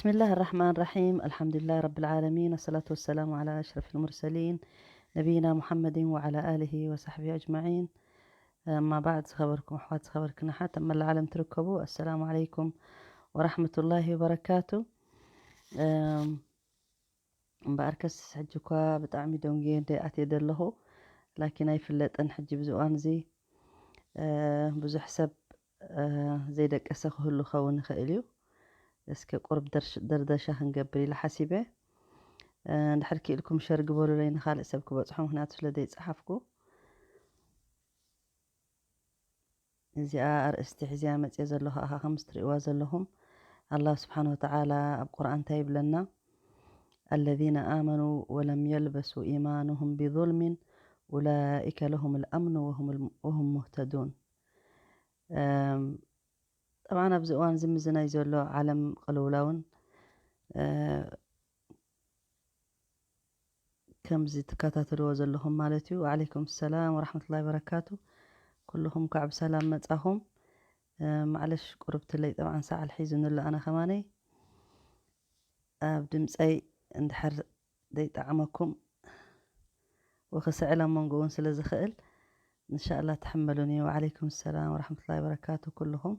بسم الله الرحمن الرحيم. الحمد لله رب العالمين، والصلاة والسلام على أشرف المرسلين نبينا محمد وعلى آله وصحبه أجمعين. أما بعد، ዝኸበርኩም ኣሕዋት፣ ዝኸበርክን ኣሓት ኣብ መላእ ዓለም ትርከቡ፣ ኣሰላሙ ዓለይኩም ወራሕመቱላሂ ወበረካቱ። እም፣ እምበኣርከስ ሕጂ እኳ ብጣዕሚ ደንጉየ እንደ ኣትየ ዘለኹ፣ ላኪን ኣይፍለጥን። ሕጂ ብዚ እዋን እዚ፣ እ፣ ብዙሕ ሰብ፣ እ፣ ዘይደቀሰ ክህሉ ክኸውን ይኽእል እዩ። እስከ ቁሩብ ደርሽ-፣ ደርደሻ ክንገብር ኢለ ሓሲበ። እ፣ እንድሕር ክኢልኩም ሸር ግበሩለይ ንኻልእ ሰብ ክበጽሖ፣ ምኽንያቱ ስለ ዘይጸሓፍኩ። እዚኣ ኣርእስቲ ሒዝያ መጽየ ዘለኹ፣ ኣኻ ከም ትርእይዋ ዘለኹም፣ ኣላህ ስብሓን ወተዓላ ኣብ ቁርኣን እንታይ ይብለና? الذين آمنوا ولم يلبسوا إيمانهم بظلم أولئك لهم الأمن وهم الم-، وهم مهتدون. እም፣ ጠብዓን ኣብዚ እዋን እዚ ምዝናይ ዘሎ ዓለም ቅልውላውን፣ እ፣ ከምዚ ትከታተልዎ ዘለኹም ማለት እዩ። ወዓለይኩም ሰላም ወራሕመቱላሂ ወበረካቱ። ኩልኹም ከዓ ብሰላም መጻኹም። እ፣ ማዕለሽ ቁርብትለይ ጠብዓን ሰዓል ሒዙኒ ኣሎ ኣነ ከማነይ። ኣብ ድምፀይ እንድሕር ዘይጠዓመኩም ወክስዕል ኣብ መንጎ እውን ስለ ዝኽእል፣ እንሻላ ትሕመሉኒ። ወዓለይኩም ሰላም ወራሕመቱላሂ ወበረካቱ ኩልኹም።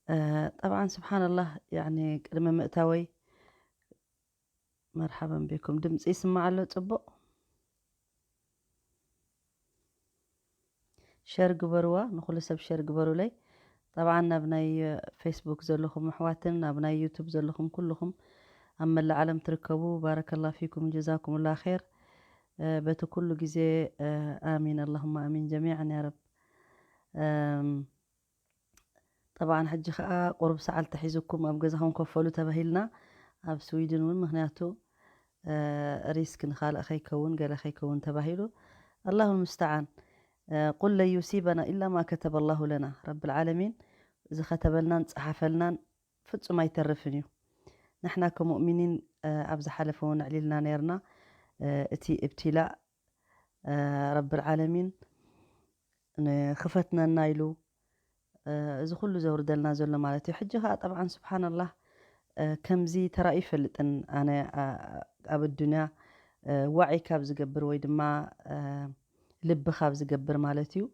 እ፣ ጠብዓን ስብሓንላህ፣ ያኒ ቅድሚ ምእታወይ መርሓበን ቢኩም። ድምፂ ይስማዕ ኣሎ ፅቡቕ? ሸር ግበርዋ፣ ንኹሉ ሰብ ሸር ግበሩለይ። ጠብዓን ናብ ናይ ፌስቡክ ዘለኹም ኣሕዋትን ናብ ናይ ዩቱብ ዘለኹም ኩልኹም ኣብ መላእ ዓለም ትርከቡ፣ ባረከላ ፊኩም ጀዛኩምላ ኼር። እ፣ በቲ ኩሉ ግዜ፣ እ፣ ኣሚን፣ ኣላሁማ ኣሚን ጀሚዓን ያ ረብ። እም፣ ጠብዓን ሕጂ ኸኣ ቁሩብ ሰዓል ተሒዙኩም ኣብ ገዛኹም ኮፈሉ ተባሂልና ኣብ ስዊድን እውን፣ ምኽንያቱ፣ እ፣ ሪስክ ንኻልእ ከይከውን ገለ ከይከውን ተባሂሉ። ኣላሁ ልሙስተዓን። እ፣ ቁል ለን ዩሲበና ኢላ ማ ከተበ ኣላሁ ለና። ረብል ዓለሚን ዝኸተበልናን ዝጸሓፈልናን ፍጹም ኣይተርፍን እዩ። ንሕና ከሙእሚኒን፣ እ፣ ኣብ ዝሓለፈ እውን ኣዕሊልና ነይርና። እ፣ እቲ እብትላእ፣ እ፣ ረብል ዓለሚን ንኽፈትነና ኢሉ፣ እ፣ እዚ ኩሉ ዘውርደልና ዘሎ ማለት እዩ። ሕጂ ኸኣ ጠብዓን ስብሓንላህ፣ እ፣ ከምዚ ተራእዩ ይፈልጥን ኣነ፣ ኣ-፣ ኣብ ኣዱንያ፣ እ፣ ዋዒ ካብ ዝገብር ወይ ድማ፣ እ፣ ልቢ ካብ ዝገብር ማለት እዩ።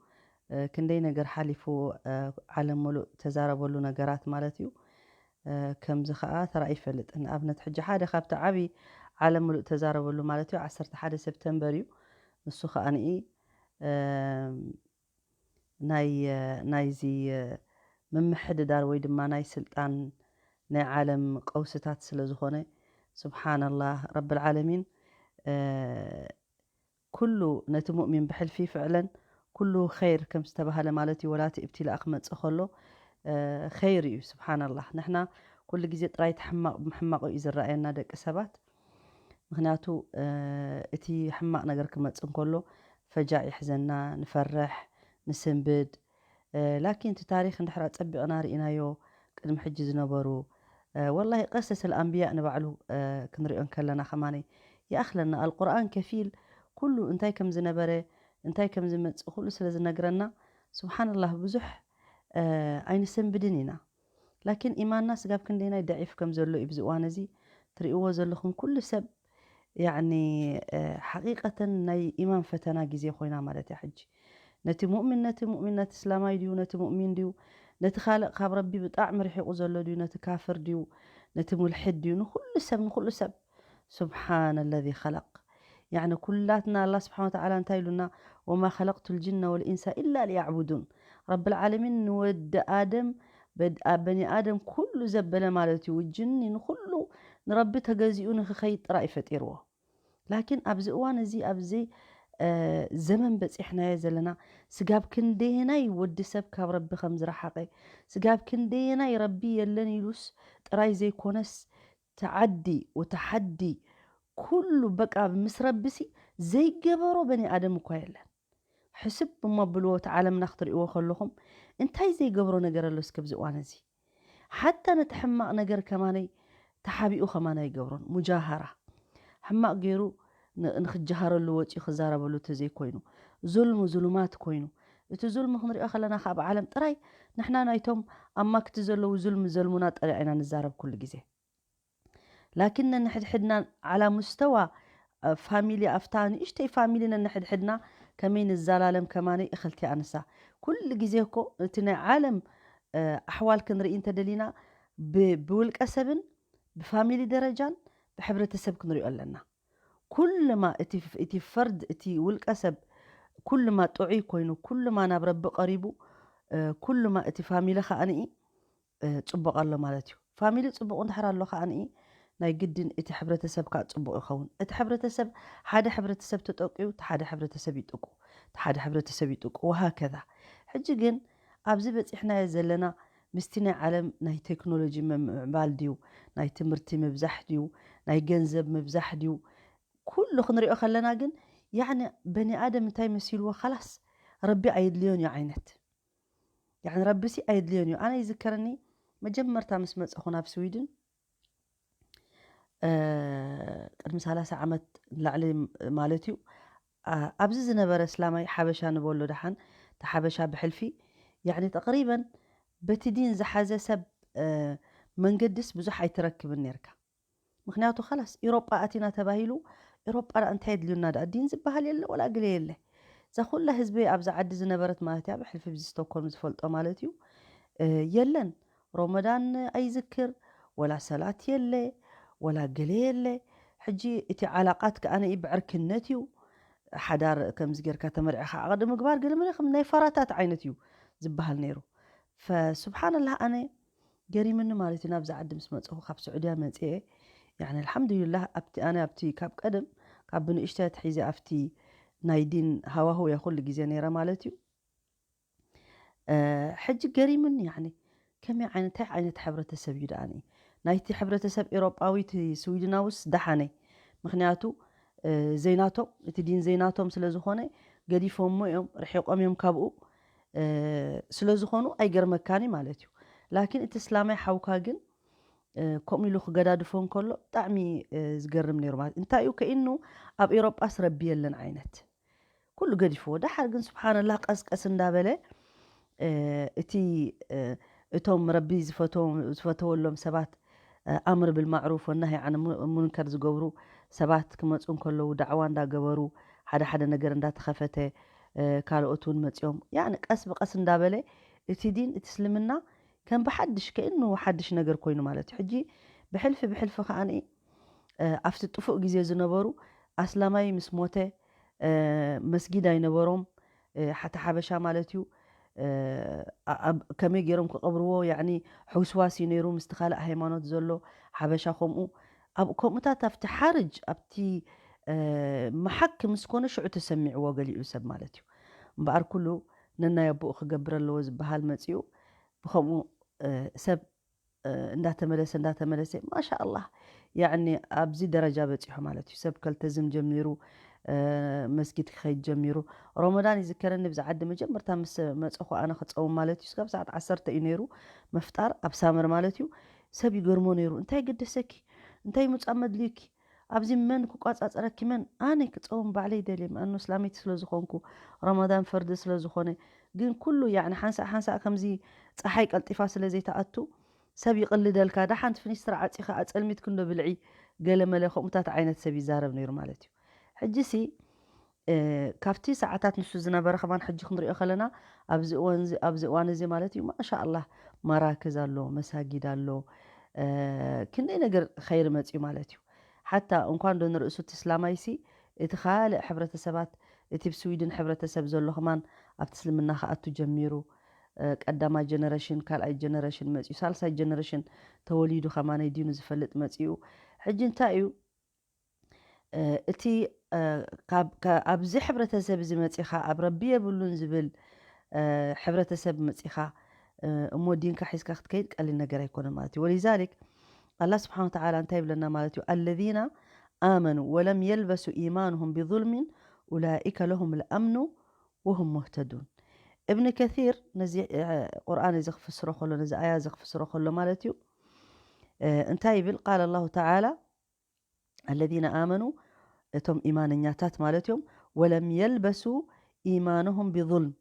እ፣ ክንደይ ነገር ሓሊፉ፣ እ፣ ዓለም ሙሉእ ተዛረበሉ ነገራት ማለት እዩ። እ፣ ከምዚ ኸኣ ተራእዩ ይፈልጥ። ንኣብነት ሕጂ ሓደ ካብቲ ዓቢ ዓለም ሙሉእ ተዛረበሉ ማለት እዩ፣ ዓሰርተ ሓደ ሰፕተምበር እዩ። ንሱ ኸኣ ንኢ፣ እ፣ ናይ፣ እ፣ ናይዚ፣ እ፣ ምምሕድዳር ወይ ድማ ናይ ስልጣን ናይ ዓለም ቀውስታት ስለ ዝኾነ፣ ስብሓንላህ ረብል ዓለሚን፣ እ፣ ኩሉ ነቲ ሙእሚን ብሕልፊ ፍዕለን ኩሉ ኸይር ከም ዝተባህለ ማለት እዩ። ወላ እቲ እብትላእ ክመጽእ ከሎ፣ እ፣ ኸይር እዩ። ስብሓንላህ፣ ንሕና ኩሉ ግዜ ጥራይ እቲ ሕማቕ ብምሕማቑ እዩ ዝረኣየና ደቂ ሰባት። ምኽንያቱ፣ እ፣ እቲ ሕማቕ ነገር ክመጽእ እንከሎ ፈጃዕ ይሕዘና፣ ንፈርሕ፣ ንስንብድ። እ፣ ላኪን እቲ ታሪኽ እንድሕር ኣጸቢቕና ርኢናዮ፣ ቅድሚ ሕጂ ዝነበሩ፣ እ፣ ወላሂ ቀሰስ ኣልኣንብያ ንባዕሉ፣ እ፣ ክንሪኦ እንከለና ከማነይ ይኣኽለና። ኣልቁርኣን ከፊል ኩሉ እንታይ ከም ዝነበረ፣ እንታይ ከም ዝመጽእ ኩሉ ስለ ዝነግረና፣ ስብሓንላህ ብዙሕ፣ እ፣ ኣይንሰንብድን ኢና። ላኪን ኢማንና ስጋብ ክንደይናይ ደዒፍ ከም ዘሎ እዩ ብዚ እዋን እዚ ትርእይዎ ዘለኹም ኩሉ ሰብ። ያዕኒ፣ እ፣ ሓቂቀተን ናይ ኢማን ፈተና ግዜ ኮይና ማለት እያ ሕጂ። ነቲ ሙእሚን፣ ነቲ ሙእሚን፣ ነቲ እስላማይ ድዩ፣ ነቲ ሙእሚን ድዩ፣ ነቲ ካልእ ካብ ረቢ ብጣዕሚ ርሒቑ ዘሎ ድዩ፣ ነቲ ካፍር ድዩ፣ ነቲ ሙልሕድ ድዩ፣ ንኹሉ ሰብ፣ ንኹሉ ሰብ። ሱብሓነ ለዚ ኸለቅ። ያዕኒ ኩላትና ኣላህ ስብሓነ ወተዓላ እንታይ ኢሉና? ወማ ኸለቅቱ ልጅነ ወልኢንሳ ኢላ ሊያዕቡዱን። ረብል ዓለሚን ንወዲ ኣደም፣ በድ-፣ ኣ-፣ በኒ ኣደም ኩሉ ዘበለ ማለት እዩ፣ ጅኒ ንኹሉ ንረቢ ተገዚኡ ንኽኸይድ ጥራይ እዩ ፈጢርዎ። ላኪን ኣብዚ እዋን እዚ፣ ኣብዚ፣ እ፣ ዘመን በጺሕናዮ ዘለና፣ ስጋብ ክንደየናይ ወዲ ሰብ ካብ ረቢ ከም ዝረሓቐ፣ ስጋብ ክንደየናይ ረቢ የለን ኢሉስ ጥራይ ዘይኮነስ፣ ተዓዲ ወተሓዲ ኩሉ በቃ ምስ ረቢሲ ዘይገበሮ በኒ ኣደም እኳ የለን። ሕስብ እሞ ብልዎ፣ እቲ ዓለምና ክትርእይዎ ከለኹም እንታይ ዘይገብሮ ነገር ኣሎ እስከ ኣብዚ እዋን እዚ? ሓታ ነቲ ሕማቕ ነገር ከማነይ ተሓቢኡ ከማን ኣይገብሮን። ሙጃሃራ ሕማቕ ገይሩ ን-፣ ንክጀሃረሉ ወፂኡ ክዛረበሉ ተዘይኮይኑ፣ ዙልሙ ዙሉማት ኮይኑ፣ እቲ ዙልሚ ክንሪኦ ከለና ካብ ዓለም ጥራይ ንሕና ናይቶም ኣብ ማክቲ ዘለዉ ዙልሚ ዘልሙና ጥራይ ኢና ንዛረብ ኩሉ ግዜ። ላኪን ነንሕድሕድና ዓላ ሙስተዋ ፋሚሊ፣ ኣብታ ንእሽተይ ፋሚሊ ነንሕድሕድና ከመይ ንዛላለም ከማነይ እኽልቲ ኣንሳ። ኩሉ ግዜ እኮ እቲ ናይ ዓለም ኣሕዋል ክንርኢ እንተደሊና ብውልቀ ሰብን ብፋሚሊ ደረጃን ብሕብረተሰብ ክንሪኦ ኣለና። ኩልማ እቲ ፈርድ እቲ ውልቀ ሰብ ኩልማ ጥዑይ ኮይኑ ኩልማ ናብ ረቢ ቀሪቡ ኩልማ እቲ ፋሚሊ ከዓንኢ ጽቡቕ ኣሎ ማለት እዩ። ፋሚሊ ጽቡቕ እንድሕር ኣሎ ከዓንኢ ናይ ግድን እቲ ሕብረተሰብ ከዓ ጽቡቕ ይኸውን። እቲ ሕብረተሰብ ሓደ ሕብረተሰብ ተጠቂዩ እቲ ሓደ ሕብረተሰብ ይጥቁ እቲ ሓደ ሕብረተሰብ ይጥቁ ወሃከዛ። ሕጂ ግን ኣብዚ በፂሕናዮ ዘለና ምስቲ ናይ ዓለም ናይ ቴክኖሎጂ ምምዕባል ድዩ፣ ናይ ትምህርቲ ምብዛሕ ድዩ፣ ናይ ገንዘብ ምብዛሕ ድዩ፣ ኩሉ ክንሪኦ ከለና ግን ያኒ በኒ ኣደም እንታይ መሲልዎ፣ ካላስ ረቢ ኣየድልዮን እዩ ዓይነት ያኒ ረቢሲ ኣየድልዮን እዩ። ኣነ ይዝከረኒ መጀመርታ ምስ መፀኹ ናብ ስዊድን ቅድሚ ሰላሳ ዓመት ንላዕሊ ማለት እዩ። ኣብዚ ዝነበረ እስላማይ ሓበሻ ንበሎ ደሓን፣ እቲ ሓበሻ ብሕልፊ ያኒ ተቅሪበን በቲ ዲን ዝሓዘ ሰብ መንገድስ ብዙሕ ኣይትረክብን ነርካ። ምክንያቱ ካላስ ኢሮጳ ኣቲና ተባሂሉ ኢሮጳ ዳ እንታይ የድልዩና ዳ ዲን ዝበሃል የለ ወላ ግለ የለ። እዛ ኩላ ህዝቢ ኣብዚ ዓዲ ዝነበረት ማለት እያ ብሕልፊ ብዚ ስቶኮልም ዝፈልጦ ማለት እዩ የለን። ሮመዳን ኣይዝክር ወላ ሰላት የለ ወላ ገለ የለ። ሕጂ እቲ ዓላቃት ከኣ ነኢ ብዕርክነት እዩ። ሓዳር ከምዚ ጌርካ ተመርዒኻ ዓቕዲ ምግባር ገለ መለ ከም ናይ ፈራታት ዓይነት እዩ ዝበሃል ነይሩ። ፈስብሓንላህ ኣነ ገሪምኒ ማለት እዩ ናብዚ ዓዲ ምስ መፅኹ ካብ ስዑድያ መፅኤ ያኒ ኣልሓምዱሊላህ ኣብቲ ኣነ ኣብቲ ካብ ቀደም ካብ ብንእሽተይ ኣትሒዘ ኣብቲ ናይ ዲን ሃዋህው እየ ኩሉ ግዜ ነይረ ማለት እዩ። ሕጂ ገሪምኒ ያኒ ከመይ ዓይነት እንታይ ዓይነት ሕብረተሰብ እዩ ደኣኒ ናይቲ ሕብረተሰብ ኤሮጳዊ እቲ ስዊድናውስ ደሓነ። ምክንያቱ ዘይናቶም እቲ ዲን ዘይናቶም ስለ ዝኾነ ገዲፎሞ እዮም ርሒቆም እዮም ካብኡ ስለ ዝኾኑ ኣይገርመካኒ ማለት እዩ። ላኪን እቲ እስላማይ ሓውካ ግን ከምኡ ኢሉ ክገዳድፎ እንከሎ ብጣዕሚ ዝገርም ነይሩ ማለት እንታይ እዩ ከኢኑ ኣብ ኤሮጳስ ረቢ የለን ዓይነት ኩሉ ገዲፍዎ። ደሓር ግን ስብሓንላህ ቀስቀስ እንዳበለ እቲ እቶም ረቢ ዝፈተወሎም ሰባት ኣምር ብልማዕሩፍ ወናሂ ዓን ሙንከር ዝገብሩ ሰባት ክመፁ እንከለዉ ዳዕዋ እንዳገበሩ ሓደ ሓደ ነገር እንዳተኸፈተ ካልኦት እውን መፂኦም ያኒ ቀስ ብቀስ እንዳበለ እቲ ዲን እቲ እስልምና ከም ብሓድሽ ከእኑ ሓድሽ ነገር ኮይኑ ማለት እዩ። ሕጂ ብሕልፊ ብሕልፊ ከዓኒ ኣብቲ ጥፉእ ግዜ ዝነበሩ ኣስላማይ ምስ ሞተ መስጊድ ኣይነበሮም ሓቲ ሓበሻ ማለት እዩ። ከመይ ገይሮም ክቐብርዎ ያኒ ሕውስዋስ እዩ ነይሩ ምስቲ ካልእ ሃይማኖት ዘሎ ሓበሻ ከምኡ ኣብ ከምኡታት ኣብቲ ሓርጅ ኣብቲ መሓክ ምስ ኮነ ሽዑ ተሰሚዕዎ ገሊኡ ሰብ ማለት እዩ። እምበኣር ኩሉ ነናይ ኣቦኡ ክገብር ኣለዎ ዝበሃል መፂኡ ብከምኡ ሰብ እንዳተመለሰ እንዳተመለሰ ማሻ ኣላህ ያኒ ኣብዚ ደረጃ በፂሑ ማለት እዩ። ሰብ ከልተዝም ጀሚሩ መስጊድ ክኸይድ ጀሚሩ። ሮመዳን ይዝከረኒ ብዚ ዓዲ መጀመርታ ምስ መፀኹ ኣነ ክፀውም ማለት እዩ ስጋብ ሰዓት ዓሰርተ እዩ ነይሩ መፍጣር ኣብ ሳመር ማለት እዩ። ሰብ ይገርሞ ነይሩ እንታይ ገደሰኪ እንታይ ምፃ መድልዩኪ ኣብዚ መን ክቋፃፀረኪ መን ኣነ ክፀውም ባዕለይ ደልየ ምኣኑ እስላመይቲ ስለ ዝኾንኩ ረመዳን ፈርዲ ስለ ዝኾነ ግን ኩሉ ያኒ ሓንሳእ ሓንሳእ ከምዚ ፀሓይ ቀልጢፋ ስለ ዘይተኣቱ ሰብ ይቕልደልካ ደሓንቲ ፍኒስትራ ዓፂኻ ኣፀልሚትኪ እንዶ ብልዒ ገለ መለ ከምኡታት ዓይነት ሰብ ይዛረብ ነይሩ ማለት እዩ። ሕጂ ሲ ካብቲ ሰዓታት ንሱ ዝነበረ ከማን ሕጂ ክንሪኦ ከለና ኣብዚ እዋን እዚ ማለት እዩ ማሻ ኣላህ መራክዝ ኣሎ መሳጊድ ኣሎ ክንደይ ነገር ኸይር መፅዩ ማለት እዩ። ሓታ እንኳን ዶ ንርእሱ እቲ እስላማይሲ እቲ ካልእ ሕብረተሰባት እቲ ብስዊድን ሕብረተሰብ ዘሎ ከማን ኣብቲ እስልምና ክኣቱ ጀሚሩ ቀዳማይ ጀነረሽን ካልኣይ ጀነረሽን መፅዩ ሳልሳይ ጀነረሽን ተወሊዱ ከማነይ ዲኑ ዝፈልጥ መፅኡ። ሕጂ እንታይ እዩ እቲ ኣብዚ ሕብረተሰብ እዚ መፂኻ ኣብ ረቢ የብሉን ዝብል ሕብረተሰብ መፂኻ እሞ ዲንካ ሒዝካ ክትከይድ ቀሊል ነገር ኣይኮነ ማለት እዩ። ወሊዛሊክ ኣላ ስብሓን ተዓላ እንታይ ይብለና ማለት እዩ? ኣለዚና ኣመኑ ወለም የልበሱ ኢማንሁም ብظልሚን ኡላኢከ ለሁም ልኣምኑ ወሁም ሙህተዱን። እብኒ ከሲር ነዚ ቁርኣን እዚ ክፍስሮ ከሎ ነዚ ኣያ እዚ ክፍስሮ ከሎ ማለት እዩ እንታይ ይብል? ቃል ኣላሁ ተዓላ ኣለዚነ ኣመኑ እቶም ኢማነኛታት ማለት እዮም ወለም የልበሱ ኢማንሁም ብظልም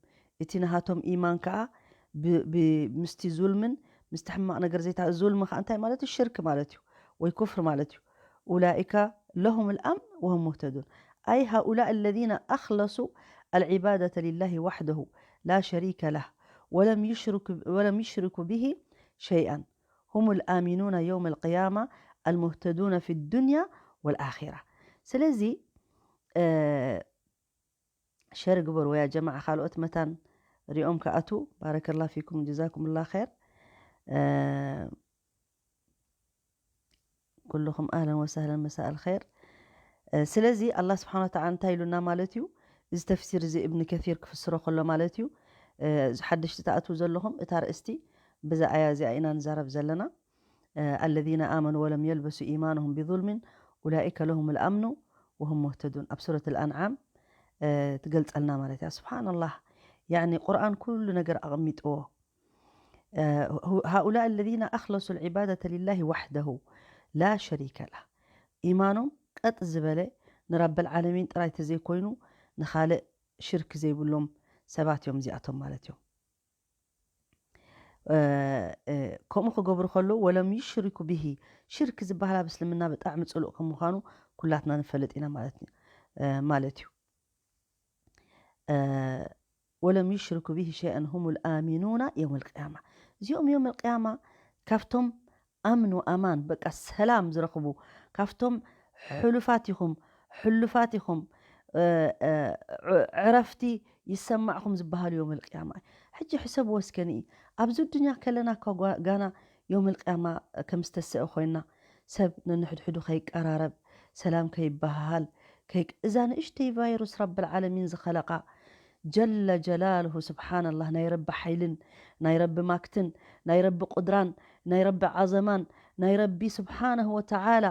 እቲ ናሃቶም ኢማን ከዓ ብ- ብ- ምስቲ ዙልምን ምስቲ ሕማቕ ነገር ዘይታ ዙልሚ ከዓ እንታይ ማለት እዩ? ሽርክ ማለት እዩ ወይ ኩፍር ማለት እዩ። أولئك لهم الأمن وهم مهتدون، أي هؤلاء الذين أخلصوا العبادة لله وحده لا شريك له ولم يشرك ولم يشركوا به شيئا هم الآمنون يوم القيامة المهتدون في الدنيا والآخرة። ስለዚ ሸር ግበርዎ ያ ጀማዓ። ካልኦት መታን ሪኦም ክኣቱ። ባረከላ ፊኩም ጀዛኩም ላ ኸይር። ኩልኹም ኣህለን ወሳህለን መሳእ ኣልኸይር። ስለዚ ኣላ ስብሓን ወተዓላ እንታይ ኢሉና ማለት እዩ? እዚ ተፍሲር እዚ እብኒ ከሲር ክፍስሮ ከሎ ማለት እዩ። ሓደሽቲ ትኣትዉ ዘለኹም እታ ርእስቲ ብዛ ኣያ እዚኣ ኢና ንዛረብ ዘለና። الذين آمنوا ولم يلبسوا إيمانهم بظلم أولئك لهم الأمن وهم مهتدون ኣብ ሱረት ኣልኣንዓም ትገልጸልና ማለት እያ። ስብሓንላህ፣ ያኒ ቁርኣን ኩሉ ነገር ኣቐሚጥዎ። هؤلاء الذين أخلصوا العبادة لله وحده لا شريك له ኢማኖም ቀጥ ዝበለ ንረብል ዓለሚን ጥራይ ተዘይኮይኑ ንኻልእ ሽርክ ዘይብሎም ሰባት እዮም እዚኣቶም ማለት እዮም። ከምኡ ክገብሩ ከለዉ ወለም ዩሽሪኩ ብሂ ሽርክ ዝበሃል ኣብ እስልምና ብጣዕሚ ፅሉእ ከም ምዃኑ ኩላትና ንፈልጥ ኢና ማለት እዩ። ወለም ዩሽሪኩ ብሂ ሸይአን ሁም ልኣሚኑና የውም ልቅያማ። እዚኦም የውም ልቅያማ ካብቶም ኣምን ወኣማን በቃ ሰላም ዝረኽቡ ካብቶም ሕሉፋት ኢኹም ሕሉፋት ኢኹም ዕረፍቲ ይሰማዕኹም ዝበሃሉ ዮም ልቅያማ። ሕጂ ሕሰብዎ እስከ ንኢ ኣብዚ ዱንያ ከለና እኳ ጋና ዮም ልቅያማ ከም ዝተስአ ኮይና ሰብ ነንሕድሕዱ ከይቀራረብ ሰላም ከይበሃሃል እዛ ንእሽተይ ቫይሩስ ረብል ዓለሚን ዝኸለቃ ጀለ ጀላልሁ ስብሓንላህ ናይ ረቢ ሓይልን ናይ ረቢ ማክትን ናይ ረቢ ቁድራን ናይ ረቢ ዓዘማን ናይ ረቢ ስብሓንሁ ወተዓላ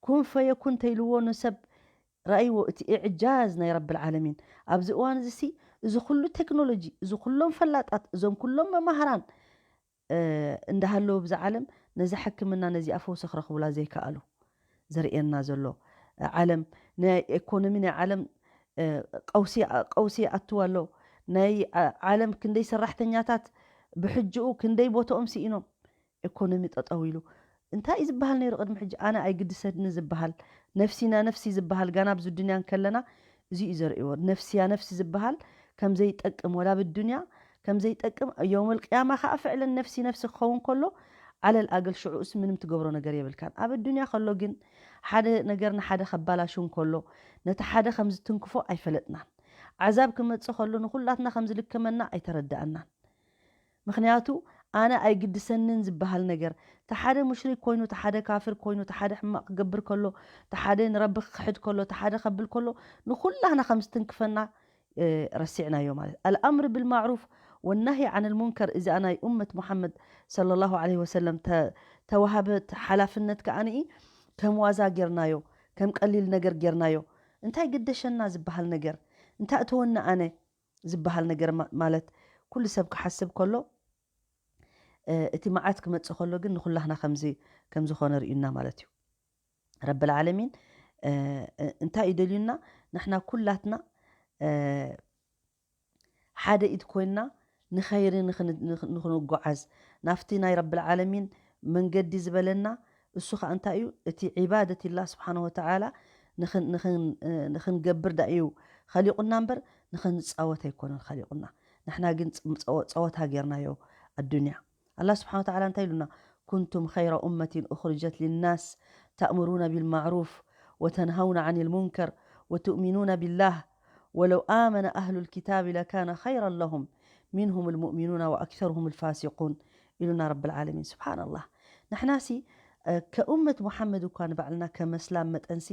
ኩን ፈየኩን ተይልዎ ንሰብ ረኣይዎ እቲ ኢዕጃዝ ናይ ረብል ዓለሚን ኣብዚ እዋን እዚ ሲ እዚ ኩሉ ቴክኖሎጂ እዚ ኩሎም ፈላጣት እዞም ኩሎም መማህራን እንዳሃለዉ ብዛ ዓለም ነዚ ሕክምና ነዚኣ ፈውሲ ክረኽቡላ ዘይከኣሉ ዘርእየና ዘሎ ዓለም ናይ ኤኮኖሚ ናይ ዓለም ቀውሲ ይኣትው ኣሎ። ናይ ዓለም ክንደይ ሰራሕተኛታት ብሕጅኡ ክንደይ ቦትኦም ስኢኖም ኤኮኖሚ ጠጠው ኢሉ እንታይ እዩ ዝበሃል ነይሩ ቅድሚ ሕጂ ኣነ ኣይግድሰኒ ዝበሃል ነፍሲና ነፍሲ ዝበሃል ጋና ኣብዚ ዱንያ እንከለና እዚ እዩ ዘርእዎ ነፍስያ ነፍሲ ዝበሃል ከም ዘይጠቅም ወላ ብዱንያ ከም ዘይጠቅም የውመል ቅያማ ከዓ ፍዕለን ነፍሲ ነፍሲ ክኸውን ከሎ ዓለል ኣገል ሽዑኡስ ምንም ትገብሮ ነገር የብልካን ኣብ ዱንያ ከሎ ግን ሓደ ነገር ንሓደ ከባላሹ እንከሎ ነቲ ሓደ ከም ዝትንክፎ ኣይፈለጥናን ዓዛብ ክመጽእ ከሎ ንኹላትና ከም ዝልከመና ኣይተረድኣናን ምኽንያቱ ኣነ ኣይግድሰንን ዝበሃል ነገር እቲ ሓደ ሙሽሪክ ኮይኑ እቲ ሓደ ካፍር ኮይኑ እቲ ሓደ ሕማቕ ክገብር ከሎ እቲ ሓደ ንረቢ ክክሕድ ከሎ እቲ ሓደ ከብል ከሎ ንኹላህና ከም ዝትንክፈና ረሲዕናዮ ማለት ኣልኣምር ብልማዕሩፍ ወናሂ ዓን ልሙንከር እዚኣ ናይ ኡመት ሙሓመድ ሰለላሁ ዐለይሂ ወሰለም ተዋሃበት ሓላፍነት ከኣ ንኢ ከም ዋዛ ጌርናዮ ከም ቀሊል ነገር ጌርናዮ እንታይ ግደሸና ዝበሃል ነገር እንታይ እተወኒ ኣነ ዝበሃል ነገር ማለት ኩሉ ሰብ ክሓስብ ከሎ እቲ መዓት ክመፅእ ከሎ ግን ንኩላህና ከምዚ ከምዝኾነ ርእዩና ማለት እዩ ረብል ዓለሚን እንታይ እዩ ደልዩና ንሕና ኩላትና ሓደ ኢድ ኮይንና ንኸይሪ ንኽንጓዓዝ ናብቲ ናይ ረብል ዓለሚን መንገዲ ዝበለና እሱ ከዓ እንታይ እዩ እቲ ዒባደት ላ ስብሓን ወተዓላ ንኽንገብር ዳ እዩ ኸሊቁና እምበር ንኽንፃወት ኣይኮነን ኸሊቁና ንሕና ግን ፀወታ ጌርናዮ ኣዱንያ ኣላ ስብሓን ወተዓላ እንታይ ኢሉና ኩንቱም ኸይረ ኡመትን ኡኽርጀት ልናስ ተእምሩነ ቢልማዕሩፍ ወተንሃውነ ዓን ልሙንከር ወትእሚኑነ ቢላህ ወለው ኣመነ ኣህሉ ልኪታብ ለካነ ኸይረን ለሁም ሚንሁም ልሙእሚኑና ወኣክተርሁም ልፋሲቁን ኢሉና ረብል ዓለሚን ስብሓንላህ ንሕናሲ ከኡመት ሙሓመድ እኳ ንባዕልና ከመስላም መጠንሲ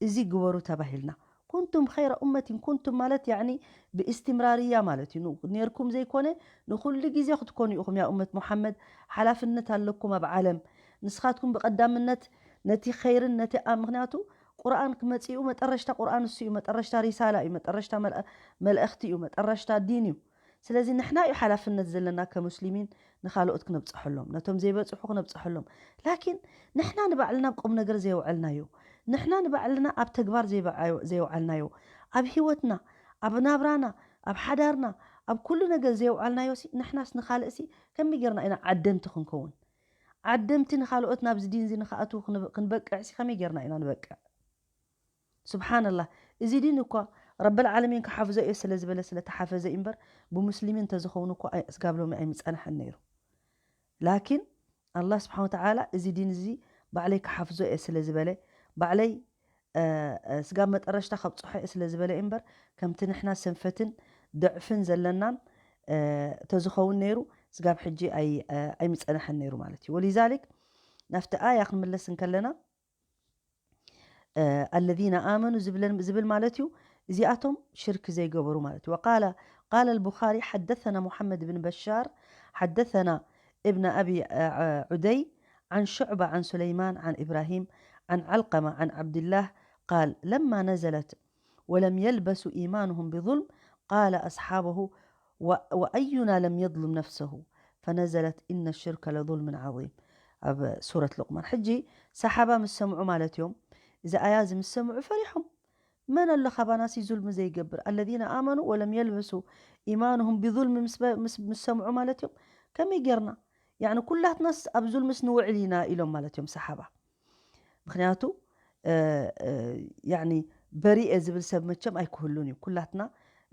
እዚ ግበሩ ተባሂልና ኩንቱም ኸይረ ኡመትን ኩንቱም ማለት ያኒ ብእስትምራርያ ማለት እዩ ነርኩም ዘይኮነ ንኩሉ ግዜ ክትኮኑ ኢኹም ያ ኡመት ሙሓመድ ሓላፍነት ኣለኩም ኣብ ዓለም ንስኻትኩም ብቀዳምነት ነቲ ኸይርን ነቲ ምክንያቱ ቁርኣን ክመፅኡ መጠረሽታ ቁርኣን እሱ እዩ መጠረሽታ ሪሳላ እዩ መጠረሽታ መልእኽቲ እዩ መጠረሽታ ዲን እዩ ስለዚ ንሕና እዩ ሓላፍነት ዘለና ከሙስሊሚን ንኻልኦት ክነብፀሐሎም ነቶም ዘይበፅሑ ክነብፀሐሎም ላኪን ንሕና ንባዕልና ቁም ነገር ዘየውዐልናዮ ንሕና ንባዕልና ኣብ ተግባር ዘየውዓልናዮ ኣብ ህይወትና ኣብ ናብራና ኣብ ሓዳርና ኣብ ኩሉ ነገር ዘየውዓልናዮ ሲ ንሕናስ ንኻልእ ሲ ከመይ ጌርና ኢና ዓደምቲ ክንከውን? ዓደምቲ ንኻልኦት ናብዚ ዲን እዚ ንኽኣትዉ ክንብ- ክንበቅዕ ሲ ከመይ ጌርና ኢና ንበቅዕ? ስብሓንላህ። እዚ ዲን እኳ ረብል ዓለሚን ክሓፍዞ እየ ስለ ዝበለ ስለ ተሓፈዘ እምበር ብሙስሊሚን እንተዝኸውን እኳ ኣይ- ስጋብ ሎሚ ኣይምጸናሕን ነይሩ። ላኪን ኣላህ ስብሓን ወተዓላ እዚ ዲን እዚ ባዕለይ ክሓፍዞ እየ ስለ ዝበለ ባዕለይ ስጋብ መጠረሽታ ከብፅሖ እየ ስለ ዝበለ እምበር ከምቲ ንሕና ሰንፈትን ድዕፍን ዘለናን ተዝኸውን ነይሩ ስጋብ ሕጂ ኣይምፀናሕን ነይሩ ማለት እዩ። ወሊዛሊክ ናብቲ ኣያ ክንምለስ እንከለና الذين آمنوا ዝብል ማለት እዩ። እዚኣቶም ሽርክ ዘይገበሩ ማለት እዩ። وقال قال البخاري حدثنا محمد بن بشار حدثنا ابن أبي عدي عن شعبة عن سليمان عن إبراهيم عن علقمة عن عبد الله قال لما نزلت ولم يلبسوا إيمانهم بظلم قال أصحابه وأينا لم يظلم نفسه فنزلت إن الشرك لظلم عظيم ኣብ ሱረት ሉቅማን። ሕጂ ሰሓባ ምስ ሰምዑ ማለት እዮም፣ እዚ ኣያ እዚ ምስ ሰምዑ ፈሪሖም። መን ኣሎ ካባናሲ ዙልሚ ዘይገብር? الذين آمنوا ولم يلبسوا إيمانهم بظلم ምስ ሰምዑ ማለት እዮም፣ ከመይ ጌርና ያኒ ኩላትናስ ኣብ ዙልምስ ንውዕል ኢና ኢሎም ማለት እዮም ሰሓባ። ምክንያቱ ያኒ በሪኤ ዝብል ሰብ መቸም ኣይክህሉን እዩ። ኩላትና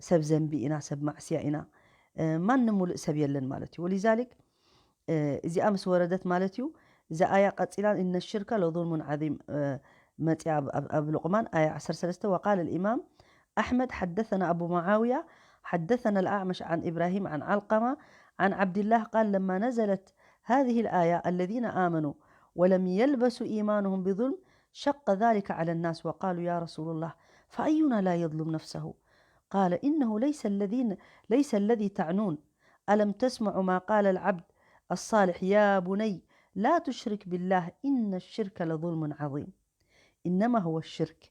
ሰብ ዘንቢ ኢና፣ ሰብ ማዕስያ ኢና። ማንም ሙሉእ ሰብ የለን ማለት እዩ። ወሊዛሊክ እዚኣ ምስ ወረደት ማለት እዩ እዛ ኣያ ቀፂላ إن الشرك لظلم عظيم መፅያ ኣብ ሉቅማን ኣያ ዓሰርተ ሰለስተ وقال الإمام أحمد حدثنا أبو معاوية حدثنا الأعمش عن إبراهيم عن علقمة عن عبد الله قال لما نزلت هذه الآية الذين آمنوا ولم يلبسوا إيمانهم بظلم شق ذلك على الناس وقالوا يا رسول الله فأينا لا يظلم نفسه قال إنه ليس الذين ليس الذي تعنون ألم تسمعوا ما قال العبد الصالح يا بني لا تشرك بالله إن الشرك لظلم عظيم إنما هو الشرك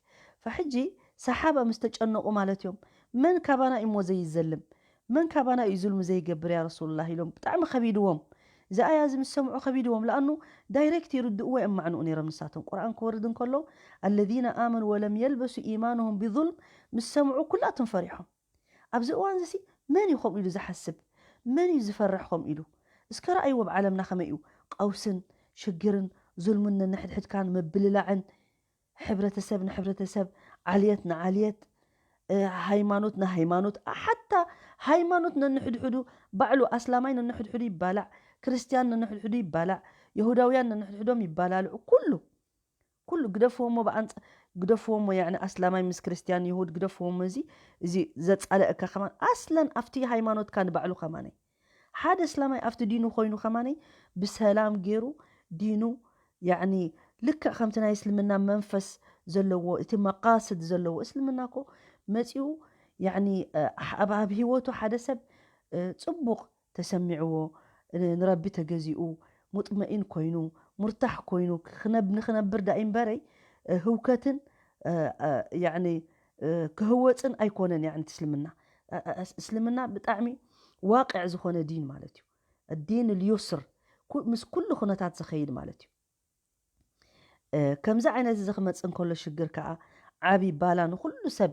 فሕጂ ሰሓባ ምስ ተጨነቑ ማለት እዮም መን ካባና እሞ ዘይዘልም መን ካባና እዩ ዙልሚ ዘይገብር ያ ረሱሉላህ ኢሎም ብጣዕሚ ከቢድዎም። እዚ ኣያ እዚ ምስ ሰምዑ ከቢድዎም ለኣኑ ዳይሬክት ይርድእዎ እዮም ማዕንኡ ነይሮም ንሳቶም ቁርኣን ክወርድ እንከሎ الذين آمنوا ولم يلبسوا إيمانهم بظلم ምስ ሰምዑ ኩላቶም ፈሪሖም። ኣብዚ እዋን እዚ መን እዩ ከምኡ ኢሉ ዝሓስብ? መን እዩ ዝፈርሕ ከምኡ ኢሉ? እስከ ረኣይዎ ኣብ ዓለምና ከመይ እዩ ቀውስን ሽግርን ዙልምን ነንሕድሕድካን ምብልላዕን ሕብረተሰብ ንሕብረተሰብ ዓልየት ንዓልየት ሃይማኖት ንሃይማኖት ሓታ ሃይማኖት ነንሕድሕዱ ባዕሉ ኣስላማይ ነንሕድሕዱ ይባላዕ ክርስትያን ነንሕድሕዱ ይባላዕ የሁዳውያን ነንሕድሕዶም ይባላልዑ ኩሉ ኩሉ ግደፍዎሞ ብኣንፃ ግደፍዎሞ ያኒ ኣስላማይ ምስ ክርስትያን ይሁድ ግደፍዎሞ እዚ እዚ ዘፃለእካ ከማን ኣስለን ኣብቲ ሃይማኖትካ ንባዕሉ ከማነይ ሓደ እስላማይ ኣብቲ ዲኑ ኮይኑ ከማነይ ብሰላም ገይሩ ዲኑ ያኒ ልክዕ ከምቲ ናይ እስልምና መንፈስ ዘለዎ እቲ መቃስድ ዘለዎ እስልምና ኮ መፂኡ ያኒ ኣብ ኣብ ህይወቱ ሓደ ሰብ ፅቡቕ ተሰሚዕዎ ንረቢ ተገዚኡ ሙጥመኢን ኮይኑ ሙርታሕ ኮይኑ ንክነብር ዳኢ እምበረይ ህውከትን ያኒ ክህወፅን ኣይኮነን ያኒ እስልምና እስልምና ብጣዕሚ ዋቅዕ ዝኾነ ዲን ማለት እዩ ዲን ልዩስር ምስ ኩሉ ኩነታት ዝኸይድ ማለት እዩ ከምዚ ዓይነት እዚ ክመፅእ እንከሎ ሽግር ከዓ ዓብይ ባላ ንኩሉ ሰብ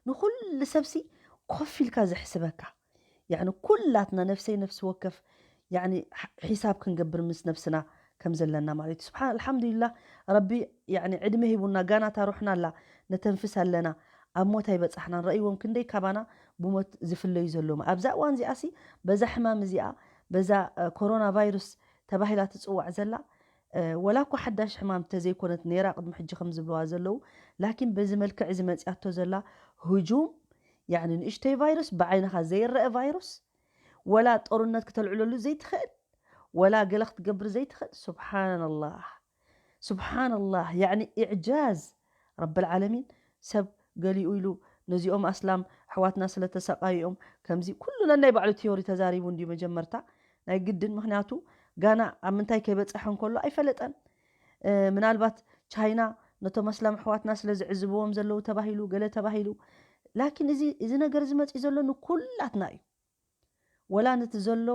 ንኩሉ ሰብሲ ኮፍ ኢልካ ዘሕስበካ ያኒ ኩላትና ነፍሰይ ነፍሲ ወከፍ ያኒ ሒሳብ ክንገብር ምስ ነፍስና ከም ዘለና ማለት እዩ ስብሓን ኣልሓምዱሊላህ ረቢ ያኒ ዕድመ ሂቡና ጋና ታሩሕና ኣላ ነተንፍስ ኣለና ኣብ ሞት ኣይበፃሕናን ረእይዎም ክንደይ ካባና ብሞት ዝፍለዩ ዘለዎም ኣብዛ እዋን እዚኣ ሲ በዛ ሕማም እዚኣ በዛ ኮሮና ቫይሩስ ተባሂላ ትፅዋዕ ዘላ ወላ እኳ ሓዳሽ ሕማም ተዘይኮነት ነይራ ቅድሚ ሕጂ ከም ዝብለዋ ዘለዉ ላኪን በዚ መልክዕ እዚ መፅያቶ ዘላ ህጁም ያኒ ንእሽተይ ቫይሩስ ብዓይንኻ ዘይረአ ቫይሩስ ወላ ጦርነት ክተልዕለሉ ዘይትኽእል ወላ ገለ ክትገብር ዘይትኽእል ስብሓንላህ ስብሓንላህ ያኒ ኢዕጃዝ ረብል ዓለሚን ሰብ ገሊኡ ኢሉ ነዚኦም ኣስላም ኣሕዋትና ስለተሰቃይኦም ከምዚ ኩሉ ነናይ ባዕሉ ቲዮሪ ተዛሪቡ እንድዩ መጀመርታ ናይ ግድን ምክንያቱ ጋና ኣብ ምንታይ ከይበፀሐ እንከሎ ኣይፈለጠን ምናልባት ቻይና ነቶም ኣስላም ኣሕዋትና ስለ ዝዕዝብዎም ዘለዉ ተባሂሉ ገለ ተባሂሉ ላኪን እዚ ነገር ዝመፅእ ዘሎ ንኩላትና እዩ ወላ ነቲ ዘሎ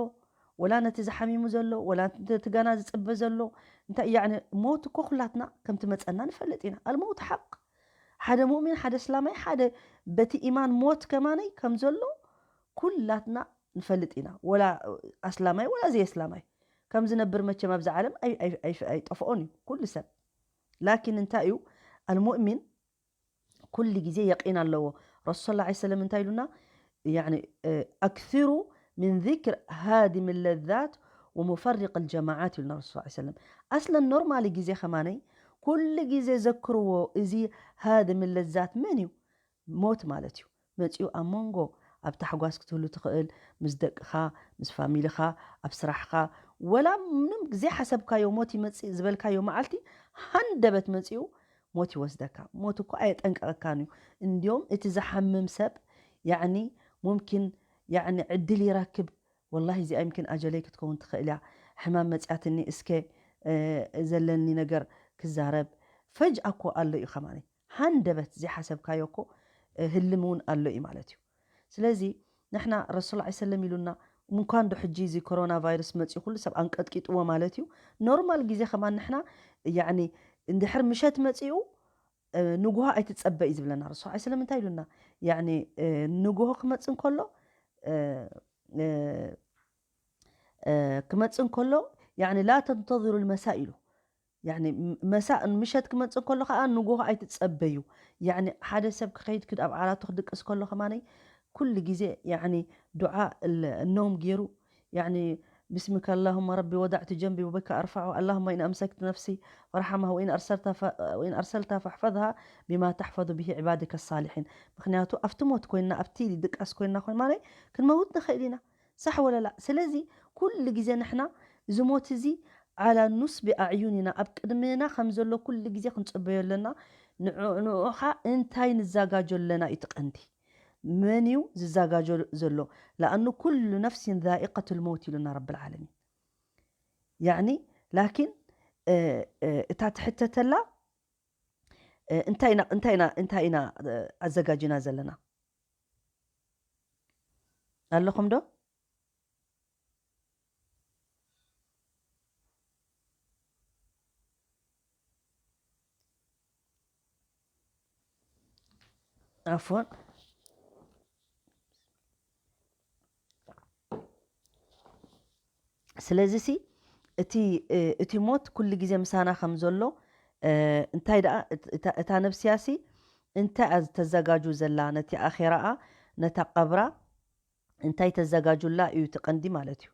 ወላ ነቲ ዝሓሚሙ ዘሎ ወላ ነቲ ጋና ዝፅበ ዘሎ እንታይ ያኒ ሞት እኮ ኩላትና ከምቲ መፀና ንፈልጥ ኢና ኣልመውት ሓቅ ሓደ ሙእሚን ሓደ እስላማይ ሓደ በቲ ኢማን ሞት ከማነይ ከም ዘሎ ኩላትና ንፈልጥ ኢና። ወላ ኣስላማይ ወላ ዘይ ኣስላማይ ከም ዝነብር መቸም ኣብዚ ዓለም ኣይ- ኣይ- ኣይ- ኣይጠፍኦን እዩ ኩሉ ሰብ። ላኪን እንታይ እዩ ኣልሙእሚን ኩሉ ግዜ የቂን ኣለዎ። ረሱል ሰለላሁ ዐለይሂ ወሰለም እንታይ ኢሉና? ያኒ፣ እ፣ ኣክሲሩ ምን ዚክር ሃዲም ለዛት ወሙፈሪቅ ልጀማዓት ኢሉና ረሱል ሰለላሁ ዐለይሂ ወሰለም። ኣስለን ኖርማሊ ግዜ ከማነይ ኩሉ ግዜ ዘክርዎ። እዚ ሃዲም ለዛት መን እዩ? ሞት ማለት እዩ። መጺኡ ኣብ መንጎ ኣብ ታሕጓስ ክትህሉ ትኽእል፣ ምስ ደቅኻ፣ ምስ ፋሚልኻ፣ ኣብ ስራሕኻ፣ ወላ ምንም ዘይሓሰብካዮ ሞት ይመጽእ ዝበልካዮ መዓልቲ ሃንደበት መጺኡ ሞት ይወስደካ። ሞት እኮ ኣየጠንቀቐካን እዩ። እንዲዮም እቲ ዝሓምም ሰብ ያዕኒ ሙምኪን ያዕኒ ዕድል ይረክብ። ወላሂ እዚኣ ይምኪን ኣጀለይ ክትከውን ትኽእል እያ። ሕማም መጽያትኒ እስከ እ፣ ዘለኒ ነገር ክዛረብ። ፈጅኣ እኮ ኣሎ እዩ ከማኒ። ሃንደበት ዘይሓሰብካዮ እኮ እ፣ ህልም እውን ኣሎ እዩ ማለት እዩ። ስለዚ ንሕና ረሱል ላ ሰለም ኢሉና እንኳን ዶ ሕጂ እዚ ኮሮና ቫይረስ መፅኡ ኩሉ ሰብ ኣንቀጥቂጥዎ ማለት እዩ። ኖርማል ግዜ ከማን ንሕና ያኒ እንድሕር ምሸት መፅኡ እ፣ ንጉሆ ኣይትፀበ እዩ ዝብለና ረሱል ላ ሰለም። እንታይ ኢሉና? ያኒ እ፣ ንጉሆ ክመፅእ እንከሎ እ፣ እ፣ እ፣ ክመፅእ እንከሎ ያኒ ላ ተንተظሩ ልመሳ ኢሉ። ያኒ ም- መሳእ ምሸት ክመፅእ ከሎ ከዓ ንጎሆ ኣይትፀበዩ። ያኒ ሓደ ሰብ ክኸይድ ክድ ኣብ ዓራቱ ክድቅስ ከሎ ከማነይ ኩሉ ግዜ ያኒ ዱዓ ال- النوم ገይሩ ያኒ بسمك اللهم ربي وضعت جنبي وبك أرفعه اللهم إن أمسكت نفسي فارحمها وإن أرسلت ف- وإن أرسلتها فاحفظها بما تحفظ به عبادك الصالحين። ምክንያቱ ኣብቲ ሞት ኮይንና ኣብቲ ድቃስ ኮይንና ኮይን ማለይ ክንመውት ንኽእል ኢና። ሳሕ ወለላ? ስለዚ ኩሉ ግዜ ንሕና እዚ ሞት እዚ ዓላ ኑስቢ ኣዕዩኒና ኣብ ቅድሜና ከም ዘሎ ኩሉ ግዜ ክንጽበዮ ኣለና። ንዑ- ንዑኻ እንታይ ንዘጋጆ ኣለና እዩ እቲ ቀንዲ። መን እዩ ዝዘጋጆ ዘሎ? ለኣኑ ኩሉ ነፍሲን ዛኢቀቱል መውት ኢሉና ረብል ዓለሚን። ያዕኒ ላኪን እ፣ እ፣ እታ ትሕተተላ እ፣ እንታይ ኢና እንታይ ኢና እንታይ ኢና እ፣ ኣዘጋጅና ዘለና ኣለኹም ዶ? ኣፎን ስለዚ ሲ እቲ እቲ ሞት ኩሉ ግዜ ምሳና ከም ዘሎ እንታይ ደኣ እታ ነፍስያ ሲ እንታይ እያ ተዘጋጁ ዘላ ነቲ ኣኼራኣ ነታ ቀብራ እንታይ ተዘጋጁላ እዩ እቲ ቀንዲ ማለት እዩ።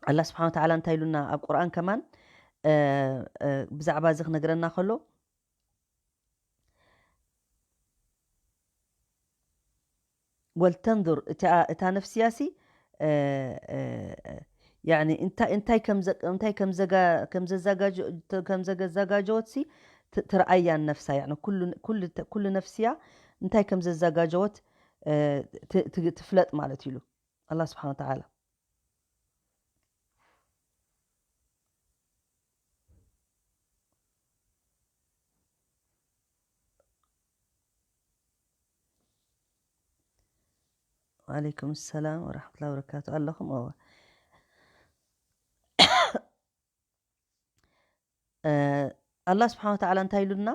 ኣላ ስብሓን ወተዓላ እንታይ ኢሉና ኣብ ቁርኣን ከማን ብዛዕባ እዚ ክነግረና ከሎ ወልተንዙር እታ ነፍስያ ሲ ያኒ እንታይ ከምዘጋጀወት ሲ ትርኣያ ነፍሳ ኩሉ ነፍስያ እንታይ ከምዘዘጋጀወት ትፍለጥ ማለት ኢሉ ኣላ ስብሓን ወተዓላ። ወዓለይኩም ሰላም ወራሕመቱላ ወበረካቱ ኣለኹም። እወ ኣላ ስብሓን ወተዓላ እንታይ ኢሉና?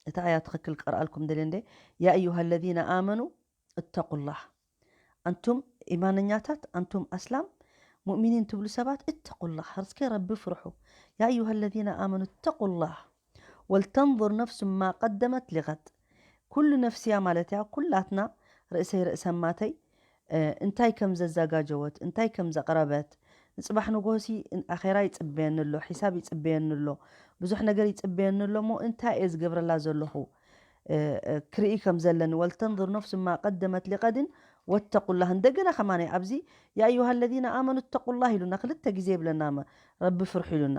እታ ኣያ ትኽክል ቀርኣልኩም ደልየ እንደ ያ ኣዩሃ ለዚነ ኣመኑ እተቁላህ ኣንቱም ኢማነኛታት ኣንቱም ኣስላም ሙእሚኒን ትብሉ ሰባት እተቁላህ እስከ ረቢ ፍርሑ። ያ ኣዩሃ ለዚነ ኣመኑ እተቁላህ ወልተንظር ነፍሱ ማ ቀደመት ሊቀድ። ኩሉ ነፍስያ ማለት እያ ኩላትና ርእሰይ ርእሰማተይ እንታይ ከም ዘዘጋጀወት እንታይ ከም ዘቕረበት ንፅባሕ ንጎሲ ኣኼራ ይፅበየኒ ኣሎ ሒሳብ ይፅበየኒ ኣሎ ብዙሕ ነገር ይፅበየኒ ኣሎ እሞ እንታይ እየ ዝገብረላ ዘለኹ ክርኢ ከም ዘለኒ ወልተንظር ነፍሱ ማ ቀደመት ሊቀድን ወተቁላህ እንደገና ከማን ኣብዚ ያ ኣዩሃ ለዚነ ኣመኑ እተቁላህ ኢሉና ክልተ ግዜ ይብለና ረቢ ፍርሑ ኢሉና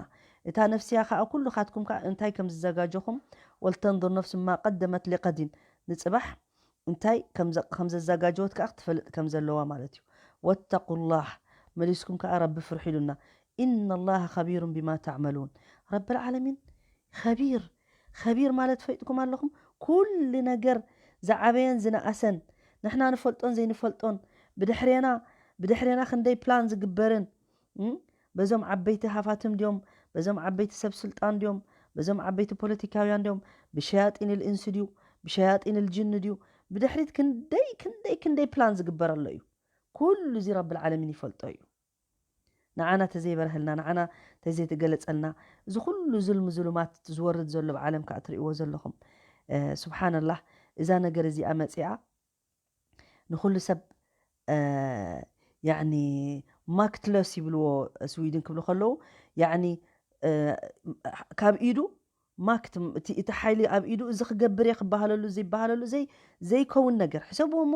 እታ ነፍስያ ከዓ ኩሉኻትኩም ከዓ እንታይ ከም ዝዘጋጀኹም ወልተንظር ነፍሱ ማ ቀደመት ሊቀድን ንፅባሕ እንታይ ከም ዘዘጋጀወት ከዓ ክትፈልጥ ከም ዘለዋ ማለት እዩ። ወተቁላህ መሊስኩም ከዓ ረቢ ፍርሑ ኢሉና። ኢነላሃ ከቢሩን ቢማ ተዕመሉን ረብል ዓለሚን ከቢር ከቢር ማለት ፈይጥኩም ኣለኹም ኩሉ ነገር ዝዓበየን ዝነኣሰን ንሕና ንፈልጦን ዘይንፈልጦን ብድሕሬና ብድሕሬና ክንደይ ፕላን ዝግበርን በዞም ዓበይቲ ሃፋትም ድዮም በዞም ዓበይቲ ሰብ ስልጣን ድዮም በዞም ዓበይቲ ፖለቲካውያን ድዮም ብሸያጢን ልእንስ ድዩ ብሸያጢን ልጅን ድዩ? ብድሕሪት ክንደይ ክንደይ ክንደይ ፕላን ዝግበረሎ እዩ። ኩሉ እዚ ረብል ዓለሚን ይፈልጦ እዩ። ንዓና ተዘይበርህልና፣ ንዓና ተዘይተገለጸልና፣ እዚ ኩሉ ዙልም ዙሉማት ዝወርድ ዘሎ ኣብ ዓለም ከኣ ትርእይዎ ዘለኹም። እ፣ ሱብሓነላህ፣ እዛ ነገር እዚኣ መጺኣ ንኹሉ ሰብ፣ እ፣ ያዕኒ ማክትለስ ይብልዎ ስዊድን ክብሉ ከለዉ፣ ያዕኒ፣ እ፣ ካብ ኢዱ ማክት፣ እቲ፣ እቲ ሓይሊ ኣብ ኢዱ፣ እዚ ክገብር እየ ክበሃለሉ ዘይበሃለሉ ዘይ-፣ ዘይከውን ነገር። ሕሰብዎ እሞ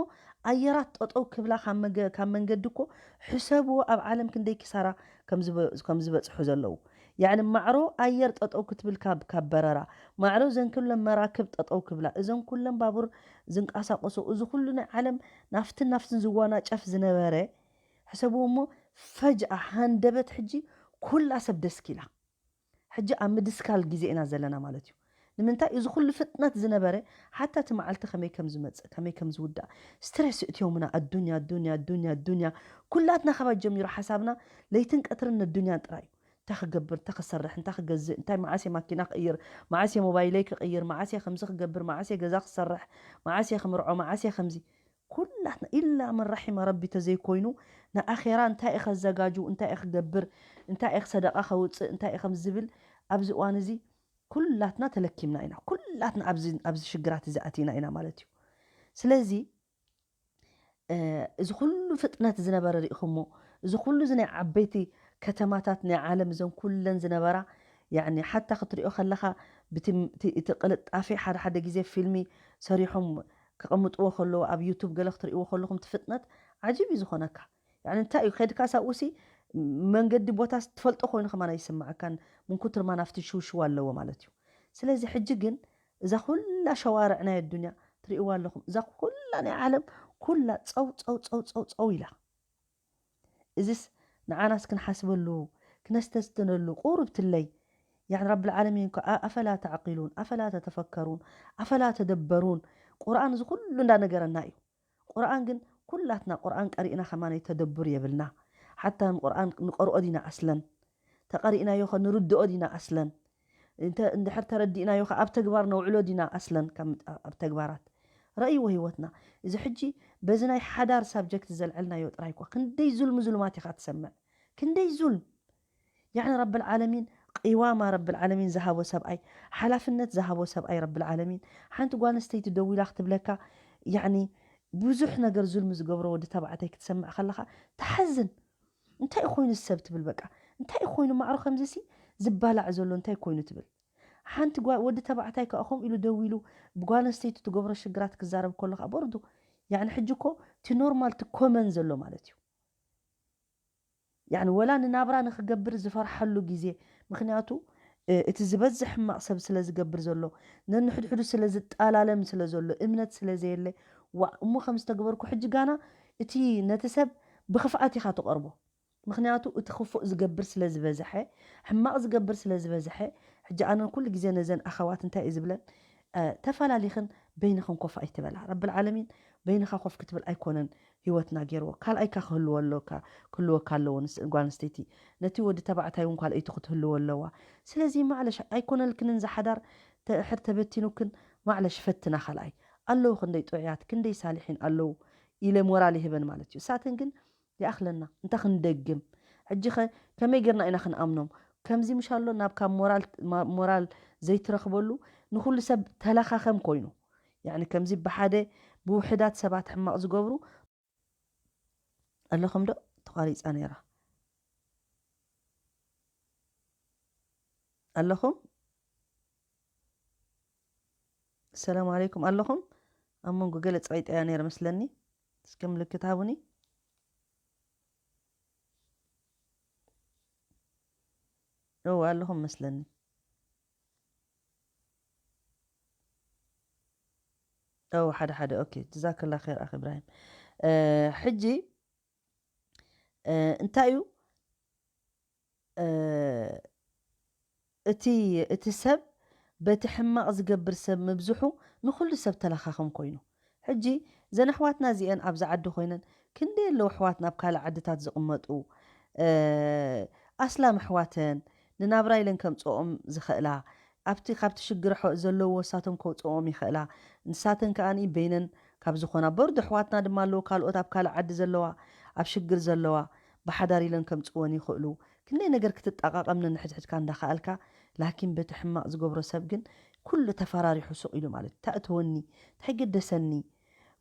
ኣየራት ጠጠው ክብላ ካብ መገ-፣ ካብ መንገዲ እኮ ሕሰብዎ ኣብ ዓለም ክንደይ ኪሳራ ከም ዝበ-፣ ከም ዝበጽሑ ዘለዉ። ያዕኒ ማዕሮ ኣየር ጠጠው ክትብል ካብ፣ ካብ በረራ፣ ማዕሮ እዘን ኩለን መራክብ ጠጠው ክብላ፣ እዘን ኩለን ባቡር ዝንቀሳቀሱ፣ እዚ ኩሉ ናይ ዓለም ናፍትን ናፍትን ዝዋናጨፍ ዝነበረ፣ ሕሰብዎ እሞ ፈጅኣ ሃንደበት ሕጂ ኩላ ሰብ ደስኪላ። ሕጂ ኣብ ምድስካል ግዜ ኢና ዘለና ማለት እዩ። ንምንታይ? እዚ ኩሉ ፍጥነት ዝነበረ፣ ሓታ እቲ መዓልቲ ከመይ ከም ዝመጽእ፣ ከመይ ከም ዝውዳእ፣ ስትሬስ እትዮምና። ኣዱንያ፣ ኣዱንያ፣ ኣዱንያ፣ ኣዱንያ። ኩላትና ካብ ጀሚሩ ሓሳብና ለይትን ቀትርን ነዱንያን ጥራይ እዩ። እንታይ ክገብር፣ እንታይ ክሰርሕ፣ እንታይ ክገዝእ፣ እንታይ መዓስ እየ ማኪና ክቕይር፣ መዓስ እየ ሞባይለይ ክቕይር፣ መዓስ እየ ከምዚ ክገብር፣ መዓስ እየ ገዛ ክሰርሕ፣ መዓስ እየ ክምርዖ፣ መዓስ እየ ከምዚ። ኩላትና ኢላ መን ረሒመ ረቢ ተዘይኮይኑ፣ ንኣኼራ እንታይ እየ ከዘጋጁ፣ እንታይ እየ ክገብር፣ እንታይ እየ ሰደቃ ከውፅእ፣ እንታይ እየ ከም ዝብል፣ ኣብዚ እዋን እዚ ኩላትና ተለኪምና ኢና። ኩላትና ኣብዚ፣ ኣብዚ ሽግራት እዚ ኣቲና ኢና ማለት እዩ። ስለዚ፣ እ፣ እዚ ኩሉ ፍጥነት ዝነበረ ርኢኹሞ፣ እዚ ኩሉ እዚ ናይ ዓበይቲ ከተማታት ናይ ዓለም እዘን ኩለን ዝነበራ፣ ያዕኒ ሓታ ክትሪኦ ከለኻ ብቲ፣ እቲ፣ እቲ ቅልጣፌ ሓደ ሓደ ግዜ ፊልሚ ሰሪሖም ከቐምጥዎ ከለዉ ኣብ ዩቱብ ገለ ክትርእይዎ ከለኹም እቲ ፍጥነት ዓጂብ እዩ ዝኾነካ። ያዕኒ እንታይ እዩ ከድካ ሳብኡሲ መንገዲ ቦታ ትፈልጦ ኮይኑ ከማን ኣይስምዓካን፣ ምን ኩትር ማን ኣብቲ ሽውሽው ኣለዎ ማለት እዩ። ስለዚ ሕጂ ግን እዛ ኩላ ሸዋርዕ ናይ ኣዱንያ ትርእይዋ ኣለኹም። እዛ ኩላ ናይ ዓለም ኩላ ጸው፣ ጸው፣ ጸው፣ ጸው፣ ጸው ኢላ። እዚስ ንዓናስ ክንሓስበሉ፣ ክነስተንትነሉ ቁሩብ ትለይ። ያዕኒ ረብል ዓለሚን እኮ ኣ-፣ ኣፈላ ተዕቂሉን፣ ኣፈላ ተተፈከሩን፣ ኣፈላ ተደበሩን። ቁርኣን እዚ ኩሉ እንዳነገረና እዩ። ቁርኣን ግን ኩላትና ቁርኣን ቀሪእና ከማን ተደቡር የብልና። ሓታ ንቁርኣን ንቀርኦ ዲና ኣስለን? ተቐሪእናዮ ኸ ንርድኦ ዲና ኣስለን? እንተ-፣ እንድሕር ተረዲእናዮ ኸ ኣብ ተግባር ነውዕሎ ዲና ኣስለን? ካብ ምጥ-፣ ኣብ ተግባራት ረእይዎ ህይወትና። እዚ ሕጂ በዚ ናይ ሓዳር ሳብጀክት ዘልዐልናዮ ጥራይ እኳ ክንደይ ዙልሚ ዙልማት ኢኻ ትሰምዕ። ክንደይ ዙልም። ያዕኒ ረብል ዓለሚን፣ ቂዋማ ረብል ዓለሚን ዝሃቦ ሰብኣይ፣ ሓላፍነት ዝሃቦ ሰብኣይ ረብል ዓለሚን፣ ሓንቲ ጓል ኣንስተይቲ ደዊላ ክትብለካ፣ ያዕኒ ብዙሕ ነገር ዙልሚ ዝገብሮ ወዲ ተባዕታይ ክትሰምዕ ከለኻ ትሓዝን። እንታይ እዩ ኮይኑ ሰብ ትብል በቃ። እንታይ እዩ ኮይኑ ማዕሮ ከምዚሲ ዝባላዕ ዘሎ እንታይ ኮይኑ ትብል። ሓንቲ ጓ-፣ ወዲ ተባዕታይ ከኣ ከምኡ ኢሉ ደዊሉ ብጓል ኣንስተይቲ ትገብሮ ሽግራት ክዛረብ ከሎ ከኣ በርዱ። ያዕኒ ሕጂ እኮ እቲ ኖርማል እቲ ኮመን ዘሎ ማለት እዩ። ያዕኒ ወላ ንናብራ ንኽገብር ዝፈርሓሉ ግዜ፣ ምኽንያቱ፣ እ፣ እቲ ዝበዝሕ ሕማቕ ሰብ ስለ ዝገብር ዘሎ፣ ነንሕድሕዱ ስለ ዝጠላለም ስለ ዘሎ፣ እምነት ስለ ዘየለ፣ ዋእ፣ እሞ ከም ዝተግበርኩ ሕጂ ጋና እቲ ነቲ ሰብ ብኽፍኣት ኢኻ ትቐርቦ። ምኽንያቱ እቲ ክፉእ ዝገብር ስለ ዝበዝሐ፣ ሕማቕ ዝገብር ስለ ዝበዝሐ፣ ሕጂ ኣነ ኩሉ ግዜ ነዘን ኣኸዋት እንታይ እየ ዝብለን? እ፣ ተፈላሊኽን በይንኽን ኮፍ ኣይትበላ። ረብል ዓለሚን በይንኻ ኮፍ ክትብል ኣይኮነን ህይወትና ገይርዎ። ካልኣይካ ክህልዎ ኣለካ፣ ክህልወካ ኣለዎ፣ ንስ-፣ ጓል ኣንስተይቲ። ነቲ ወዲ ተባዕታይ እውን ካልኣይቱ ክትህልዎ ኣለዋ። ስለዚ ማዕለሽ ኣይኮነልክንን ዝሓዳር፣ ድሕር ተበቲኑክን ማዕለሽ ፈትና ካልኣይ። ኣለዉ ክንደይ ጥዑያት፣ ክንደይ ሳልሒን ኣለዉ ኢለ ሞራል ይህበን ማለት እዩ። እሳተን ግን ይኣኽለና፣ እንታይ ክንደግም? ሕጂ ኸ ከመይ ጌርና ኢና ክንኣምኖም? ከምዚ ምሽ ኣሎ ናብ ካብ ሞራል፣ ማ-፣ ሞራል ዘይትረኽበሉ ንኹሉ ሰብ ተለኻኸም ኮይኑ። ያዕኒ ከምዚ ብሓደ ብውሕዳት ሰባት ሕማቕ ዝገብሩ ኣለኹም ዶ? ተቋሪጻ ነይራ። ኣለኹም? ሰላም ዓለይኩም ኣለኹም? ኣብ መንጎ ገለ ጸቒጠያ ነይረ መስለኒ። እስከ ምልክት ሃቡኒ። እወ ኣለኹም መስለኒ። እወ ሓደ ሓደ። ኦኬ፣ ጀዛከላ ኸይር ኣኽ ኢብራሂም። እ፣ ሕጂ፣ እ፣ እንታይ እዩ? እ፣ እቲ፣ እቲ ሰብ በቲ ሕማቕ ዝገብር ሰብ ምብዝሑ ንኹሉ ሰብ ተለኻኽም ኮይኑ። ሕጂ እዘን ኣሕዋትና እዚአን ኣብዚ ዓዲ ኮይነን ክንደይ ኣለዉ ኣሕዋትና ኣብ ካልእ ዓድታት ዝቕመጡ፣ እ፣ ኣስላም ኣሕዋተን ንናብራ ኢለን ከምጽኦም ዝኽእላ፣ ኣብቲ ካብቲ ሽግር ሖ- ዘለዎ ንሳቶም ከውፅኦም ይኽእላ። ንሳተን ከኣ በይነን ካብ ዝኾና በርዶ ኣሕዋትና ድማ ኣለዎ፣ ካልኦት ኣብ ካልእ ዓዲ ዘለዋ፣ ኣብ ሽግር ዘለዋ፣ ብሓዳር ኢለን ከምፅወን ይኽእሉ። ክንደይ ነገር ክትጠቃቀም ነንሕድሕድካ እንዳኸኣልካ፣ ላኪን በቲ ሕማቕ ዝገብሮ ሰብ ግን ኩሉ ተፈራሪሑ ሱቕ ኢሉ ማለት እዩ። እንታይ እተወኒ እንታይ ገደሰኒ፣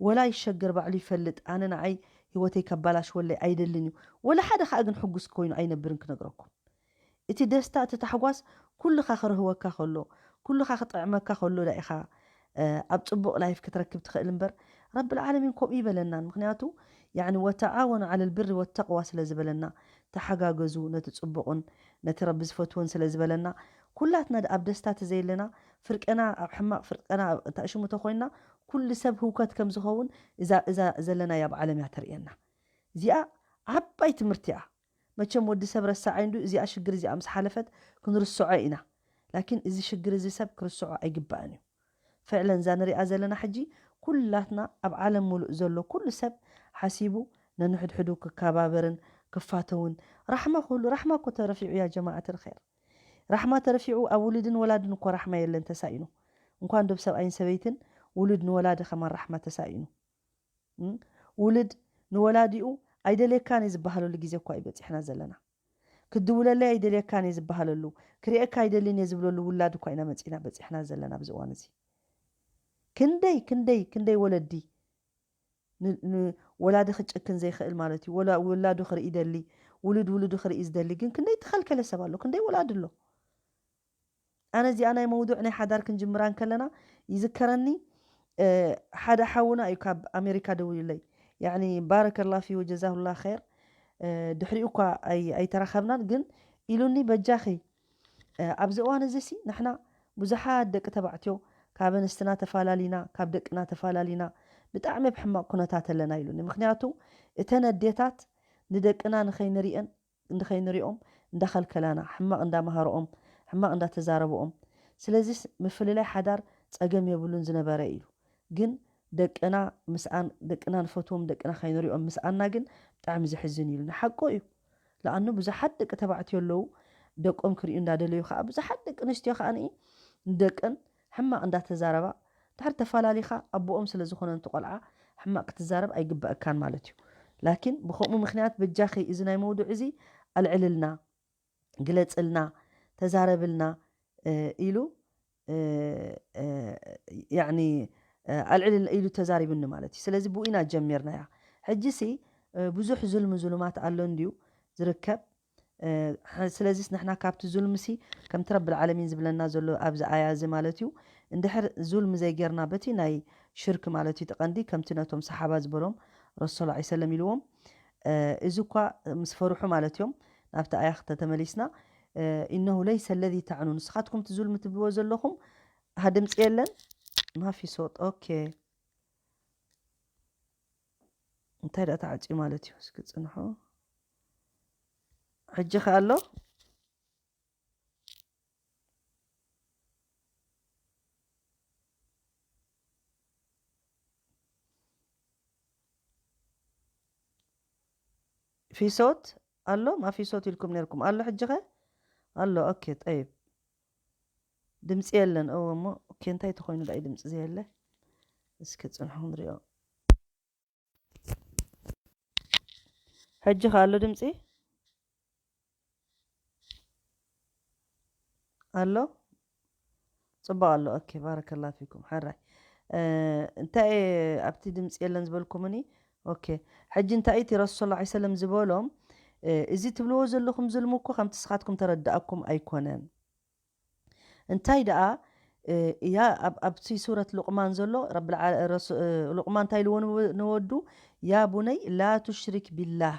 ወላ ይሸገር ባዕሉ ይፈልጥ። ኣነ ንዓይ ህይወተይ ከባላሽወለይ ኣይደልን እዩ። ወላ ሓደ ከዓ ግን ሕጉስ ኮይኑ ኣይነብርን ክነግረኩም። እቲ ደስታ፣ እቲ ታሕጓስ ኩልኻ ክርህወካ ከሎ፣ ኩልኻ ክጥዕመካ ከሎ ዳ ኢኻ ኣብ ፅቡቕ ላይፍ ክትረክብ ትኽእል እምበር፣ ረብል ዓለሚን ከምኡ ይበለናን። ምክንያቱ ያኒ ወተዓወኑ ዓለል ብሪ ወተቅዋ ስለ ዝበለና፣ ተሓጋገዙ፣ ነቲ ፅቡቕን ነቲ ረቢ ዝፈትዎን ስለ ዝበለና፣ ኩላትና ኣብ ደስታ ተዘየለና፣ ፍርቀና ኣብ ሕማቕ፣ ፍርቀና ኣብ ታእሽሙ ተኮይንና፣ ኩሉ ሰብ ህውከት ከም ዝኸውን እዛ እዛ ዘለናያ ኣብ ዓለም እያ ተርእየና። እዚኣ ዓባይ ትምህርቲ እያ። መቸም ወዲ ሰብ ረሳዓይ እንዱ እዚኣ ሽግር እዚኣ ምስ ሓለፈት ክንርስዖ ኢና። ላኪን እዚ ሽግር እዚ ሰብ ክርስዖ ኣይግባእን እዩ። ፍዕለን እዛ ንሪኣ ዘለና ሕጂ ኩላትና ኣብ ዓለም ሙሉእ ዘሎ ኩሉ ሰብ ሓሲቡ ነንሕድሕዱ ክከባበርን ክፋተውን፣ ራሕማ ክህሉ፣ ራሕማ እኮ ተረፊዑ ያ ጀማዓት ልኸይር። ራሕማ ተረፊዑ ኣብ ውሉድን ወላድን እኮ ራሕማ የለን ተሳኢኑ። እንኳን ዶብ ሰብኣይን ሰበይትን ውሉድ ንወላዲ ከማን ራሕማ ተሳኢኑ። እም? ውሉድ ንወላዲኡ ኣይደልየካን እየ ዝበሃለሉ ግዜ እኳ እዩ በፂሕና ዘለና። ክድውለለይ ኣይደልየካን እየ ዝበሃለሉ፣ ክርእየካ ኣይደልን እየ ዝብለሉ ውላድ እኳ ኢና መፂና በፂሕና ዘለና ኣብዚ እዋን እዚ። ክንደይ ክንደይ ክንደይ ወለዲ ን- ን- ወላዲ ክጭክን ዘይክእል ማለት እዩ። ወላ- ውላዱ ክርኢ ይደሊ፣ ውሉድ ውሉዱ ክርኢ ዝደሊ፣ ግን ክንደይ ተኸልከለ ሰብ ኣሎ፣ ክንደይ ወላዲ ኣሎ። ኣነ እዚኣ ናይ መውዱዕ ናይ ሓዳር ክንጅምራ እንከለና ይዝከረኒ፣ እ፣ ሓደ ሓውና እዩ ካብ ኣሜሪካ ደዊሉለይ። ያኒ ባረከላ ፊ ወጀዛሁላ ኸይር። እ፣ ድሕሪኡ እኳ ኣይ- ኣይተራኸብናን፣ ግን ኢሉኒ፣ በጃኺ፣ እ፣ ኣብዚ እዋን እዚ ሲ ንሕና ብዙሓት ደቂ ተባዕትዮ ካብ ኣንስትና ተፋላሊና፣ ካብ ደቅና ተፋላሊና፣ ብጣዕሚ ኣብ ሕማቕ ኩነታት ኣለና ኢሉኒ። ምክንያቱ እተን ኣዴታት ንደቅና ንኸይንሪአን ንኸይንሪኦም እንዳኸልከላና፣ ሕማቕ እንዳመሃረኦም፣ ሕማቕ እንዳተዛረበኦም። ስለዚስ ምፍልላይ ሓዳር ጸገም የብሉን ዝነበረ ኢሉ። ግን ደቅና ምስኣን፣ ደቅና ንፈትዎም ደቅና ከይንሪኦም ምስኣና ግን ብጣዕሚ ዘሕዝን ኢሉ። ንሓቁ እዩ። ለኣኑ ብዙሓት ደቂ ተባዕትዮ ኣለዉ፣ ደቆም ክርእዩ እንዳደለዩ ከዓ፣ ብዙሓት ደቂ ኣንስትዮ ከዓ ንኢ ንደቀን ሕማቕ እንዳተዛረባ፣ ድሕር ተፈላሊኻ ኣቦኦም ስለ ዝኾነ ነቲ ቆልዓ ሕማቕ ክትዛረብ ኣይግበኣካን ማለት እዩ። ላኪን ብኸምኡ ምኽንያት በጃኺ እዚ ናይ መውዱዕ እዚ ኣልዕልልና፣ ግለጽልና፣ ተዛረብልና፣ እ፣ ኢሉ፣ እ፣ እ፣ ያዕኒ፣ እ፣ ኣልዕልልና ኢሉ ተዛሪቡኒ ማለት እዩ። ስለዚ ብኡ ኢና ጀሚርናያ። ሕጂሲ፣ እ፣ ብዙሕ ዙልሚ ዙሉማት ኣሎ እንድዩ ዝርከብ። እ፣ ሐ-፣ ስለዚስ ንሕና ካብቲ ዙልምሲ ከምቲ ረብል ዓለሚን ዝብለና ዘሎ ኣብዚ ኣያ እዚ ማለት እዩ፣ እንድሕር ዙልሚ ዘይጌርና በቲ ናይ ሽርክ ማለት እዩ፣ እቲ ቀንዲ ከምቲ ነቶም ሰሓባ ዝበሎም ረሱል ሰለላሁ ዐለይሂ ወሰለም ኢልዎም፣ እ፣ እዚ እኳ ምስ ፈርሑ ማለት እዮም፣ ናብቲ ኣያ ክተተመሊስና፣ እ፣ ኢነሁ ለይሰ ለዚ ተዕኑ፣ ንስኻትኩም እቲ ዙልሚ ትብልዎ ዘለኹም፣ ሃ፣ ድምፂ የለን፣ ማፊ ሶጥ፣ ኦኬ። እንታይ ደኣ ተዓጽዩ ማለት እዩ? እስኪ ጽንሑ። ሕጂ ከ ኣሎ? ፊሶት ኣሎ? ማ ፊሶት ኢልኩም ነርኩም። ኣሎ ሕጂ ከ? ኣሎ። ኦኬ፣ ጠይብ። ድምፂ የለን። እዎ እሞ፣ ኦኬ፣ እንታይ ተኾይኑ ደኣ እዩ ድምፂ ዘየለ? እስኪ ጽንሑ ክንሪኦ። ሕጂ ከ ኣሎ ድምፂ? ኣሎ? ጽቡቕ ኣሎ። ኦኬ፣ ባረከላ ፊኩም። ሕራይ። እ፣ እንታይ እየ ኣብቲ ድምፂ የለን ዝበልኩምኒ? ኦኬ። ሕጂ እንታይ እቲ ረሱል ሰለላሁ ዐለይሂ ወሰለም ዝበሎም፣ እ፣ እዚ ትብልዎ ዘለኹም ዝልሚ እኮ ከምቲ ስኻትኩም ተረዳእኩም ኣይኮነን። እንታይ ደኣ፣ እ፣ እያ ኣብ-፣ ኣብቲ ሱረት ሉቕማን ዘሎ ረብል ዓ-፣ ረሱ-፣ እ፣ ሉቕማን እንታይ ኢልዎ ንወ-፣ ንወዱ? "ያ ቡነይ ላ ቱሽሪክ ቢላህ፣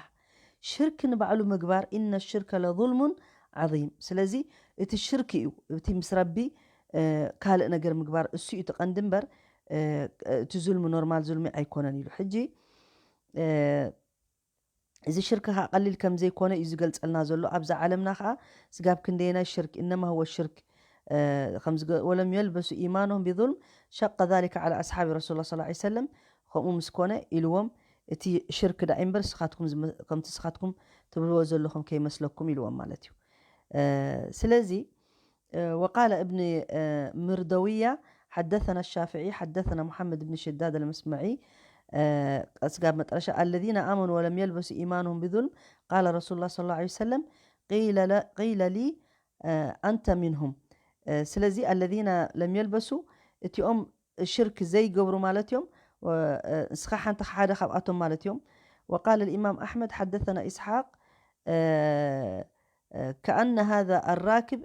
ሽርክ ንባዕሉ ምግባር፣ ኢነ ሽርከ ለዙልሙን ዓዚም።" ስለዚ እቲ ሽርክ እዩ፣ እቲ ምስ ረቢ፣ እ፣ ካልእ ነገር ምግባር፣ እሱ እዩ እቲ ቀንዲ እምበር፣ እ፣ እቲ ዙልሚ ኖርማል ዙልሚ ኣይኮነን ኢሉ። ሕጂ፣ እ፣ እዚ ሽርክ ከኣ ቀሊል ከም ዘይኮነ እዩ ዝገልጸልና ዘሎ። ኣብዛ ዓለምና ከኣ ስጋብ ክንደየናይ ሽርክ፣ "ኢነማ ሁወ ሽርክ፣ እ፣ ከም ዝገ-፣ ወለም የልበሱ ኢማኖም ቢዙልም ሸቀ ዛሊከ ዐላ ኣስሓቢ ረሱል ሰለላሁ ዐለይሂ ወሰለም፣ ከምኡ ምስ ኮነ" ኢልዎም፣ "እቲ ሽርክ ደኣ እምበር ስኻትኩም ዝመ-፣ ከምቲ ስኻትኩም ትብልዎ ዘለኹም ከይመስለኩም" ኢልዎም ማለት እዩ። እ፣ ስለዚ፣ وقال ابن مردوية: حدثنا الشافعي حدثنا محمد بن شداد المسمعي. ስጋብ መጠረሻ: الذين آمنوا ولم يلبسوا إيمانهم بظلم قال رسول الله صلى الله عليه وسلم: قيل ل- قيل لي أنت منهم. ስለዚ الذين لم يلبسوا እቲኦም ሽርክ ዘይገብሩ ማለት እዮም። ንስኻ ሓንቲ ሓደ ካብኣቶም ማለት እዮም። وقال الإمام أحمد حدثنا إسحاق كأن هذا الراكب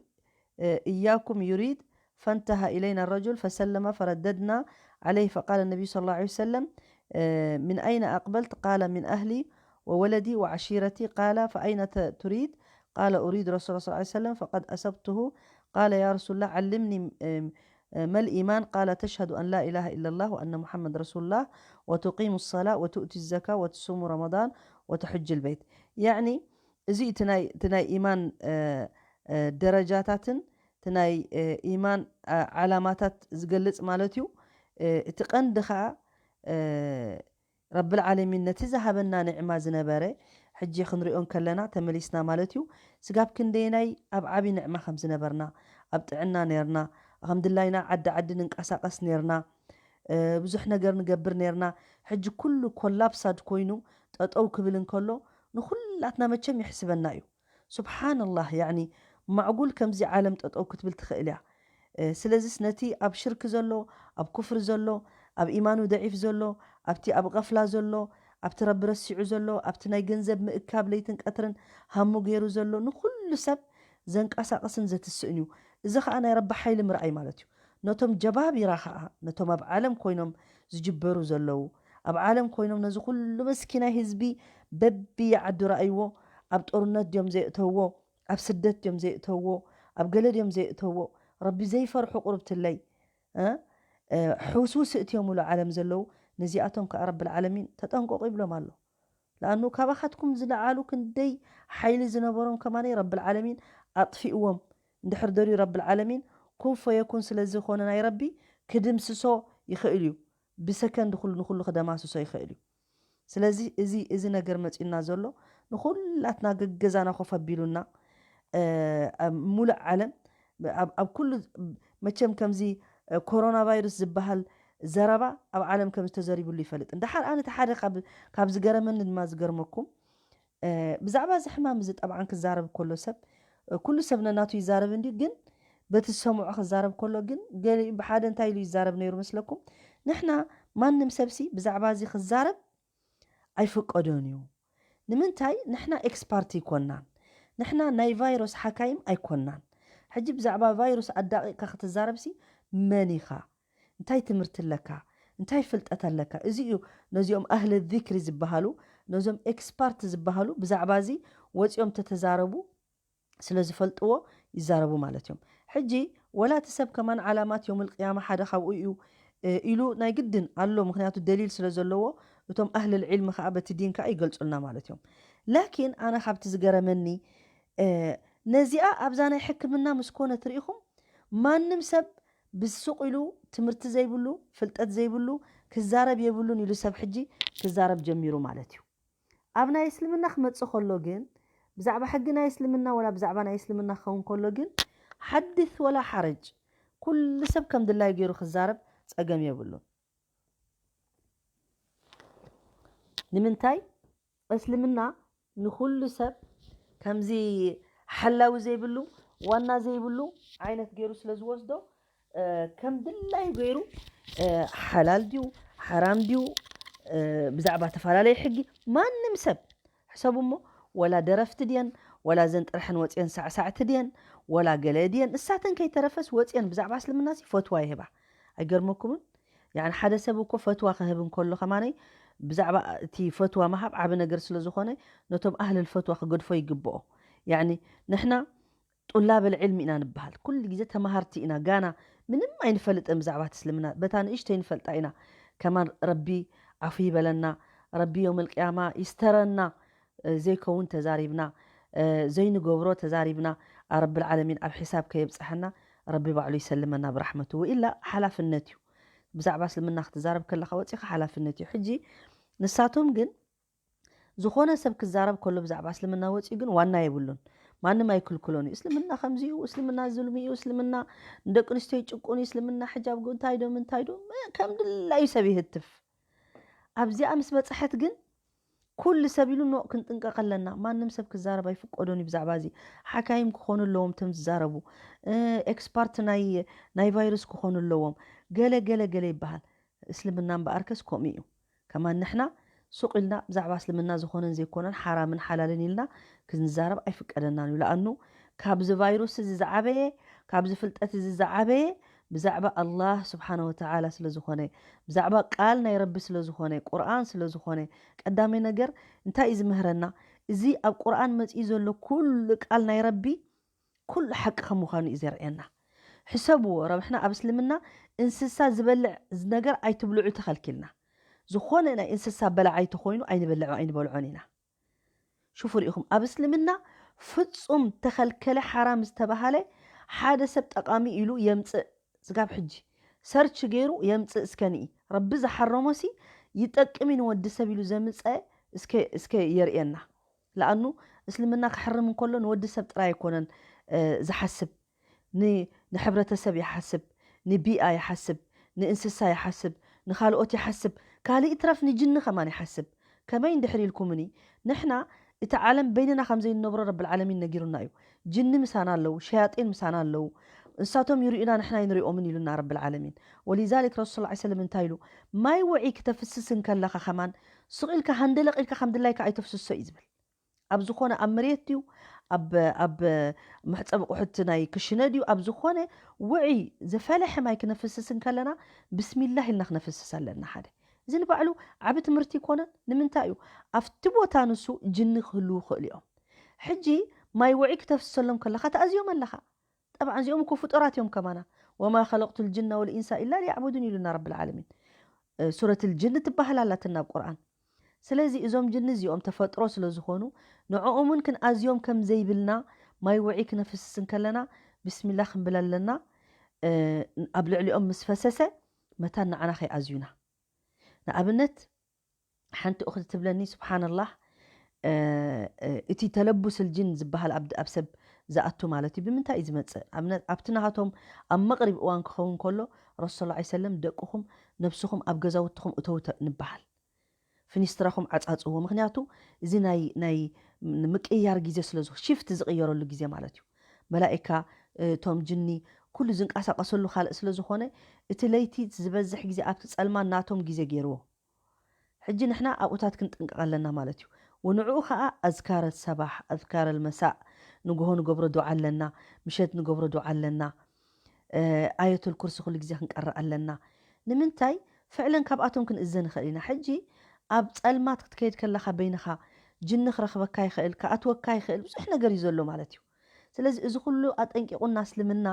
إياكم يريد، فانتهى إلينا الرجل فسلم فرددنا عليه، فقال النبي صلى الله عليه وسلم: من أين أقبلت؟ قال: من أهلي وولدي وعشيرتي. قال: فأين تريد؟ قال: أريد رسول الله صلى الله عليه وسلم، فقد أصبته. قال: يا رسول الله، علمني ما الإيمان؟ قال: تشهد أن لا إله إلا الله وأن محمد رسول الله وتقيم الصلاة وتؤتي الزكاة وتصوم رمضان وتحج البيت. يعني እዚ እቲ ናይ ኢማን ደረጃታትን እቲ ናይ ኢማን ዓላማታት ዝገልጽ ማለት እዩ። እቲ ቀንዲ ከዓ ረብል ዓለሚን ነቲ ዝሃበና ንዕማ ዝነበረ፣ ሕጂ ክንሪኦ እንከለና ተመሊስና ማለት እዩ። ስጋብ ክንደየናይ ኣብ ዓቢ ንዕማ ከም ዝነበርና፣ ኣብ ጥዕና ነርና፣ ከም ድላይና ዓዲ ዓዲ ንንቀሳቐስ ነርና፣ ብዙሕ ነገር ንገብር ነርና። ሕጂ ኩሉ ኮላፕሳድ ኮይኑ ጠጠው ክብል እንከሎ ንኹላትና መቸም ይሕስበና እዩ። ሱብሓንላህ፣ ያኒ ማዕጉል ከምዚ ዓለም ጠጠው ክትብል ትኽእል እያ። ስለዚስ ነቲ ኣብ ሽርክ ዘሎ፣ ኣብ ኩፍሪ ዘሎ፣ ኣብ ኢማኑ ደዒፍ ዘሎ፣ ኣብቲ ኣብ ቐፍላ ዘሎ፣ ኣብቲ ረቢ ረሲዑ ዘሎ፣ ኣብቲ ናይ ገንዘብ ምእካብ ለይትን ቀትርን ሃሙ ገይሩ ዘሎ ንኹሉ ሰብ ዘንቀሳቕስን ዘትስእን እዩ። እዚ ኸዓ ናይ ረቢ ሓይሊ ምርኣይ ማለት እዩ። ነቶም ጀባቢራ ኸዓ፣ ነቶም ኣብ ዓለም ኮይኖም ዝጅበሩ ዘለዉ፣ ኣብ ዓለም ኮይኖም ነዚ ኩሉ መስኪናይ ህዝቢ በብየዓዱ ረኣይዎ፣ ኣብ ጦርነት ድዮም ዘየእተውዎ፣ ኣብ ስደት ድዮም ዘየእተውዎ፣ ኣብ ገለ ድዮም ዘየእተውዎ፣ ረቢ ዘይፈርሑ ቁርብትለይ፣ እ፣ እ፣ ሕውስውስ እእትዮም ውሎ ዓለም ዘለዉ፣ ነዚኣቶም ከኣ ረብል ዓለሚን ተጠንቀቑ ይብሎም ኣሎ። ለኣኑ ካባኻትኩም ዝለዓሉ ክንደይ ሓይሊ ዝነበሮም ከማነይ ረብል ዓለሚን ኣጥፊእዎም። እንድሕር ደልዩ ረብል ዓለሚን ኩን ፈየኩን ስለ ዝኾነ ናይ ረቢ ክድምስሶ ይኽእል እዩ። ብሰከንድ ኩሉ ንኹሉ ክደማስሶ ይኽእል እዩ። ስለዚ እዚ፣ እዚ ነገር መጺኡና ዘሎ ንኹላትና ገገዛና ኮፍ ኣቢሉና፣ እ፣ ኣብ ሙሉእ ዓለም ኣብ፣ ኣብ ኩሉ መቸም ከምዚ፣ እ፣ ኮሮና ቫይረስ ዝበሃል ዘረባ ኣብ ዓለም ከም ዝተዘሪብሉ ይፈልጥ። እንድሓር ኣነ እቲ ሓደ ካብ፣ ካብ ዝገረመኒ ድማ ዝገርመኩም፣ እ፣ ብዛዕባ እዚ ሕማም እዚ ጠብዓን ክዛረብ ከሎ ሰብ፣ እ፣ ኩሉ ሰብ ነናቱ ይዛረብ እንድዩ፣ ግን በቲ ዝሰምዖ ክዛረብ ከሎ ግን ገሊኡ ብሓደ እንታይ ኢሉ ይዛረብ ነይሩ መስለኩም? ንሕና ማንም ሰብሲ ብዛዕባ እዚ ክዛረብ ኣይፍቀዶን እዩ። ንምንታይ? ንሕና ኤክስፓርት ኣይኮናን። ንሕና ናይ ቫይረስ ሓካይም ኣይኮናን። ሕጂ ብዛዕባ ቫይረስ ኣዳቒቕካ ክትዛረብሲ መን ኢኻ? እንታይ ትምህርቲ ኣለካ? እንታይ ፍልጠት ኣለካ? እዚ እዩ ነዚኦም ኣህለ ዚክሪ ዝበሃሉ፣ ነዞም ኤክስፓርት ዝበሃሉ ብዛዕባ እዚ ወፂኦም ተተዛረቡ ስለ ዝፈልጥዎ ይዛረቡ ማለት እዮም። ሕጂ ወላ እቲ ሰብ ከማን ዓላማት ዮምል ቅያማ ሓደ ካብኡ እዩ፣ እ፣ ኢሉ ናይ ግድን ኣሎ፣ ምኽንያቱ ደሊል ስለ ዘለዎ እቶም ኣህልል ዒልሚ ከዓ በቲ ዲን ከዓ ይገልጹልና ማለት እዮም። ላኪን ኣነ ካብቲ ዝገረመኒ፣ እ፣ ነዚኣ ኣብዛ ናይ ሕክምና ምስ ኮነት ርኢኹም ማንም ሰብ ብስቕ ኢሉ ትምህርቲ ዘይብሉ ፍልጠት ዘይብሉ ክዛረብ የብሉን ኢሉ ሰብ ሕጂ ክዛረብ ጀሚሩ ማለት እዩ። ኣብ ናይ እስልምና ክመጽእ ከሎ ግን ብዛዕባ ሕጊ ናይ እስልምና ወላ ብዛዕባ ናይ እስልምና ክኸውን ከሎ ግን ሓድስ ወላ ሓረጅ ኩሉ ሰብ ከም ድላዩ ገይሩ ክዛረብ ጸገም የብሉን። ንምንታይ? እስልምና ንኹሉ ሰብ ከምዚ ሓላዊ ዘይብሉ ዋና ዘይብሉ ዓይነት ገይሩ ስለ ዝወስዶ፣ እ፣ ከም ድላዩ ገይሩ፣ እ፣ ሓላል ድዩ ሓራም ድዩ፣ እ፣ ብዛዕባ ተፈላለየ ሕጊ ማንም ሰብ ሕሰቡ እሞ፣ ወላ ደረፍቲ ድየን፣ ወላ ዘን ጥርሐን ወፅየን ሳዕሳዕቲ ድየን፣ ወላ ገለ ድየን፣ እሳተን ከይተረፈስ ወፅየን ብዛዕባ እስልምና ሲ ፈትዋ ይህባ። ኣይገርመኩምን? ያኒ ሓደ ሰብ እኮ ፈትዋ ክህብ እንከሎ ከማነይ ብዛዕባ እቲ ፈትዋ ምሃብ ዓቢ ነገር ስለ ዝኾነ ነቶም ኣህልል ፈትዋ ክገድፎ ይግብኦ። ያኒ ንሕና ጡላበል ዕልሚ ኢና ንበሃል። ኩሉ ግዜ ተማሃርቲ ኢና። ጋና ምንም ኣይንፈልጥን ብዛዕባ እቲ እስልምና። በታ ንእሽተይ ንፈልጣ ኢና። ከማን ረቢ ዓፉ ይበለና። ረቢ የውመል ቅያማ ይስተረና። እ፣ ዘይከውን ተዛሪብና፣ እ፣ ዘይንገብሮ ተዛሪብና፣ ኣ፣ ረብል ዓለሚን ኣብ ሒሳብ ከየብጽሐና ረቢ ባዕሉ ይሰልመና ብራሕመቱ። ወኢላ ሓላፍነት እዩ። ብዛዕባ እስልምና ክትዛረብ ከለኻ ወጺኻ ሓላፍነት እዩ። ሕጂ ንሳቶም ግን ዝኾነ ሰብ ክዛረብ ከሎ ብዛዕባ እስልምና ወጺኡ ግን ዋና የብሉን። ማንም ኣይክልክሎን እዩ። እስልምና ከምዚ እዩ፣ እስልምና ዝልሚ እዩ፣ እስልምና ንደቂ ኣንስትዮ ይጭቁን እዩ፣ እስልምና ሕጃብ እንታይ ዶ ምንታይ ዶ፣ መ-፣ ከም ድላዩ ሰብ ይህትፍ። ኣብዚኣ ምስ በጽሐት ግን ኩሉ ሰብ ኢሉ ኖ ክንጥንቀቕ ኣለና። ማንም ሰብ ክዛረብ ኣይፍቀዶን እዩ ብዛዕባ እዚ። ሓካይም ክኾኑ ኣለዎም እቶም ዝዛረቡ፣ እ፣ ኤክስፓርት ናይ፣ ናይ ቫይረስ ክኾኑ ኣለዎም። ገለ ገለ ገለ ይበሃል። እስልምና እምበኣርከስ ከምኡ እዩ። ከማን ንሕና ሱቕ ኢልና ብዛዕባ እስልምና ዝኾነን ዘይኮነን ሓራምን ሓላልን ኢልና ክንዛረብ ኣይፍቀደናን እዩ። ለኣኑ ካብዚ ቫይረስ እዚ ዝዓበየ፣ ካብዚ ፍልጠት እዚ ዝዓበየ ብዛዕባ ኣላህ ስብሓነ ወተዓላ ስለ ዝኾነ፣ ብዛዕባ ቃል ናይ ረቢ ስለ ዝኾነ፣ ቁርኣን ስለ ዝኾነ፣ ቀዳማይ ነገር እንታይ እዩ ዝምህረና? እዚ ኣብ ቁርኣን መፂኡ ዘሎ ኩሉ ቃል ናይ ረቢ ኩሉ ሓቂ ከም ምዃኑ እዩ ዘርእየና። ሕሰብዎ፣ ረብሕና ኣብ እስልምና እንስሳ ዝበልዕ ነገር ኣይትብልዑ ተኸልኪልና። ዝኾነ ናይ እንስሳ በላዓይ ተኾይኑ ኣይንበልዖ፣ ኣይንበልዖን ኢና። ሽፉ ርኢኹም፣ ኣብ እስልምና ፍጹም ተኸልከለ ሓራም ዝተባሃለ ሓደ ሰብ ጠቓሚ ኢሉ የምጽእ። ስጋብ ሕጂ ሰርች ገይሩ የምጽእ እስከ ንኢ። ረቢ ዝሓረሞሲ ይጠቅም እዩ ንወዲ ሰብ ኢሉ ዘምጸ እስከ፣ እስከ የርእየና። ለኣኑ እስልምና ክሕርም እንከሎ ንወዲ ሰብ ጥራይ ኣይኮነን፣ እ፣ ዝሓስብ። ን-፣ ንሕብረተሰብ ይሓስብ፣ ንቢኣ ይሓስብ፣ ንእንስሳ ይሓስብ፣ ንኻልኦት ይሓስብ፣ ካልእ ይትረፍ ንጅኒ ከማን ይሓስብ። ከመይ እንድሕር ኢልኩምኒ፣ ንሕና እቲ ዓለም በይንና ከም ዘይንነብሮ ረብል ዓለሚን ነጊሩና እዩ። ጅኒ ምሳና ኣለዉ፣ ሸያጢን ምሳና ኣለዉ። ንሳቶም ይርእዩና፣ ንሕና ኣይንሪኦምን ኢሉና ረብል ዓለሚን። ወሊዛሊክ ረሱል ሰለላሁ ዐለይሂ ወሰለም እንታይ ኢሉ? ማይ ውዒ ክተፍስስ እንከለኻ ከማን ስቕ ኢልካ ሃንደለቕ ኢልካ ከም ድላይካ ኣይተፍስሶ እዩ ዝብል። ኣብ ዝኾነ ኣብ መሬት ድዩ፣ ኣብ፣ ኣብ መሕጸቢ ቁሕቲ ናይ ክሽነ ድዩ፣ ኣብ ዝኾነ ውዒ ዝፈለሐ ማይ ክነፍስስ እንከለና ብስሚላህ ኢልና ክነፍስስ ኣለና። ሓደ እዚ ንባዕሉ ዓቢ ትምህርቲ ይኮነን። ንምንታይ እዩ? ኣብቲ ቦታ ንሱ ጅኒ ክህልዉ ይኽእሉ እዮም። ሕጂ ማይ ውዒ ክተፍስሰሎም ከለኻ ተኣዝዮም ኣለኻ። ጠብዓን እዚኦም እኮ ፍጡራት እዮም ከማና። ወማ ኸለቅቱ ልጅና ወልኢንሳ ኢላ ሊያዕቡዱን ኢሉና ረብል ዓለሚን። እ፣ ሱረት ልጅን ትበሃል ኣላትና ኣብ ቁርኣን። ስለዚ እዞም ጅኒ እዚኦም ተፈጥሮ ስለ ዝኾኑ ንዕኦምን ክንኣዝዮም ከም ዘይብልና ማይ ውዒ ክነፍስስ እንከለና ብስሚላ ክንብል ኣለና። እ፣ ኣብ ልዕሊኦም ምስ ፈሰሰ መታን ንዓና ከይኣዝዩና። ንኣብነት ሓንቲ እኽቲ ትብለኒ፣ ስብሓንላህ፣ እ፣ እ፣ እቲ ተለቡስ ልጅን ዝበሃል ኣብ፣ ኣብ ሰብ ዝኣቱ ማለት እዩ። ብምንታይ እዩ ዝመጽእ? ኣብነ-፣ ኣብቲ ናሃቶም ኣብ መቕሪብ እዋን ክኸውን ከሎ ረሱል ሰለላሁ ዐለይሂ ወሰለም ደቅኹም ነብስኹም ኣብ ገዛውትኹም እተው ተ-፣ ንበሃል። ፍኒስትራኹም ዓጻጽዎ። ምኽንያቱ እዚ ናይ፣ ናይ ምቅያር ግዜ ስለ ዝኾ-፣ ሽፍት ዝቕየረሉ ግዜ ማለት እዩ። መላኢካ፣ እ፣ እቶም ጅኒ ኩሉ ዝንቀሳቐሰሉ ካልእ ስለ ዝኾነ እቲ ለይቲ ዝበዝሕ ግዜ ኣብቲ ጸልማን ናቶም ግዜ ገይርዎ። ሕጂ ንሕና ኣብኡታት ክንጥንቀቕ ኣለና ማለት እዩ። ወንዕኡ ኸኣ ኣዝካረ ሰባሕ፣ ኣዝካረ ልመሳእ፣ ንግሆ ንገብሮ ዱዓ ኣለና፣ ምሸት ንገብሮ ዱዓ ኣለና፣ እ፣ ኣየቱል ኩርሲ ኩሉ ግዜ ክንቀርእ ኣለና። ንምንታይ? ፍዕለን ካብኣቶም ክንእዘ ንኽእል ኢና። ሕጂ ኣብ ጸልማት ክትከይድ ከለኻ በይንኻ ጅኒ ክረኽበካ ይኽእል፣ ክኣትወካ ይኽእል፣ ብዙሕ ነገር እዩ ዘሎ ማለት እዩ። ስለዚ እዚ ኩሉ ኣጠንቂቑና እስልምና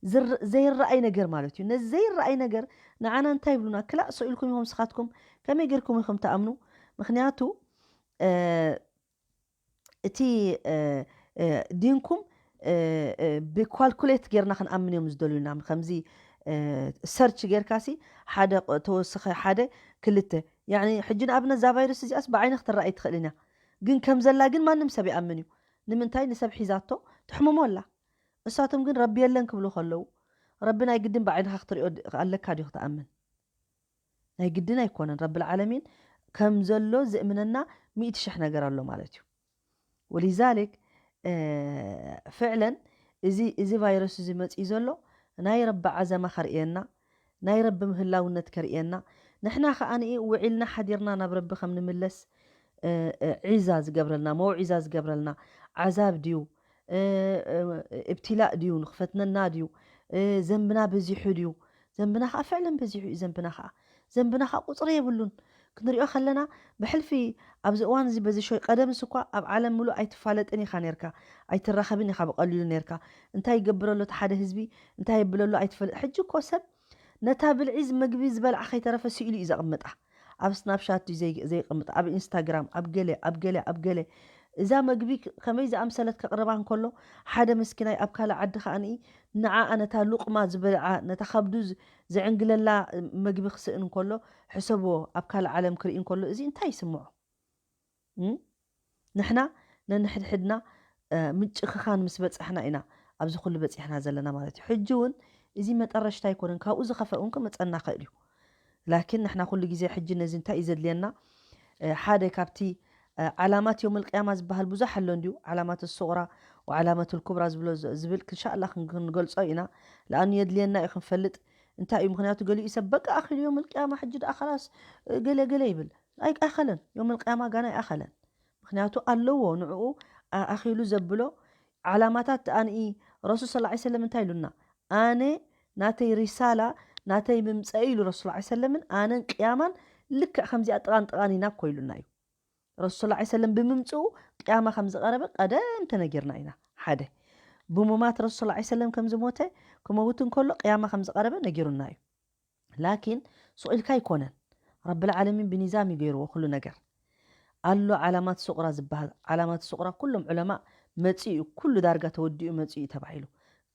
ዝር-፣ ዘይረኣይ ነገር ማለት እዩ። ነዚ ዘይረኣይ ነገር ንዓና እንታይ ይብሉና? ክላእ ሰው ኢልኩም ኢኹም ስኻትኩም፣ ከመይ ጌርኩም ኢኹም ትኣምኑ? ምኽንያቱ፣ እ፣ እቲ፣ እ፣ እ፣ ዲንኩም፣ እ፣ እ፣ ብኳልኩሌት ጌርና ክንኣምን እዮም ዝደልዩና። ከምዚ፣ እ፣ ሰርች ጌርካሲ ሓደ ቕ-፣ ተወስኸ ሓደ ክልተ። ያኒ ሕጂ ንኣብነት እዛ ቫይረስ እዚኣስ ብዓይኒ ክትረኣይ ትኽእልን እያ። ግን ከም ዘላ ግን ማንም ሰብ ይኣምን እዩ። ንምንታይ? ንሰብ ሒዛቶ ትሕምሞ ኣላ። እሳቶም ግን ረቢ የለን ክብሉ ከለዉ፣ ረቢ ናይ ግድን ብዓይንኻ ክትሪኦ ድ-፣ ኣለካ ድዩ ክትኣምን? ናይ ግድን ኣይኮነን። ረብል ዓለሚን ከም ዘሎ ዝእምነና ሚእቲ ሽሕ ነገር ኣሎ ማለት እዩ። ወሊዛሊክ፣ እ፣ ፍዕለን እዚ፣ እዚ ቫይረስ እዚ መፂኡ ዘሎ ናይ ረቢ ዓዘማ ከርእየና፣ ናይ ረቢ ምህላውነት ከርእየና፣ ንሕና ከኣ ንኢ ውዒልና ሓዲርና ናብ ረቢ ከም ንምለስ፣ እ፣ እ፣ ዒዛ ዝገብረልና፣ መውዒዛ ዝገብረልና፣ ዓዛብ ድዩ፣ እ፣ እ፣ እብትላእ ድዩ፣ ንኽፈትነና ድዩ፣ እ፣ ዘንብና በዚሑ ድዩ? ዘንብና ኸኣ ፍዕለን በዚሑ እዩ። ዘንብና ኸኣ፣ ዘንብና ኸኣ ቁጽሪ የብሉን። ክንሪኦ ከለና፣ ብሕልፊ ኣብዚ እዋን እዚ በዚ ሾይ፣ ቀደምስ እኳ ኣብ ዓለም ምሉእ ኣይትፋለጥን ኢኻ ኔርካ፣ ኣይትራኸብን ኢኻ ብቐሊሉ ኔርካ። እንታይ ይገብረሉ እቲ ሓደ ህዝቢ፣ እንታይ የብለሉ ኣይትፈልጥ። ሕጂ እኮ ሰብ ነታ ብልዒ መግቢ ዝበልዓ ከይተረፈ ስኢሉ እዩ ዘቕምጣ። ኣብ ስናፕሻት እዩ ዘይ-፣ ዘይቕምጥ፣ ኣብ ኢንስታግራም፣ ኣብ ገለ፣ ኣብ ገለ፣ ኣብ ገለ። እዛ መግቢ ክ-፣ ከመይ ዝኣምሰለት ከቕርባ እንከሎ፣ ሓደ መስኪናይ ኣብ ካልእ ዓዲ ከኣ ንኢ ንዓኣ ነታ ሉቕማ ዝበልዓ፣ ነታ ካብዱ ዝ-፣ ዝዕንግለላ መግቢ ክስእን እንከሎ፣ ሕሰብዎ፣ ኣብ ካልእ ዓለም ክርኢ እንከሎ፣ እዚ እንታይ ይስምዖ? እም? ንሕና ነንሕድሕድና ምጭኽኻን ምስ በጻሕና ኢና ኣብዚ ኩሉ በጺሕና ዘለና ማለት እዩ። ሕጂ እውን እዚ መጠረሽታ ኣይኮነን፣ ካብኡ ዝኸፍእ እውን ክመጸና ይኽእል እዩ። ላኪን ንሕና ኩሉ ግዜ ሕጂ ነዚ እንታይ እዩ ዘድልየና? ሓደ ካብቲ ዓላማት የውመል ቅያማ ዝበሃል ብዙሕ ኣሎ እንድዩ። ዓላማት ሱቕራ ወዓላማት ኩብራ ዝብሎ ዝብል እንሻላ ክንገልጾ ኢና። ለኣኑ የድልየና እዩ ክንፈልጥ እንታይ እዩ። ምክንያቱ ገሊኡ ሰብ በቃ ኣኺሉ የውመል ቅያማ ሕጂ ደኣ ኸላስ ገለ ገለ ይብል። ኣይኣኸለን። የውመል ቅያማ ጋና ኣይኣኸለን። ምክንያቱ ኣለዎ ንዕኡ ኣኺሉ ዘብሎ ዓላማታት። ኣንኢ ረሱል ስ ሰለም እንታይ ኢሉና? ኣነ ናተይ ሪሳላ ናተይ ምምፀኢ ኢሉ ረሱል ስ ሰለምን ኣነን ቅያማን ልክዕ ከምዚኣ ጥቓን ጥቓን ኢና እኮ ኢሉና እዩ። ረሱል ስ ሰለም ብምምፅኡ ቅያማ ከም ዝቐረበ ቀደም ተነጊርና ኢና። ሓደ ብሙማት ረሱል ስ ሰለም ከም ዝሞተ ክመውት እንከሎ ቅያማ ከም ዝቐረበ ነጊሩና እዩ። ላኪን ሱቕ ኢልካ ኣይኮነን። ረብል ዓለሚን ብኒዛም እዩ ገይርዎ ኩሉ ነገር። ኣሎ ዓላማት ሱቕራ ዝበሃል። ዓላማት ሱቕራ ኩሎም ዑለማ መፂኡ እዩ፣ ኩሉ ዳርጋ ተወዲኡ መፂኡ እዩ ተባሂሉ።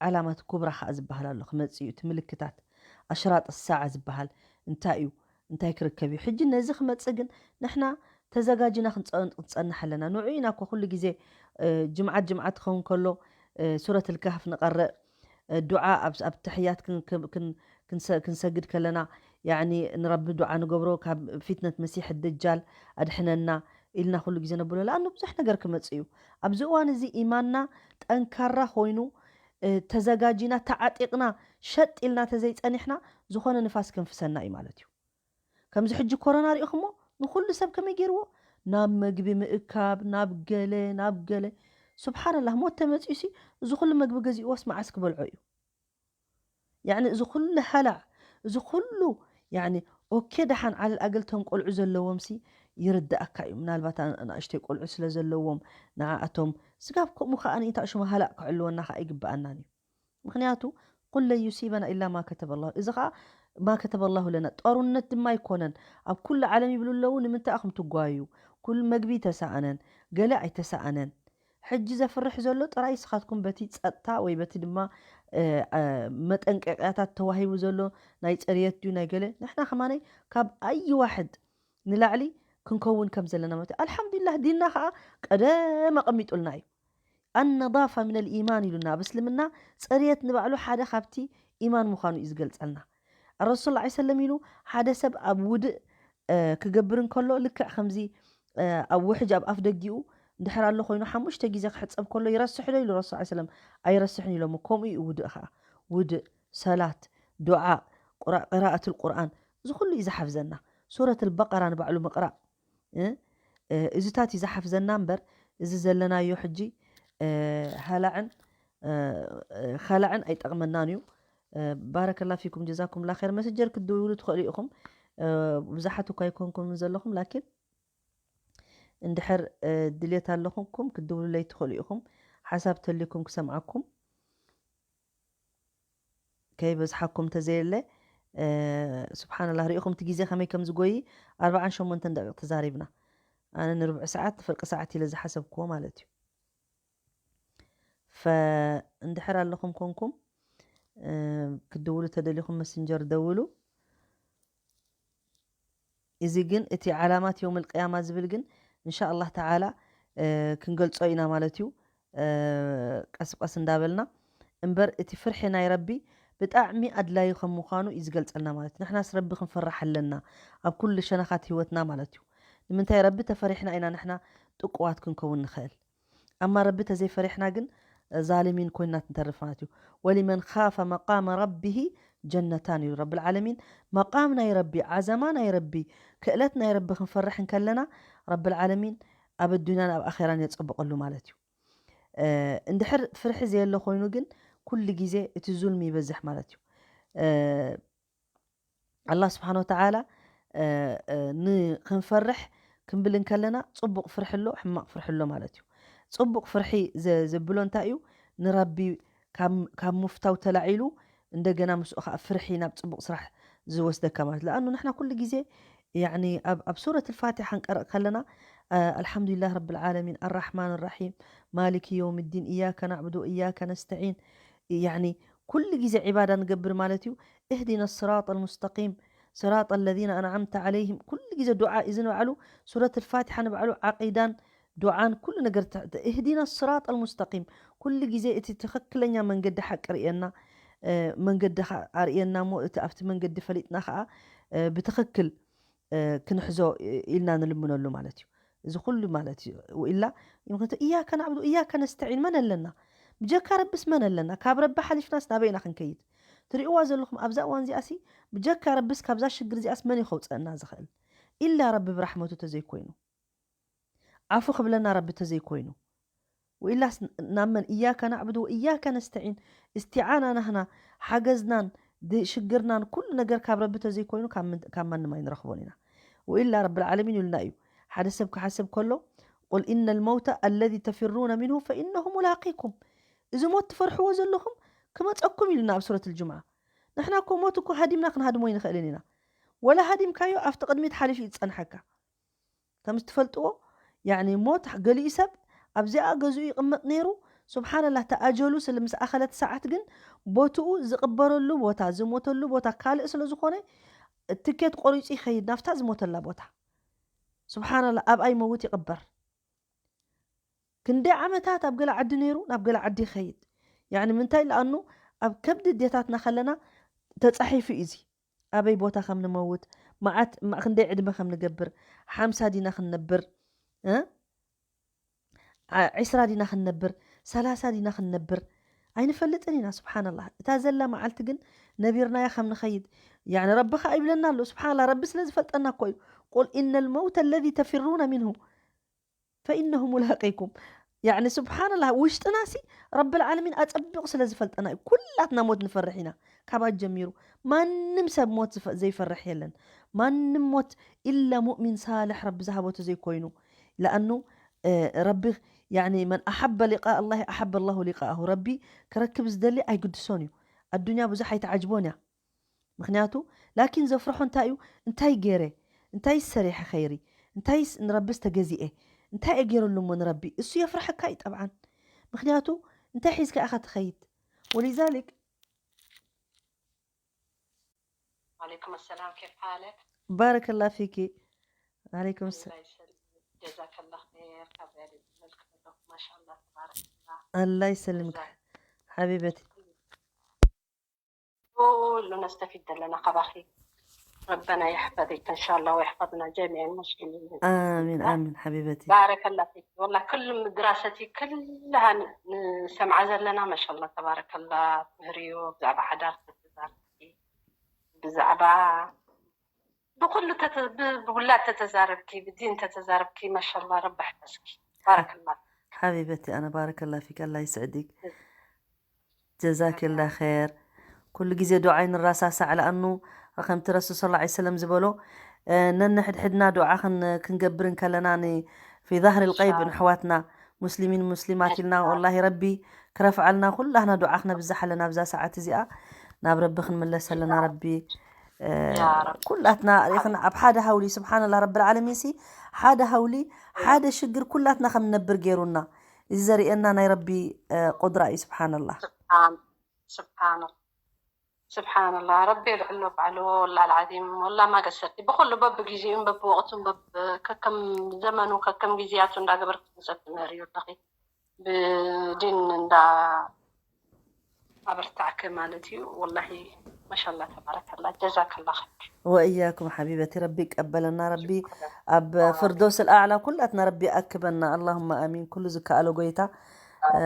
ዓላማት ኩብራ ከዓ ዝበሃል ኣሎ፣ ክመፅእ እዩ። እቲ ምልክታት ኣሽራጥ ሳዓ ዝበሃል እንታይ እዩ? እንታይ ክርከብ እዩ? ሕጂ ነዚ ክመፅእ ግን ንሕና ተዘጋጅና ክንፀ- ክንፀንሕ ኣለና። ንዑ ኢና እኮ ኩሉ ግዜ እ፣ ጅምዓት ጅምዓት ክኸውን ከሎ እ፣ ሱረት ልካህፍ ንቐርእ፣ እ፣ ዱዓ ኣብ ኣብ ተሕያት ክን- ክን- ክን- ክንሰ- ክንሰግድ ከለና ያኒ ንረቢ ዱዓ ንገብሮ፣ ካብ ፊትነት መሲሕ ደጃል ኣድሕነና ኢልና ኩሉ ግዜ ነብሎ። ለኣኑ ብዙሕ ነገር ክመጽእ እዩ። ኣብዚ እዋን እዚ ኢማንና ጠንካራ ኮይኑ እ፣ ተዘጋጂና ተዓጢቕና ሸጥ ኢልና ተዘይጸኒሕና ዝኾነ ንፋስ ከንፍሰና እዩ ማለት እዩ። ከምዚ ሕጂ ኮሮና ሪእኹሞ ንኹሉ ሰብ ከመይ ገይርዎ? ናብ መግቢ ምእካብ፣ ናብ ገለ ናብ ገለ። ሱብሓነላህ፣ ሞት ተመጺኡሲ እዚ ኩሉ መግቢ ገዚእዎስ መዓስ ክበልዖ እዩ? ያኒ እዚ ኩሉ ሃላዕ፣ እዚ ኩሉ ያኒ ኦኬ፣ ደሓን ዓለል ኣገልቶም ቆልዑ ዘለዎም ሲ ይርዳእካ እዩ። ምናልባት ኣና- ኣናእሽተይ ቆልዑ ስለ ዘለዎም ንዓኣቶም ስጋብ ከምኡ ከዓ ንኢንታ ሽሙ ሃላዕ ክዕልወና ከዓ ይግብኣናን እዩ። ምክንያቱ ቁል ለን ዩሲበና ኢላ ማ ከተበ ላሁ፣ እዚ ከዓ ማ ከተበ ላሁ ለና። ጦርነት ድማ ኣይኮነን። ኣብ ኩሉ ዓለም ይብሉ ኣለዉ፣ ንምንታይ ኢኹም ትጓዩ? ኩሉ መግቢ ተሰኣነን ገለ ኣይተሰኣነን። ሕጂ ዘፍርሕ ዘሎ ጥራይ ንስኻትኩም በቲ ጸጥታ ወይ በቲ ድማ እ፣ እ፣ መጠንቀቂያታት ተዋሂቡ ዘሎ ናይ ጽርየት ድዩ ናይ ገለ፣ ንሕና ከማነይ ካብ ኣይ ዋሕድ ንላዕሊ ክንከውን ከም ዘለና ማለት እዩ። ኣልሓምዱሊላህ ዲንና ከዓ ቀደም ኣቐሚጡልና እዩ። ኣነዳፋ ሚነል ኢማን ኢሉና። ኣብ እስልምና ጽርየት ንባዕሉ ሓደ ካብቲ ኢማን ምዃኑ እዩ ዝገልጸልና። ረሱል ላ ሰለም ኢሉ ሓደ ሰብ ኣብ ውድእ እ፣ ክገብር እንከሎ ልክዕ ከምዚ እ፣ ኣብ ውሕጅ ኣብ ኣፍ ደጊኡ እንድሕር ኣሎ ኮይኑ ሓሙሽተ ግዜ ክሕጸብ ከሎ ይረስሕ ዶ ኢሉ ረሱል ላ ሰለም? ኣይረስሕን ኢሎሞ። ከምኡ እዩ ውድእ ከዓ። ውድእ፣ ሰላት፣ ዱዓ፣ ቁራ- ቅራኣት ልቁርኣን፣ እዚ ኩሉ እዩ ዝሓፍዘና። ሱረት ልበቀራ ንባዕሉ ምቕራእ እ፣ እ፣ እዚታት እዩ ዝሓፍዘና እምበር እዚ ዘለናዮ ሕጂ እ፣ ሃላዕን እ፣ እ፣ ኸላዕን ኣይጠቕመናን እዩ። እ፣ ባረከላ ፊኩም ጀዛኩም ላ ኸይር። መሰንጀር ክትድውሉ ትኽእሉ ኢኹም። እ፣ ብዙሓት እኳ ኣይኮንኩም ዘለኹም ላኪን እንድሕር እ፣ ድልየት ኣለኹምኩም ክትድውሉለይ ትኽእሉ ኢኹም። ሓሳብ ተልዩኩም ክሰምዓኩም ከይበዝሓኩም ተዘየለ እ፣ ስብሓንላህ ሪኢኹም እቲ ግዜ ከመይ ከም ዝጎይ ኣርባዓን ሸሞንተን ደቂቕ ተዛሪብና። ኣነ ንርብዒ ሰዓት ንፍርቂ ሰዓት ኢለ ዝሓሰብክዎ ማለት እዩ። ፈእንድሕር ኣለኹም ኮንኩም እ፣ ክትድውሉ ተደሊኹም መስንጀር ደውሉ። እዚ ግን እቲ ዓላማት የውም ልቅያማ ዝብል ግን እንሻ ኣላህ ተዓላ እ፣ ክንገልጾ ኢና ማለት እዩ። እ፣ ቀስ ብቀስ እንዳበልና እምበር እቲ ፍርሒ ናይ ረቢ ብጣዕሚ ኣድላዩ ከም ምዃኑ እዩ ዝገልጸልና ማለት እዩ። ንሕናስ ረቢ ክንፈርሕ ኣለና ኣብ ኩሉ ሸነኻት ህይወትና ማለት እዩ። ንምንታይ ረቢ ተፈሪሕና ኢና ንሕና ጥቁዋት ክንከውን ንኽእል። ኣማ ረቢ ተዘይፈሪሕና ግን ዛሊሚን ኮይና ትንተርፍ ማለት እዩ። ወሊመን ካፈ መቃመ ረቢሂ ጀነታን ኢሉ ረብል ዓለሚን። መቃም ናይ ረቢ፣ ዓዘማ ናይ ረቢ፣ ክእለት ናይ ረቢ ክንፈርሕ እንከለና ረብል ዓለሚን ኣብ ኣዱንያን ኣብ ኣኼራን የጸብቐሉ ማለት እዩ። እ፣ እንድሕር ፍርሒ ዘየሎ ኮይኑ ግን ኩሉ ግዜ እቲ ዙልሚ ይበዝሕ ማለት እዩ። እ፣ ኣላህ ስብሓን ወተዓላ እ፣ እ፣ ንክንፈርሕ ክንብል እንከለና ጽቡቕ ፍርሒ ኣሎ፣ ሕማቕ ፍርሒ ኣሎ ማለት እዩ። ጽቡቕ ፍርሒ ዘ- ዘብሎ እንታይ እዩ? ንረቢ ካብ ካብ ምፍታው ተላዒሉ እንደገና ምስኡ ከዓ ፍርሒ ናብ ጽቡቕ ስራሕ ዝወስደካ ማለት። ለኣኑ ንሕና ኩሉ ግዜ ያኒ ኣብ ኣብ ሱረት ልፋቲሓ ክንቀርእ ከለና እ፣ ኣልሓምዱሊላህ ረብል ዓለሚን ኣራሕማን ራሒም ማሊኪ የውም ዲን እያከ ናዕቡዱ ወእያከ ነስተዒን ያኒ ኩሉ ግዜ ዒባዳ ንገብር ማለት እዩ። እህዲና ስራጥ ልሙስተቂም ስራጥ ለዚነ ኣንዓምተ ዓለይህም ኩሉ ግዜ ዱዓ እዚ ንባዕሉ ሱረት ልፋቲሓ ንባዕሉ ዓቂዳን ዱዓን ኩሉ ነገር ተ-፣ ተ-፣ እህዲና ስራጥ ኣልሙስተቂም። ኩሉ ግዜ እቲ ትኽክለኛ መንገዲ ሓቂ ርእየና፣ እ፣ መንገዲ ኸ-፣ ኣርእየና እሞ እቲ ኣብቲ መንገዲ ፈሊጥና ኸዓ፣ እ፣ ብትኽክል፣ እ፣ ክንሕዞ ኢልና ንልምነሉ ማለት እዩ። እዚ ኩሉ ማለት እዩ። ወኢላ ምኽንያቱ እያከ ናዕቡዱ እያከ ነስተዒን መን ኣለና? ብጀካ ረብስ መን ኣለና? ካብ ረቢ ሓሊፍናስ ናበይ ኢና ክንከይድ? ትሪእዋ ዘለኹም ኣብዛ እዋን እዚኣሲ ብጀካ ረብስ ካብዛ ሽግር እዚኣስ መን እዩ ከውፀአና ዝኽእል? ኢላ ረቢ ብራሕመቱ ተዘይኮይኑ፣ ዓፉ ክብለና ረቢ ተዘይኮይኑ፣ ወኢላስ ናብ መን? እያከ ናዕቡዱ ወእያከ ነስተዒን። እስቲዓና ናህና፣ ሓገዝናን ድ-፣ ሽግርናን ኩሉ ነገር ካብ ረቢ ተዘይኮይኑ ካብ ምን-፣ ካብ ማንም ኣይንረኽቦን ኢና። ወኢላ ረብል ዓለሚን ኢሉና እዩ። ሓደ ሰብ ክሓስብ ከሎ፣ ቁል ኢነ ልመውተ ኣለዚ ተፊሩነ ሚንሁ ፈኢነሁ ሙላቂኩም። እዚ ሞት ትፈርሕዎ ዘለኹም ክመፀኩም ኢሉና ኣብ ሱረት ልጅምዓ። ንሕና እኮ ሞት እኮ ሃዲምና ክንሃድሞ ኣይንኽእልን ኢና። ወላ ሃዲምካዮ ኣብቲ ቅድሚት ሓሊፉ እዩ ዝፀንሐካ። ከም ትፈልጥዎ፣ ያዕኒ ሞት ገሊኡ ሰብ ኣብዚኣ ገዝኡ ይቕመጥ ነይሩ። ሱብሓነላህ፣ ተኣጀሉ ስለ ምስ ኣኸለት ሰዓት ግን ቦትኡ ዝቕበረሉ ቦታ፣ ዝሞተሉ ቦታ ካልእ ስለ ዝኾነ፣ ትኬት ቆሪጹ ይኸይድ ናብታ ዝሞተላ ቦታ። ሱብሓነላህ፣ ኣብኣ ይመውት ይቕበር። ክንደይ ዓመታት ኣብ ገለ ዓዲ ነይሩ፣ ናብ ገለ ዓዲ ይኸይድ። ያዕኒ ምንታይ? ለኣኑ ኣብ ከብዲ ኣዴታትና ከለና ተጻሒፉ እዩ እዚ። ኣበይ ቦታ ከም ንመውት፣ መዓት፣ ማ-፣ ክንደይ ዕድመ ከም ንገብር፣ ሓምሳ ዲና ክንነብር፣ እ? ዓ-፣ ዕስራ ዲና ክንነብር፣ ሰላሳ ዲና ክንነብር፣ ኣይንፈልጥን ኢና። ስብሓንላህ፣ እታ ዘላ መዓልቲ ግን ነቢርናያ ከም ንኸይድ፣ ያዕኒ ረቢ ኸኣ ይብለና ኣሎ። ስብሓንላህ፣ ረቢ ስለ ዝፈልጠና እኮ እዩ። ቁል ኢነ ልመውተ ለዚ ተፊሩነ ሚንሁ ፈኢነሁ ሙላቂኩም። ያዕኒ ስብሓንላህ፣ ውሽጥናሲ ረብል ዓለሚን ኣጸቢቑ ስለ ዝፈልጠና እዩ። ኩላትና ሞት ንፈርሕ ኢና። ካብ ኣጀሚሩ ማንም ሰብ ሞት ዝፈ-፣ ዘይፈርሕ የለን። ማንም ሞት ኢላ ሙእሚን ሳልሕ ረቢ ዝሃቦ ተዘይኮይኑ። ለኣኑ፣ እ፣ ረቢ፣ ያዕኒ መን ኣሓበ ሊቃ ኣላሂ ኣሓበ ኣላሁ ሊቃኣሁ። ረቢ ክረክብ ዝደሊ ኣይግድሶን እዩ። ኣዱንያ ብዙሕ ኣይትዓጅቦን እያ። ምኽንያቱ ላኪን ዘፍርሖ እንታይ እዩ? እንታይ ገይረ? እንታይ ሰሪሐ ኸይሪ? እንታይስ ንረብስ ተገዚኤ? እንታይ እየ ገይረሉ እሞ ንረቢ? እሱ የፍርሐካ እዩ ጠብዓን። ምኽንያቱ እንታይ ሒዝካ ኢኻ ትኸይድ? ወሊዛሊክ وعليكم السلام، كيف حالك؟ ባረከላ ፊኪ። ዓለይኩም ሰላም። الله يسلمك، جزاك الله خير. كبير الملك، ما شاء الله تبارك الله. ኣላ ይሰልምክ جزاك ሓቢበቲ። كله نستفيد لنا قباخي. ربنا يحفظك إن شاء الله ويحفظنا جميع المسلمين. ኣሚን ኣሚን ሓቢበቲ። بارك الله فيك. والله كل دراستي كلها ن-، نسمع زلنا، ما شاء الله تبارك الله. تهريو بزعبة حدار تتزاربكي. بزعبة بكل تت-، ب-، بولاد تتزاربكي، بالدين تتزاربكي، ما شاء الله، رب يحفظك. بارك الله. ሓቢበቲ ኣነ ባረከላ ፊክ ኣላ ይስዕዲክ። ጀዛኪላ ኸይር። ኩሉ ግዜ ዱዓ ይንረሳሳዕ ለኣኑ ከምቲ ረሱል ሰለላሁ ዐለይሂ ወሰለም ዝበሎ፣ እ፣ ነንሕድሕድና ዱዓ ክን-፣ ክንገብር እንከለና ን-፣ ፊ ዛህሪ ልቀይብ ንሕዋትና ሙስሊሚን ሙስሊማት ኢልና ወላሂ ረቢ ክረፍዓልና ኩላህና ዱዓ ክነብዝሕ ኣለና። ኣብዛ ሰዓት እዚኣ ናብ ረቢ ክንምለስ ኣለና። ረቢ፣ እ፣ ያ ረቢ። ኩላትና ሪእኽና ኣብ ሓደ ሃውሊ ስብሓንላ ረብል ዓለሚን ሲ ሓደ ሃውሊ ሓደ ሽግር ኩላትና ከም ንነብር ገይሩና። እዚ ዘርእየና ናይ ረቢ፣ እ፣ ቁድራ እዩ። ስብሓንላ سبحان سبحان سبحان الله. ربي العلو بعلو والله العظيم، والله ما قصرتي. بكل باب جيزيون، باب وقتهم، باب ككم زمن وككم جيزيات وندا قبرت نسبت ناري وتخي بدين ندا أبرتعك مالتي. والله ما شاء الله تبارك الله، جزاك الله خير. ወእያኩም ሓቢበቲ ረቢ ይቀበለና። ረቢ ኣብ ፍርዶስ ልኣዕላ ኩላትና ረቢ ኣክበና። ኣላሁማ ኣሚን። ኩሉ ዝከኣሎ ጎይታ፣ እ፣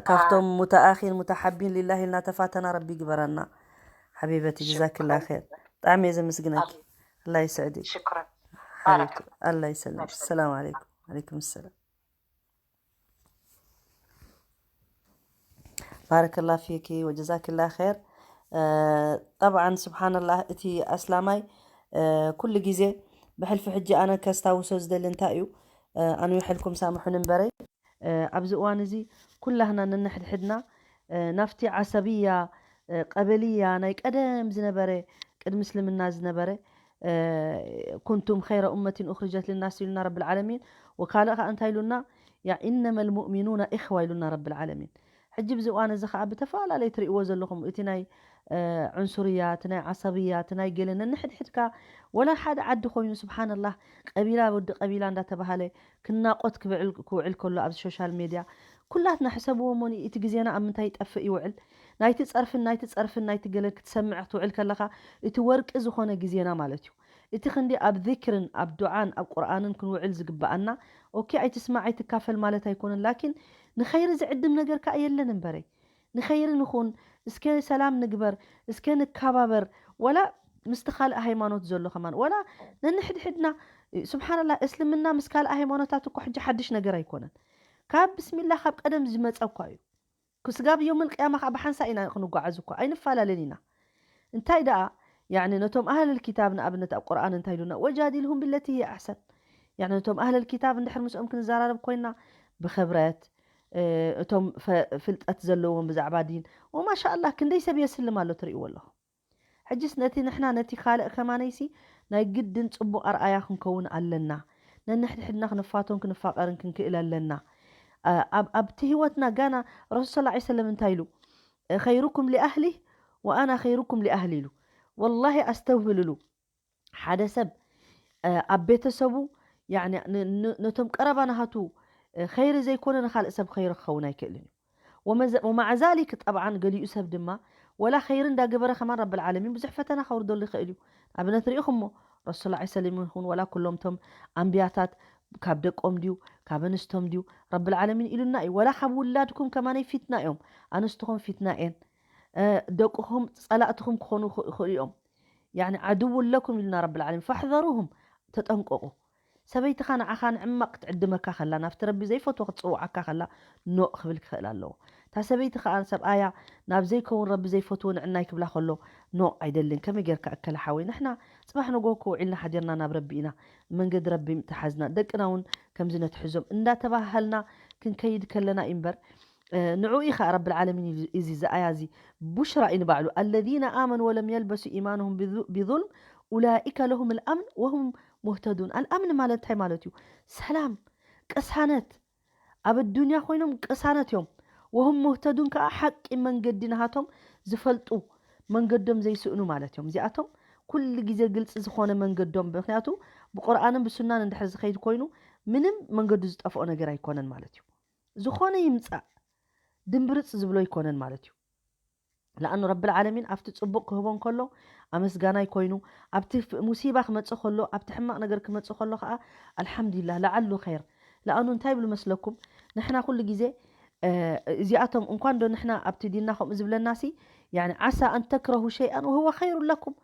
ካብቶም ሙተኣኺን ሙተሓቢን ሊላሂ ኢልና ተፋተና ረቢ ይግበረና። ሓቢበቲ ጀዛኪላ ኸይር። ብጣዕሚ እየ ዘመስግነኪ። ኣላ ይስዕዲ። شكرا. ሓቢብቲ ኣላ ይሰልምኪ። ሰላም ዓለይኩም። ዓለይኩም ሰላም። ባረከላ ፊኪ ወጀዛኪላ ኸይር። እ፣ ጠብዓን ስብሓንላህ እቲ ኣስላማይ፣ እ፣ ኩሉ ግዜ ብሕልፊ ሕጂ ኣነ ከስታውሶ ዝደሊ እንታይ እዩ፣ እ፣ ኣንዊሐልኩም ሳምሑን እምበረይ። እ፣ ኣብዚ እዋን እዚ ኩላህና ነንሕድሕድና፣ እ፣ ናብቲ ዓሰብያ፣ እ፣ ቀበልያ ናይ ቀደም ዝነበረ ቅድሚ እስልምና ዝነበረ፣ እ፣ ኩንቱም ኸይረ ኡመቲን ኡኽርጀት ልናስ ኢሉና ረብል ዓለሚን። ወካልእ ኸዓ እንታይ ኢሉና? ያ ኢነመ ልሙእሚኑና ኢኽዋ ኢሉና ረብል ዓለሚን። ሕጂ ብዚ እዋን እዚ ኸዓ ብተፈላለየ ትርእይዎ ዘለኹም እቲ ናይ ዑንሱርያ፣ እቲ ናይ ዓሰብያ፣ እቲ ናይ ገለ ነንሕድሕድካ፣ ወላ ሓደ ዓዲ ኮይኑ፣ ስብሓንላህ፣ ቀቢላ ወዲ ቀቢላ እንዳተባሃለ ክናቆት ክብዕል ክውዕል ከሎ ኣብዚ ሶሻል ሜድያ፣ ኩላትና ሕሰብዎ እሞኒ፣ እቲ ግዜና ኣብ ምንታይ ይጠፍእ ይውዕል? ናይቲ ጸርፍን ናይቲ ጸርፍን ናይቲ ገለን ክትሰምዕ ክትውዕል ከለኻ፣ እቲ ወርቂ ዝኾነ ግዜና ማለት እዩ። እቲ ክንዲ ኣብ ዚክርን ኣብ ዱዓን ኣብ ቁርኣንን ክንውዕል ዝግብኣና፣ ኦኬ፣ ኣይትስማዕ ኣይትካፈል ማለት ኣይኮነን፣ ላኪን ንኸይሪ ዝዕድም ነገር ከኣ የለን እምበረይ። ንኸይሪ ንኹን፣ እስከ ሰላም ንግበር፣ እስከ ንካባበር፣ ወላ ምስቲ ካልእ ሃይማኖት ዘሎ ከማን፣ ወላ ነንሕድሕድና፣ ስብሓንላህ፣ እስልምና ምስ ካልእ ሃይማኖታት እኮ ሕጂ ሓድሽ ነገር ኣይኮነን። ካብ ብስሚላ ካብ ቀደም ዝመጸ እኳ እዩ። ክስጋብ ዮም ልቅያማ ከዓ ብሓንሳ ኢና ክንጓዓዝ እኳ ኣይንፈላለን ኢና። እንታይ ደኣ፣ ያዕኒ ነቶም ኣህለል ኪታብ ንኣብነት ኣብ ቁርኣን እንታይ ኢሉና? "ወጃዲልሁም ብለቲ ሂየ ኣሕሰን"። ያዕኒ ነቶም ኣህለል ኪታብ እንድሕር ምስኦም ክንዘራረብ ኮይና ብኽብረት፣ እ፣ እቶም ፈ-፣ ፍልጠት ዘለዎም ብዛዕባ ዲን፣ ወማሻኣላህ ክንደይ ሰብ የስልም ኣሎ ትርእይዎ ኣለኹም። ሕጅስ ነቲ ንሕና ነቲ ካልእ ከማነይሲ ናይ ግድን ጽቡቕ ኣርኣያ ክንከውን ኣለና። ነንሕድሕድና ክንፋቶን ክንፋቐርን ክንክእል ኣለና። ኣ-፣ ኣብ፣ ኣብቲ ህይወትና ጋና ረሱል ሰለላሁ ዐለይሂ ወሰለም እንታይ ኢሉ? "ኸይሩኩም ሊኣህሊህ ወኣና ኸይሩኩም ሊኣህሊ" ኢሉ። ወላሂ ኣስተውህልሉ። ሓደ ሰብ፣ እ፣ ኣብ ቤተሰቡ፣ ያዕኒ ን-፣ ን-፣ ነቶም ቀረባ ናሃቱ፣ እ፣ ኸይሪ ዘይኮነ ንኻልእ ሰብ ኸይሪ ክኸውን ኣይክእልን እዩ። ወመዘ-፣ ወማዕ ዛሊክ፣ ጠብዓን ገሊኡ ሰብ ድማ ወላ ኸይሪ እንዳገበረ ከማን ረብል ዓለሚን ብዙሕ ፈተና ከውርደሉ ይኽእል እዩ። ንኣብነት ርኢኹሞ፣ ረሱል ሰለላሁ ዐለይሂ ወሰለም ይኹን ወላ ኩሎም ቶም ኣንብያታት ካብ ደቆም ድዩ፣ ካብ ኣንስቶም ድዩ፣ ረብል ዓለሚን ኢሉና እዩ። ወላ ካብ ውላድኩም ከማነይ ፊትና እዮም። ኣንስትኹም ፊትና እየን። እ፣ ደቅኹም ጸላእትኹም ክኾኑ ይኽ-፣ ይኽእሉ እዮም። ያዕኒ ዓድውን ለኩም ኢሉና ረብል ዓለሚን። ፈሕዘሩሁም፣ ተጠንቀቑ። ሰበይትኻ ንዓኻ ንዕማቕ ክትዕድመካ ከላ፣ ናብቲ ረቢ ዘይፈትዎ ክትጽውዓካ ከላ፣ ኖእ ክብል ክኽእል ኣለዎ። እታ ሰበይቲ ኸኣ ሰብኣያ ናብ ዘይከውን ረቢ ዘይፈትዎ ንዕናይ ክብላ ከሎ፣ ኖእ ኣይደልን። ከመይ ጌርካ እከለ ሓወይ? ንሕና ጽባሕ ንግሆ እኮ ውዒልና ሓዲርና ናብ ረቢ ኢና። መንገዲ ረቢ ተሓዝና፣ ደቅና እውን ከምዚ ነትሕዞም እንዳተባሃሃልና ክንከይድ ከለና እዩ እምበር፣ እ፣ ንዕኡ እዩ ኸኣ ረብል ዓለሚን እዩ እዚ፣ እዚ ኣያ እዚ ቡሽራ እዩ ንባዕሉ። "الذين آمنوا ولم يلبسوا إيمانهم بظ-، بظلم أولئك لهم الأمن وهم مهتدون." ኣልኣምን ማለት እንታይ ማለት እዩ? ሰላም፣ ቅሳነት። ኣብ ኣዱንያ ኮይኖም ቅሳነት እዮም። "ወሁም ሙህተዱን" ከኣ ሓቂ መንገዲ ናሃቶም ዝፈልጡ፣ መንገዶም ዘይስእኑ ማለት እዮም። እዚኣቶም ኩሉ ግዜ ግልጺ ዝኾነ መንገዶም፣ ምኽንያቱ ብቁርኣንን ብሱናን እንድሕር ዝኸይድ ኮይኑ ምንም መንገዱ ዝጠፍኦ ነገር ኣይኮነን ማለት እዩ። ዝኾነ ይምጻእ ድምብርጽ ዝብሎ ኣይኮነን ማለት እዩ። ለኣኑ ረብል ዓለሚን ኣብቲ ጽቡቕ ክህቦ እንከሎ ኣመስጋናይ ኮይኑ፣ ኣብቲ ፍ-፣ ሙሲባ ክመጽእ ከሎ፣ ኣብቲ ሕማቕ ነገር ክመጽእ ከሎ ከኣ ኣልሓምዱሊላህ፣ ለዓሉ ኸይር። ለኣኑ እንታይ ይብሉ መስለኩም? ንሕና ኩሉ ግዜ፣ እ፣ እዚኣቶም እንኳን ዶ ንሕና ኣብቲ ዲንና ከምኡ ዝብለናሲ፣ ያኒ፣ "ዓሳ ኣን ተክረሁ ሸይኣን ወሁወ ኸይሩን ለኩም፣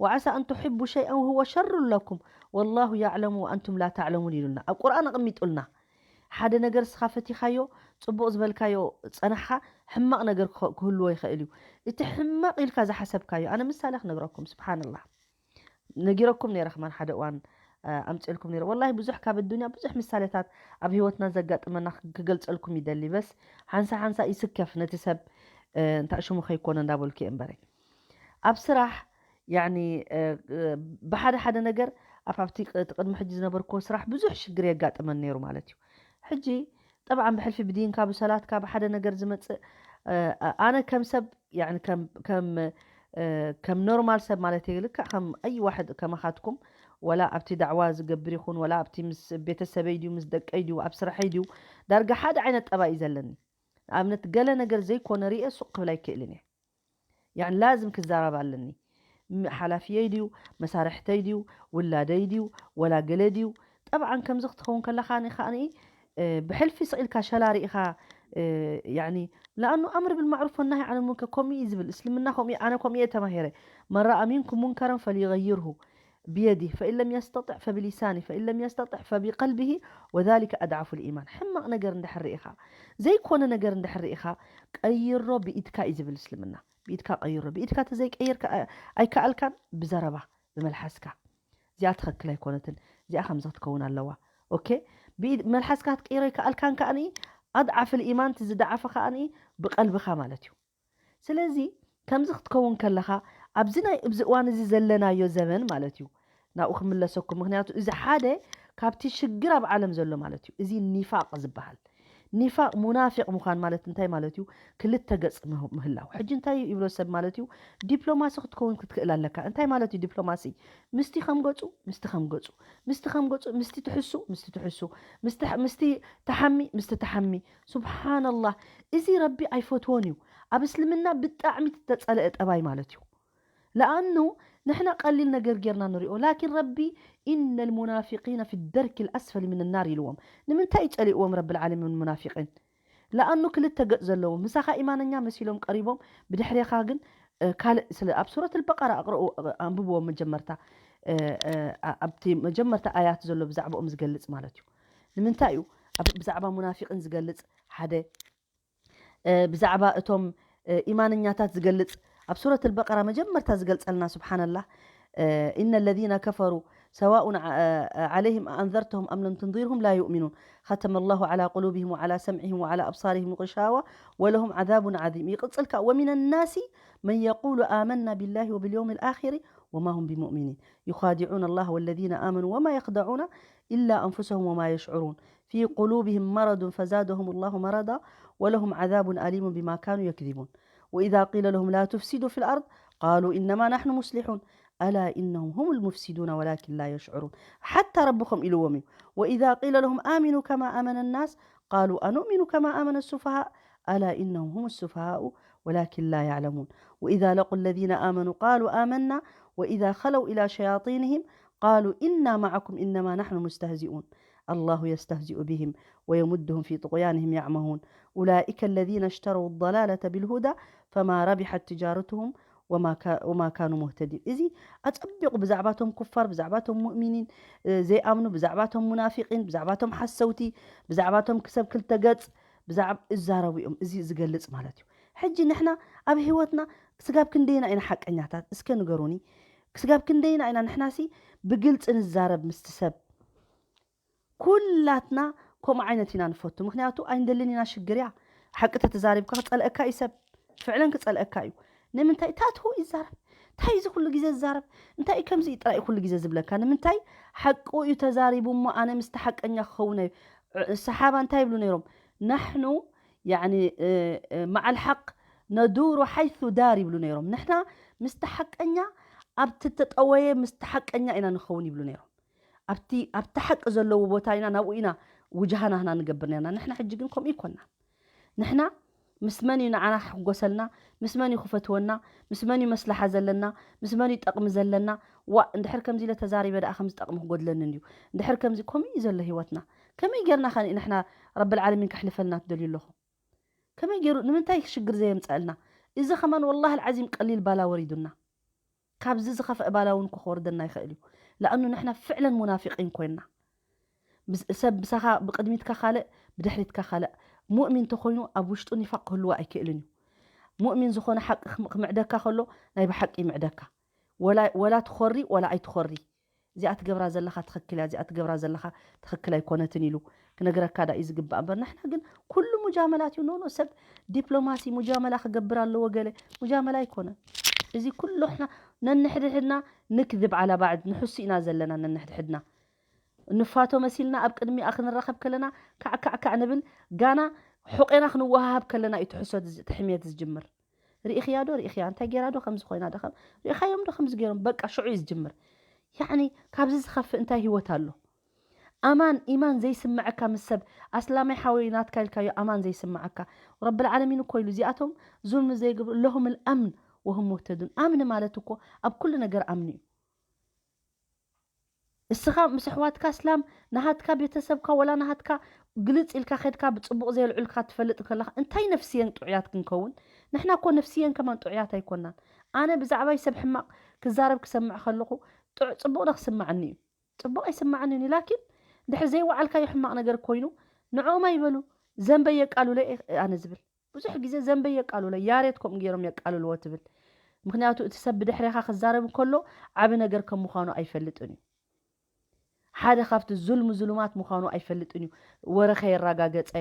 ወዓሳ ኣን ትሕቡ ሸይኣን ወሁወ ሸሩን ለኩም፣ ወላሁ ያዕለሙ ወኣንቱም ላ ተዕለሙን" ኢሉና። ኣብ ቁርኣን ኣቐሚጡልና። ሓደ ነገር እስኻ ፈቲኻዮ፣ ጽቡቕ ዝበልካዮ ጸናሕኻ፣ ሕማቕ ነገር ክኸ-፣ ክህልዎ ይኽእል እዩ። እቲ ሕማቕ ኢልካ ዝሓሰብካዮ፣ ኣነ ምሳሌ ክነግረኩም፣ ስብሓንላህ። ነጊረኩም ነይረ ከማን ሓደ እዋን፣ እ፣ ኣምጽኤልኩም ነይረ። ወላሂ ብዙሕ ካብ ኣዱንያ ብዙሕ ምሳሌታት ኣብ ህይወትና ዘጋጥመና ክ-፣ ክገልጸልኩም ይደሊ። በስ ሓንሳ ሓንሳ ይስከፍ ነቲ ሰብ፣ እ፣ እንታይ ሽሙ ከይኮነ እንዳበልኩ እየ እምበረይ። ኣብ ስራሕ፣ ያኒ፣ እ፣ እ፣ ብሓደ ሓደ ነገር ኣብ፣ ኣብቲ ቅ-፣ እቲ ቅድሚ ሕጂ ዝነበርኩዎ ስራሕ ብዙሕ ሽግር የጋጥመን ነይሩ ማለት እዩ። ሕጂ ጠብዓን ብሕልፊ ብዲንካ ብሰላትካ ብሓደ ነገር ዝመጽእ፣ እ፣ ኣነ ከም ሰብ፣ ያኒ ከም፣ ከም፣ እ፣ ከም ኖርማል ሰብ ማለት እዩ፣ ልክዕ ከም ኣይ ዋሕድ ከማኻትኩም፣ ወላ ኣብቲ ዳዕዋ ዝገብር ይኹን፣ ወላ ኣብቲ ምስ ቤተሰበይ ድዩ፣ ምስ ደቀይ ድዩ፣ ኣብ ስራሐይ ድዩ፣ ዳርጋ ሓደ ዓይነት ጠባይ እዩ ዘለኒ። ንኣብነት ገለ ነገር ዘይኮነ ርእየ ሱቕ ክብል ኣይክእልን እየ። ያኒ ላዝም ክዛረብ ኣለኒ። ም-፣ ሓላፍየይ ድዩ፣ መሳርሕተይ ድዩ፣ ውላደይ ድዩ፣ ወላ ገለ ድዩ? ጠብዓን ከምዚ ክትኸውን ከላ ከኣኒ፣ ከኣኒ፣ እ፣ ብሕልፊ ስቕ ኢልካ ሸላ ርኢኻ፣ እ፣ ያኒ፣ ለኣኑ ኣምር ብልማዕሩፍ ወናሂ ዓን ሙንከር ከምኡ እዩ ዝብል። እስልምና ከምኡ እዩ፣ ኣነ ከምኡ እየ ተማሂረ። መን ረኣ ሚንኩም ሙንከረን ፈልዩገይርሁ ብየዲህ፣ ፈኢን ለም የስተጢዕ ፈብሊሳኒህ፣ ፈኢን ለም የስተጢዕ ፈቢቀልቢሂ፣ ወዛሊከ ኣድዓፉ ልኢማን። ሕማቕ ነገር እንድሕር ርኢኻ፣ ዘይኮነ ነገር እንድሕር ርኢኻ፣ ቀይሮ ብኢድካ እዩ ዝብል እስልምና። ብኢድካ ቀይሮ። ብኢድካ ተዘይቀይርካ ኣይ-፣ ኣይከኣልካን፣ ብዘረባ፣ ብመልሓስካ። እዚኣ ትኽክል ኣይኮነትን። እዚኣ ከምዚ ክትከውን ኣለዋ። ኦኬ? ብኢድ-፣ መልሓስካ ክትቀይሮ ኣይከኣልካን ከኣኒ፣ ኣድዓፍ ልኢማን፣ እቲ ዝደዓፈ ከኣኒ ብቐልብኻ ማለት እዩ። ስለዚ፣ ከምዚ ክትከውን ከለኻ፣ ኣብዚ ናይ፣ ኣብዚ እዋን እዚ ዘለናዮ ዘበን ማለት እዩ፣ ናብኡ ክምለሰኩም። ምኽንያቱ፣ እዚ ሓደ ካብቲ ሽግር ኣብ ዓለም ዘሎ ማለት እዩ። እዚ ኒፋቅ ዝበሃል። ኒፋቅ፣ ሙናፊቅ ምዃን ማለት እንታይ ማለት እዩ? ክልተ ገጽ ምህላው። ሕጂ እንታይ ይብሎ ሰብ ማለት እዩ? ዲፕሎማሲ ክትከውን ክትክእል ኣለካ። እንታይ ማለት እዩ ዲፕሎማሲ? ምስቲ ከም ገጹ ምስቲ ከም ገጹ ምስቲ ከም ገጹ ምስቲ ትሕሱ ምስቲ ትሕሱ ምስቲ ተሓሚ ምስቲ ተሓሚ። ሱብሓነላህ፣ እዚ ረቢ ኣይፈትዎን እዩ። ኣብ እስልምና ብጣዕሚ ተጸለአ ጠባይ ማለት እዩ። ለኣኑ ንሕና ቀሊል ነገር ጌርና ንሪኦ። ላኪን ረቢ ኢነ ልሙናፊቂነ ፊ ደርኪ ልኣስፈሊ ምን ናር ኢልዎም። ንምንታይ እዩ ጸሊእዎም ረቢ ልዓለሚን ሙናፊቂን? ለኣኑ ክልተ ገጽ ዘለዎም፣ ምሳኻ ኢማነኛ መሲሎም ቀሪቦም፣ ብድሕሬኻ ግን ካልእ። ስለ ኣብ ሱረት ልበቀራ ኣቕርኡ፣ ኣንብብዎ መጀመርታ። ኣብቲ መጀመርታ ኣያት ዘሎ ብዛዕባኦም ዝገልጽ ማለት እዩ። ንምንታይ እዩ ብዛዕባ ሙናፊቂን ዝገልጽ? ሓደ ብዛዕባ እቶም ኢማንኛታት ዝገልጽ ኣብ ሱረት ኣልበቀራ መጀመርታ ዝገልጸልና። ስብሓንላህ፣ إن الذين كفروا سواء عليهم أأنذرتهم أم لم تنذرهم لا يؤمنون ختم الله على قلوبهم وعلى سمعهم وعلى أبصارهم غشاوة ولهم عذاب عظيم. ይቕጽል ከኣ ومن الناس من يقول آمنا بالله وباليوم الآخر وما هم بمؤمنين يخادعون الله والذين آمنوا وما يخدعون إلا أنفسهم وما يشعرون في قلوبهم مرض فزادهم الله مرضا ولهم عذاب أليم بما كانوا يكذبون وإذا قيل لهم لا تفسدوا في الأرض قالوا إنما نحن مصلحون ألا إنهم هم المفسدون ولكن لا يشعرون. حتى ربكم إلومي وإذا قيل لهم آمنوا كما آمن الناس قالوا أنؤمن كما آمن السفهاء ألا إنهم هم السفهاء ولكن لا يعلمون وإذا لقوا الذين آمنوا قالوا آمنا وإذا خلوا إلى شياطينهم قالوا إنا معكم إنما نحن مستهزئون الله يستهزئ بهم ويمدهم في طغيانهم يعمهون أولئك الذين اشتروا الضلالة بالهدى فما ربحت تجارتهم وما, كا وما كانوا مهتدين. እዚ ኣጸቢቑ ብዛዕባቶም ኩፋር፣ ብዛዕባቶም ሙእሚኒን ዘይኣምኑ፣ ብዛዕባቶም ሙናፊቂን፣ ብዛዕባቶም ሓሰውቲ፣ ብዛዕባቶም ክሰብ ክልተ ገጽ ብዛዕባ እዛረቡ እዮም። እዚ ዝገልጽ ማለት እዩ። ሕጂ ንሕና ኣብ ህይወትና ስጋብ ክንደይና ኢና ሓቀኛታት? እስከ ንገሩኒ። ስጋብ ክንደይና ኢና ንሕናሲ ብግልጺ ንዛረብ ምስቲ ሰብ? ኩላትና ከምኡ ዓይነት ኢና ንፈቱ። ምክንያቱ ኣይንደልን ኢና ሽግር እያ። ሓቂ ተተዛሪብካ ክጸልአካ እዩ ሰብ። ፍዕለን ክጸልአካ እዩ። ንምንታይ ታትሁ ይዛረብ? እንታይ እዚ ኩሉ ግዜ ዝዛረብ? እንታይ እዩ ከምዚ ጥራይ ኩሉ ግዜ ዝብለካ? ንምንታይ ሓቁ እዩ ተዛሪቡ እሞ ኣነ ምስቲ ሓቀኛ ክኸውን ኣዩ? ሰሓባ እንታይ ይብሉ ነይሮም? ናሕኑ ያኒ መዓል ሓቅ ነዱሩ ሓይሱ ዳር ይብሉ ነይሮም። ንሕና ምስቲ ሓቀኛ ኣብቲ ተጠወየ ምስቲ ሓቀኛ ኢና ንኸውን ይብሉ ነይሮም። ኣብቲ ኣብቲ ሓቂ ዘለዎ ቦታ ኢና ናብኡ ኢና ውጅሃ ናህና ንገብር ነርና። ንሕና ሕጂ ግን ከምኡ ይኮና። ንሕና ምስ መን እዩ ንዓና ክሕጎሰልና? ምስ መን እዩ ክፈትወና? ምስ መን እዩ መስላሓ ዘለና? ምስ መን እዩ ጠቕሚ ዘለና? ዋ እንድሕር ከምዚ ኢለ ተዛሪበ ደኣ ከምዚ ጠቕሚ ክጎድለኒ እንድዩ። እንድሕር ከምዚ ከምኡ እዩ ዘሎ ህይወትና። ከመይ ጌርና ኸ ንሕና ረብል ዓለሚን ከሕልፈልና ትደልዩ ኣለኹ? ከመይ ገይሩ ንምንታይ ሽግር ዘየምፀእልና? እዚ ከማን ወላሂ ልዓዚም ቀሊል ባላ ወሪዱና። ካብዚ ዝኸፍአ ባላ እውን ክወርደና ይኽእል እዩ። ለኣኑ ንሕና ፍዕለን ሙናፊቂን ኮይንና። ሰብ ምሳኻ ብቅድሚትካ ካልእ ብድሕሪትካ ካልእ። ሙእሚን እንተኾይኑ ኣብ ውሽጡ ኒፋቅ ክህልዎ ኣይክእልን እዩ። ሙእሚን ዝኾነ ሓቂ ክምዕደካ ከሎ ናይ ብሓቂ ይምዕደካ። ወላ ትኾሪ ወላ ኣይትኾሪ። እዚኣ ትገብራ ዘለኻ ትኽክል እያ፣ እዚኣ ትገብራ ዘለኻ ትኽክል ኣይኮነትን ኢሉ ክነግረካ ዳ እዩ ዝግባእ እምበር፣ ንሕና ግን ኩሉ ሙጃመላት እዩ። ኖኖ ሰብ ዲፕሎማሲ ሙጃመላ ክገብር ኣለዎ ገለ ሙጃመላ ኣይኮነን። እዚ ኩሉ ሕና ነንሕድሕድና ንክዝብ ዓላ ባዕድ ንሕሱ ኢና ዘለና ነንሕድሕድና። ንፋቶ መሲልና ኣብ ቅድሚኣ ክንራኸብ ከለና ካዕካዕካዕ ንብል፣ ጋና ሑቄና ክንወሃሃብ ከለና እዩ ትሕሶት ትሕምየት ዝጅምር። ርኢኽያ ዶ ርኢኽያ እንታይ ገይራ ዶ ከምዚ ኮይና ዶ ከም ርኢኻዮም ዶ ከምዚ ገይሮም በቃ ሽዑ እዩ ዝጅምር። ያዕኒ ካብዚ ዝኸፍእ እንታይ ህይወት ኣሎ? ኣማን ኢማን ዘይስምዐካ ምስ ሰብ ኣስላማይ ሓወይ ናትካ ኢልካዮ ኣማን ዘይስምዓካ ረብል ዓለሚን እኮ ኢሉ እዚኣቶም ዙልሚ ዘይገብሩ ለሁም ልኣምን ወሁም ሙህተዱን። ኣምን ማለት እኮ ኣብ ኩሉ ነገር ኣምኒ እዩ። እስኻ ምስ ኣሕዋትካ እስላም ናሃትካ ቤተሰብካ ወላ ናሃትካ ግልጽ ኢልካ ከድካ ብጽቡቕ ዘየልዑልካ ትፈልጥ ከለኻ እንታይ ነፍስየን ጥዑያት ክንከውን? ንሕና እኮ ነፍስየን ከማን ጥዑያት ኣይኮናን። ኣነ ብዛዕባይ ሰብ ሕማቕ ክዛረብ ክሰምዕ ከለኹ ጥዑ ጽቡቕ ዶ ክስምዓኒ እዩ? ጽቡቕ ኣይስምዓንን እዩ። ላኪን ድሕሪ ዘይወዓልካዮ ሕማቕ ነገር ኮይኑ ንዕኦም ኣይበሉ ዘንበይ የቃሉለ ኣነ ዝብል ብዙሕ ግዜ ዘንበይ የቃሉለ ያሬት ከምኡ ገይሮም የቃልልዎ ትብል። ምክንያቱ እቲ ሰብ ብድሕሬኻ ክዛረብ እንከሎ ዓቢ ነገር ከም ምዃኑ ኣይፈልጥን እዩ። ሓደ ካብቲ ዙልም ዙሉማት ምዃኑ ኣይፈልጥን እዩ። ወረ ከየራጋገጸ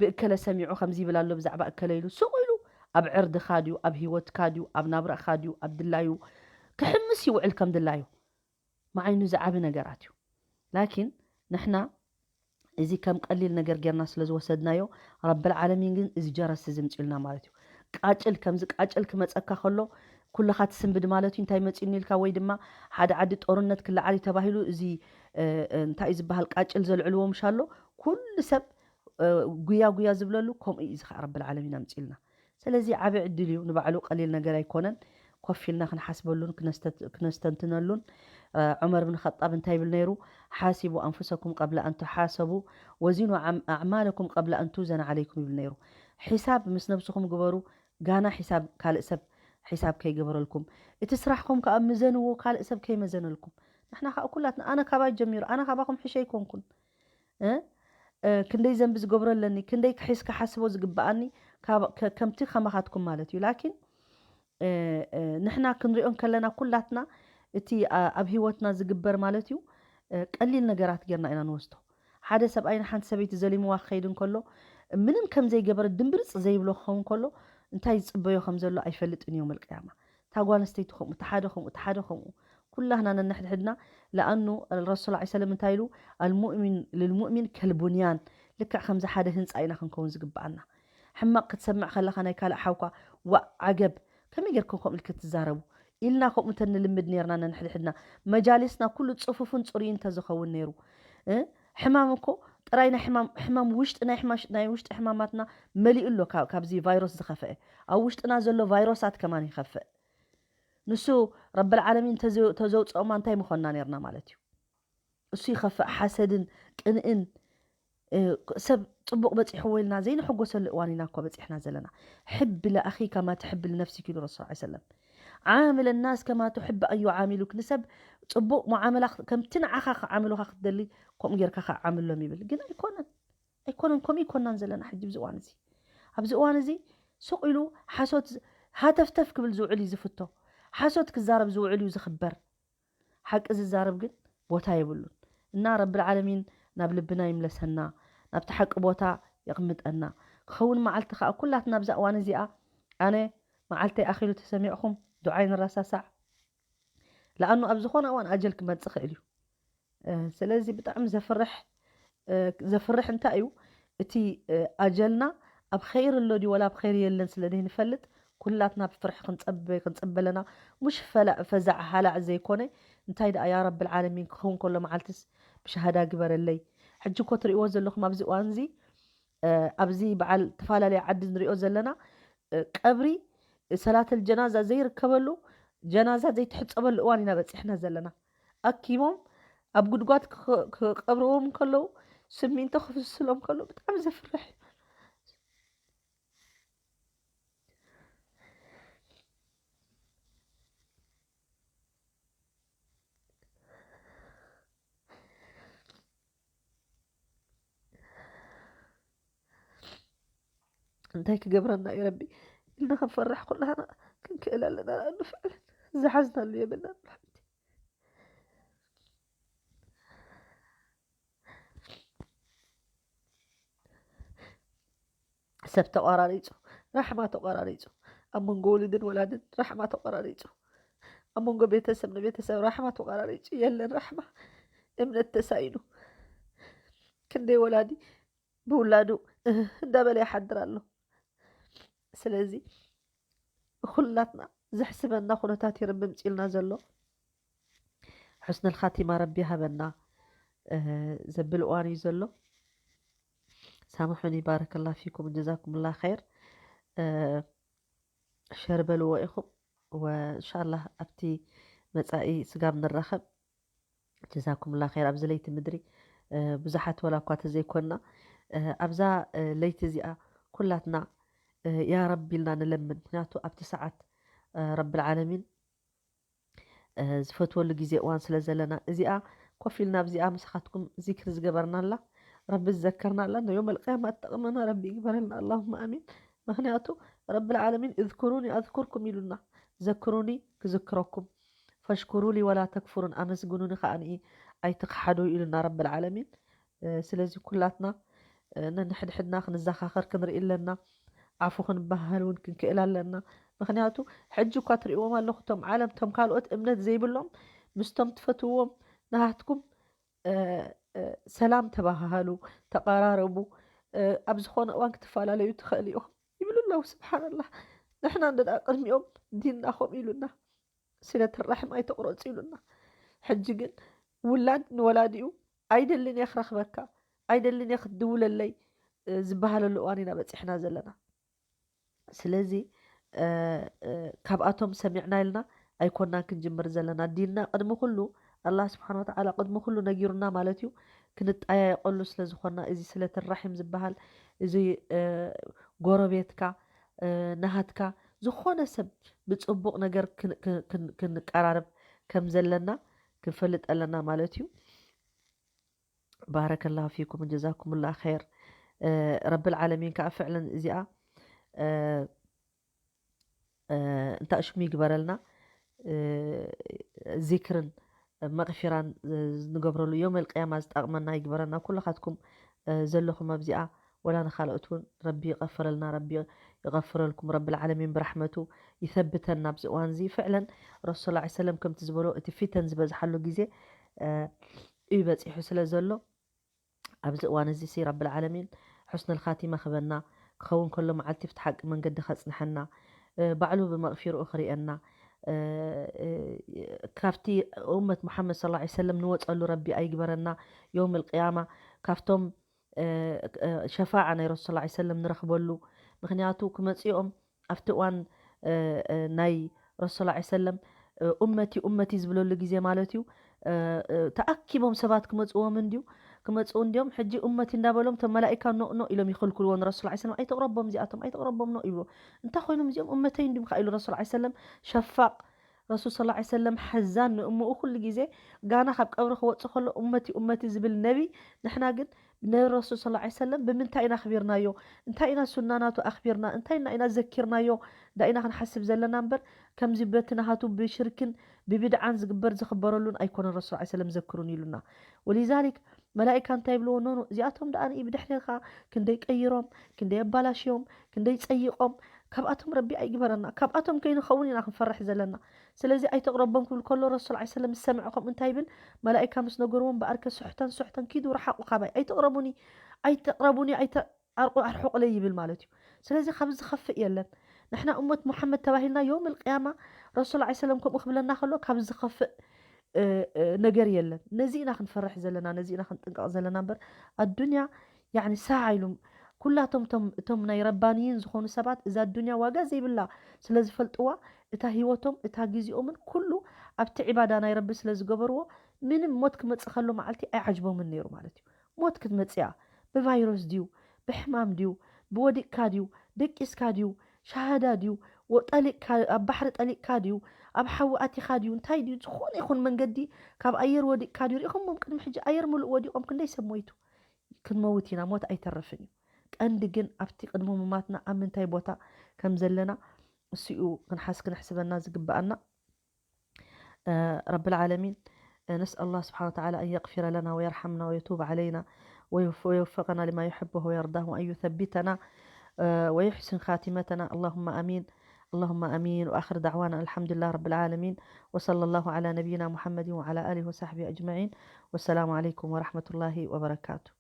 ብእከለ ሰሚዑ ከምዚ ይብል ኣሎ ብዛዕባ እከለ ኢሉ ሱቕ ኢሉ ኣብ ዕርድኻ ድዩ ኣብ ህይወትካ ድዩ ኣብ ናብራኻ ድዩ ኣብ ድላዩ ክሕምስ ይውዕል ከም ድላዩ። መዓይኑ ዝዓቢ ነገራት እዩ። ላኪን ንሕና እዚ ከም ቀሊል ነገር ጌርና ስለ ዝወሰድናዮ፣ ረብል ዓለሚን ግን እዚ ጀረስ እዚ ምጽኡልና ማለት እዩ። ቃጭል፣ ከምዚ ቃጭል ክመጸካ ከሎ፣ ኩልኻ ትስንብድ ማለት እዩ። እንታይ መጺኡኒ ኢልካ፣ ወይ ድማ ሓደ ዓዲ ጦርነት ክለዓል እዩ ተባሂሉ፣ እዚ፣ እ፣ እ፣ እንታይ እዩ ዝበሃል፣ ቃጭል ዘልዕልዎ ምሽ ኣሎ፣ ኩሉ ሰብ፣ እ፣ ጉያ ጉያ ዝብለሉ፣ ከምኡ እዩ። እዚ ኸዓ ረብል ዓለሚን ኣምጽኡልና። ስለዚ ዓቢ ዕድል እዩ፣ ንባዕሉ ቀሊል ነገር ኣይኮነን። ኮፍ ኢልና ክንሓስበሉን ክነስተ-፣ ክነስተንትነሉን። እ፣ ዑመር ብን ኸጣብ እንታይ ይብል ነይሩ? ሓሲቡ ኣንፉሰኩም ቀብለ ኣን ትሓሰቡ ወዚኑ ዓም-፣ ኣዕማለኩም ቀብለ ኣን ትውዘን ዓለይኩም ይብል ነይሩ። ሒሳብ ምስ ነብስኹም ግበሩ፣ ጋና ሒሳብ ካልእ ሰብ ሒሳብ ከይገበረልኩም። እቲ ስራሕኩም ከኣ ምዘንዎ፣ ካልእ ሰብ ከይመዘነልኩም። ንሕና ከኣ ኩላትና፣ ኣነ ካባይ ጀሚሩ፣ ኣነ ካባኹም ሕሸ ኣይኮንኩን። እ? እ፣ ክንደይ ዘንቢ ዝገብሮ ኣለኒ፣ ክንደይ ክሒስ ክሓስቦ ዝግብኣኒ፣ ካብ-፣ ከ-፣ ከምቲ ከማኻትኩም ማለት እዩ። ላኪን፣ እ፣ እ፣ ንሕና ክንሪኦ እንከለና ኩላትና እቲ፣ ኣ-፣ ኣብ ህይወትና ዝግበር ማለት እዩ፣ እ፣ ቀሊል ነገራት ጌርና ኢና ንወስዶ። ሓደ ሰብኣይ ንሓንቲ ሰበይቲ ዘሊምዋ ክኸይድ እንከሎ፣ ምንም ከም ዘይገበረ ድምብርጽ ዘይብሎ ክኸውን ከሎ፣ እንታይ ዝጽበዮ ከም ዘሎ ኣይፈልጥን እዩ የውመል ቅያማ። እታ ጓል ኣንስተይቲ ከምኡ፣ እታ ሓደ ከምኡ፣ እታ ሓደ ከምኡ። ኩላህና ነንሕድሕድና፣ ለኣኑ ረሱል ዐለይሂ ሰለም እንታይ ኢሉ? ኣልሙእሚን ልልሙእሚን ከልቡንያን፣ ልክዕ ከምዚ ሓደ ህንጻ ኢና ክንከውን ዝግብኣና። ሕማቕ ክትሰምዕ ከለኻ ናይ ካልእ ሓውካ፣ ዋእ ዓገብ፣ ከመይ ጌርኩም ከምኡ ኢልኪ ትዛረቡ? ኢልና ከምኡ እንተ ንልምድ ኔርና ነንሕድሕድና፣ መጃሊስና ኩሉ ጽፉፍን ጽሩይን እንተዝኸውን ነይሩ። እ? ሕማም እኮ ጥራይ ናይ ሕማም፣ ሕማም ውሽጢ ናይ ሕማሽ-፣ ናይ ውሽጢ ሕማማትና መሊኡ ኣሎ ካብ፣ ካብዚ ቫይረስ ዝኸፍአ። ኣብ ውሽጥና ዘሎ ቫይረሳት ከማን ይኸፍእ። ንሱ ረብል ዓለሚን ተዘ-፣ ተዘውፅኦማ እንታይ ምኾንና ኔርና ማለት እዩ። እሱ ይኸፍእ። ሓሰድን ቅንእን፣ እ፣ ሰብ ፅቡቕ በፂሕዎ ኢልና ዘይንሕጎሰሉ እዋን ኢና እኮ በፂሕና ዘለና። ሕብ ለኣኺ ከማ ትሕብ ልነፍሲክ ኢሉ ረሱል ዐለይሂ ሰለም። ዓምል ናስ ከማ ትሕብ ኣን ዩዓሚሉክ። ንሰብ ፅቡቕ ሙዓመላ ክ-፣ ከምቲ ንዓኻ ክዓምሉኻ ክትደሊ ከምኡ ጌርካ ክዓምሎም ይብል። ግን ኣይኮነን። ኣይኮነን፣ ከምኡ ኣይኮናን ዘለና ሕጂ ኣብዚ እዋን እዚ። ኣብዚ እዋን እዚ ሱቕ ኢሉ ሓሶት ዝ-፣ ሃተፍተፍ ክብል ዝውዕል እዩ ዝፍቶ። ሓሶት ክዛረብ ዝውዕል እዩ ዝኽበር። ሓቂ ዝዛረብ ግን ቦታ የብሉን። እና ረብል ዓለሚን ናብ ልብና ይምለሰና፣ ናብቲ ሓቂ ቦታ የቕምጠና። ክኸውን መዓልቲ ከኣ ኩላትና ኣብዛ እዋን እዚኣ፣ ኣነ መዓልተይ ኣኺሉ ተሰሚዕኹም፣ ዱዓይ ንረሳሳዕ። ለኣኑ ኣብ ዝኾነ እዋን ኣጀል ክመጽእ ይኽእል እዩ። እ፣ ስለዚ ብጣዕሚ ዘፍርሕ፣ እ፣ ዘፍርሕ እንታይ እዩ? እቲ፣ እ፣ ኣጀልና ኣብ ኸይር ኣሎ ድዩ ወላ ኣብ ኸይር የለን ስለ ዘይንፈልጥ፣ ኩላትና ብፍርሒ ክንጸበ-፣ ክንጽበ ኣለና። ሙሽ ፈላ-፣ ፈዛዕ ሃላዕ ዘይኮነ፣ እንታይ ደኣ ያ ረብል ዓለሚን ክኸውን ከሎ መዓልትስ ብሸሃዳ ግበረለይ። ሕጂ እኮ ትርእይዎ ዘለኹም ኣብዚ እዋን እዚ፣ እ፣ ኣብዚ በዓል ተፈላለየ ዓዲ ንሪኦ ዘለና፣ እ፣ ቀብሪ ሰላተል ጀናዛ ዘይርከበሉ፣ ጀናዛ ዘይትሕጸበሉ እዋን ኢና በጺሕና ዘለና። ኣኪቦም ኣብ ጉድጓድ ክኸ-፣ ክቐብርዎም ከለዉ፣ ስሚንቶ ክፍስሎም ከለዉ ብጣዕሚ ዘፍርሕ እዩ። እንታይ ክገብረና እዩ ረቢ? ኢልና ክንፈርሕ ኩላህና ክንክእል ኣለና። ንኣኑ ፍዕለን ዝሓዝናሉ የብልናን ብሓንቲ። ሰብ ተቋራሪጹ፣ ራሕማ ተቋራሪጹ፣ ኣብ መንጎ ውሉድን ወላድን ራሕማ ተቋራሪጹ፣ ኣብ መንጎ ቤተሰብ ንቤተሰብ ራሕማ ተቋራሪጹ፣ የለን ራሕማ። እምነት ተሳኢኑ፣ ክንደይ ወላዲ ብውላዱ እህ እንዳበለ ይሓድር ኣሎ። ስለዚ ኩላትና ዘሕስበና ኩነታት እዩ ረቢ ኣምጺኡልና ዘሎ። ሑስነል ኻቲማ ረቢ ይሃበና፣ እ፣ ዘብል እዋን እዩ ዘሎ። ሳምሑኒ፣ ባረከላ ፊኩም፣ ጀዛኩምላ ኸይር። እ፣ ሸር በልዎ ኢኹም፣ ወእንሻላህ ኣብቲ መጻኢ ስጋብ ንራኸብ። ጀዛኩምላ ኸይር። ኣብዚ ለይቲ ምድሪ፣ እ፣ ብዙሓት ወላ እኳ ተዘይኮንና፣ እ፣ ኣብዛ፣ እ፣ ለይቲ እዚኣ ኩላትና፣ እ፣ ያ ረቢ ኢልና ንለምን። ምኽንያቱ ኣብቲ ሰዓት፣ እ፣ ረብል ዓለሚን፣ እ፣ ዝፈትወሉ ግዜ እዋን ስለ ዘለና፣ እዚኣ ኮፍ ኢልና ኣብዚኣ ምሳኻትኩም ዚክሪ ዝገበርናላ፣ ረቢ ዝዘከርናላ፣ ንዮም ኣልቅያማ ትጠቕመና ረቢ ይግበረልና። ኣላሁመ ኣሚን። ምኽንያቱ ረብል ዓለሚን እዝኩሩኒ ኣዝኩርኩም ኢሉና፣ ዘክሩኒ ክዝክረኩም፣ ፈሽኩሩ ሊ ወላ ተክፍሩን፣ ኣመስግኑኒ ከኣ ንኢ ኣይትኽሓዱ ኢሉና ረብል ዓለሚን። እ፣ ስለዚ ኩላትና፣ እ፣ ነንሕድሕድና ክንዘኻኸር ክንርኢ ኣለና። ዓፉ ክንበሃል እውን ክንክእል ኣለና። ምኽንያቱ ሕጂ እኳ ትርእይዎም ኣለኹ፣ እቶም ዓለም፣ እቶም ካልኦት እምነት ዘይብሎም፣ ምስቶም ትፈትውዎም ናሃትኩም፣ እ፣ ሰላም ተባሃሃሉ፣ ተቐራረቡ፣ ኣብ ዝኾነ እዋን ክትፈላለዩ ትኽእል ኢኹም ይብሉ ኣለዉ። ስብሓንላህ፣ ንሕና እንደ ቅድሚኦም ዲንና ከምኡ ኢሉና፣ ስለት ራሒም ኣይተቑረፁ ኢሉና። ሕጂ ግን ውላድ ንወላዲኡ ኣይደልን እየ ክረኽበካ፣ ኣይደልን እየ ክትድውለለይ ዝበሃለሉ እዋን ኢና በፂሕና ዘለና። ስለዚ ካብኣቶም ሰሚዕና ኢልና ኣይኮናን ክንጅምር ዘለና። ዲንና ቅድሚ ኩሉ፣ ኣላህ ስብሓን ወተዓላ ቅድሚ ኩሉ ነጊሩና ማለት እዩ። ክንጠያየቀሉ ስለ ዝኾና፣ እዚ ስለት ራሒም ዝበሃል፣ እዚ ጎረቤትካ፣ ናሃትካ፣ ዝኾነ ሰብ ብፅቡቕ ነገር ክንቀራረብ ከም ዘለና ክንፈልጥ ኣለና ማለት እዩ። ባረከላሁ ፊኩም ጀዛኩምላ ኸይር። ረብል ዓለሚን ከዓ ፍዕለን እዚኣ እንታ ሽሙ ይግበረልና። ዚክርን መቕፊራን ንገብረሉ ዮም ኣልቅያማ ዝጠቕመና ይግበረና። ኩልኻትኩም ዘለኹም ኣብዚኣ፣ ወላ ንኻልኦት እውን ረቢ ይቐፍረልና፣ ረቢ ይቐፍረልኩም። ረብል ዓለሚን ብራሕመቱ ይሰብተና ኣብዚ እዋን እዚ። ፍዕለን ረሱል ሰለላሁ ዐለይሂ ወሰለም ከምቲ ዝበሎ፣ እቲ ፊተን ዝበዝሓሉ ግዜ እዩ በፂሑ ስለ ዘሎ፣ ኣብዚ እዋን እዚ ሲ ረብል ዓለሚን ሑስነል ኻቲማ ክበና፣ ክኸውን ከሎ መዓልቲ ብቲ ሓቂ መንገዲ ከጽንሐና፣ ባዕሉ ብመቕፊርኡ ክርእየና፣ ካብቲ እመት ሙሓመድ ሰለላሁ ዐለይሂ ወሰለም ንወጸሉ ረቢ ኣይግበረና። ዮም ልቅያማ ካብቶም ሸፋዓ ናይ ረሱል ሰለላሁ ዐለይሂ ወሰለም ንረኽበሉ። ምኽንያቱ ክመጽኦም ኣብቲ እዋን ናይ ረሱል ሰለላሁ ዐለይሂ ወሰለም ኡመቲ ኡመቲ ዝብለሉ ግዜ ማለት እዩ። ተኣኪቦም ሰባት ክመጽዎም እንድዩ፣ ክመጽኡ እንድዮም። ሕጂ ኡመቲ እንዳበሎም እቶም መላኢካ ኖ ኖ ኢሎም ይኸልክልዎ ንረሱል ሰለላሁ ዐለይሂ ወሰለም። ኣይተቕረቦም እዚኣቶም፣ ኣይተቕረቦም ኖ ይብሉ። እንታይ ኮይኖም እዚኦም ኡመተይ እንድዮም ከኣ ኢሉ ረሱል ሰለላሁ ዐለይሂ ወሰለም ሸፋቕ ረሱል ሰለላሁ ዐለይሂ ወሰለም ሓዛን ንእምኡ ኩሉ ግዜ ጋና ካብ ቀብሪ ክወጽእ ከሎ ኡመቲ ኡመቲ ዝብል ነቢ፣ ንሕና ግን ነቢ ረሱል ሰለላሁ ዐለይሂ ወሰለም ብምንታይ ኢና ኣኽቢርናዮ? እንታይ ኢና ሱና ናቱ ኣኽቢርና? እንታይ ኢና ኢና ዘኪርናዮ? እንዳ ኢና ክንሓስብ ዘለና እምበር ከምዚ በቲ ናሃቱ ብሽርክን ብብድዓን ዝግበር ዝኽበረሉን ኣይኮነን ረሱል ሰለላሁ ዐለይሂ ወሰለም ዘክሩን ኢሉና። ወሊዛሊክ መላኢካ እንታይ ይብልዎ? ኖ ኖ እዚኣቶም ደኣ ንኢ ብድሕሬኻ ክንደይ ቀይሮም፣ ክንደይ ኣባላሽዮም፣ ክንደይ ጸይቖም፣ ካብኣቶም ረቢ ኣይግበረና። ካብኣቶም ከይንኸውን ኢና ክንፈርሕ ዘለና። ስለዚ ኣይተቕረቦም ክብል ከሎ ረሱል ሰለላሁ ዐለይሂ ወሰለም ዝሰምዐ ከምኡ እንታይ ይብል? መላኢካ ምስ ነገርዎም በኣርከ ስሕተን ስሕተን ኪዱ ረሓቑ ካባይ፣ ኣይተቕረቡኒ፣ ኣይተቕረቡኒ፣ ኣይተ ኣርቁ ኣርሑቕለይ ይብል ማለት እዩ። ስለዚ ካብ ዝኸፍእ የለን። ንሕና እመት ሙሓመድ ተባሂልና ዮም ልቅያማ ረሱል ሰለላሁ ዐለይሂ ወሰለም ከምኡ ክብለና ከሎ ካብ ዝኸፍእ እ፣ እ፣ ነገር የለን። ነዚ ኢና ክንፈርሕ ዘለና፣ ነዚ ኢና ክንጥንቀቕ ዘለና እምበር ኣዱንያ ያዕኒ ሳዕ ኢሉ ኩላቶም እቶም፣ እቶም ናይ ረባንይን ዝኾኑ ሰባት እዛ ኣዱንያ ዋጋ ዘይብላ ስለ ዝፈልጥዋ፣ እታ ህይወቶም፣ እታ ግዜኦምን ኩሉ ኣብቲ ዒባዳ ናይ ረቢ ስለ ዝገበርዎ፣ ምንም ሞት ክመጽእ ከሎ መዓልቲ ኣይዓጅቦምን ነይሩ ማለት እዩ። ሞት ክትመጽእ እያ። ብቫይረስ ድዩ? ብሕማም ድዩ? ብወዲቕካ ድዩ? ደቂስካ ድዩ? ሻሃዳ ድዩ? ወ-፣ ጠሊቕካ፣ ኣብ ባሕሪ ጠሊቕካ ድዩ? ኣብ ሓዊ ኣቲኻ ድዩ? እንታይ ድዩ? ዝኾነ ይኹን መንገዲ ካብ ኣየር ወዲቕካ ድዩ? ርኢኹሞም ቅድሚ ሕጂ ኣየር ምሉእ ወዲቖም ክንደይ ሰብ ሞይቱ? ክንመውት ኢና፣ ሞት ኣይተርፍን እዩ። ቀንዲ ግን ኣብቲ ቅድሚ ምማትና ኣብ ምንታይ ቦታ ከም ዘለና እሱ እዩ ክንሓስ ክነሕስበና ዝግብኣና። آه، رب العالمين، آه، نسأل الله سبحانه وتعالى أن يغفر لنا ويرحمنا ويتوب علينا ويوف-، ويوفقنا لما يحبه ويرضاه، وأن يثبتنا، آه، ويحسن خاتمتنا. اللهم آمين. اللهم آمين. وآخر دعوانا الحمد لله رب العالمين. وصلى الله على نبينا محمد وعلى آله وصحبه أجمعين. والسلام عليكم ورحمة الله وبركاته.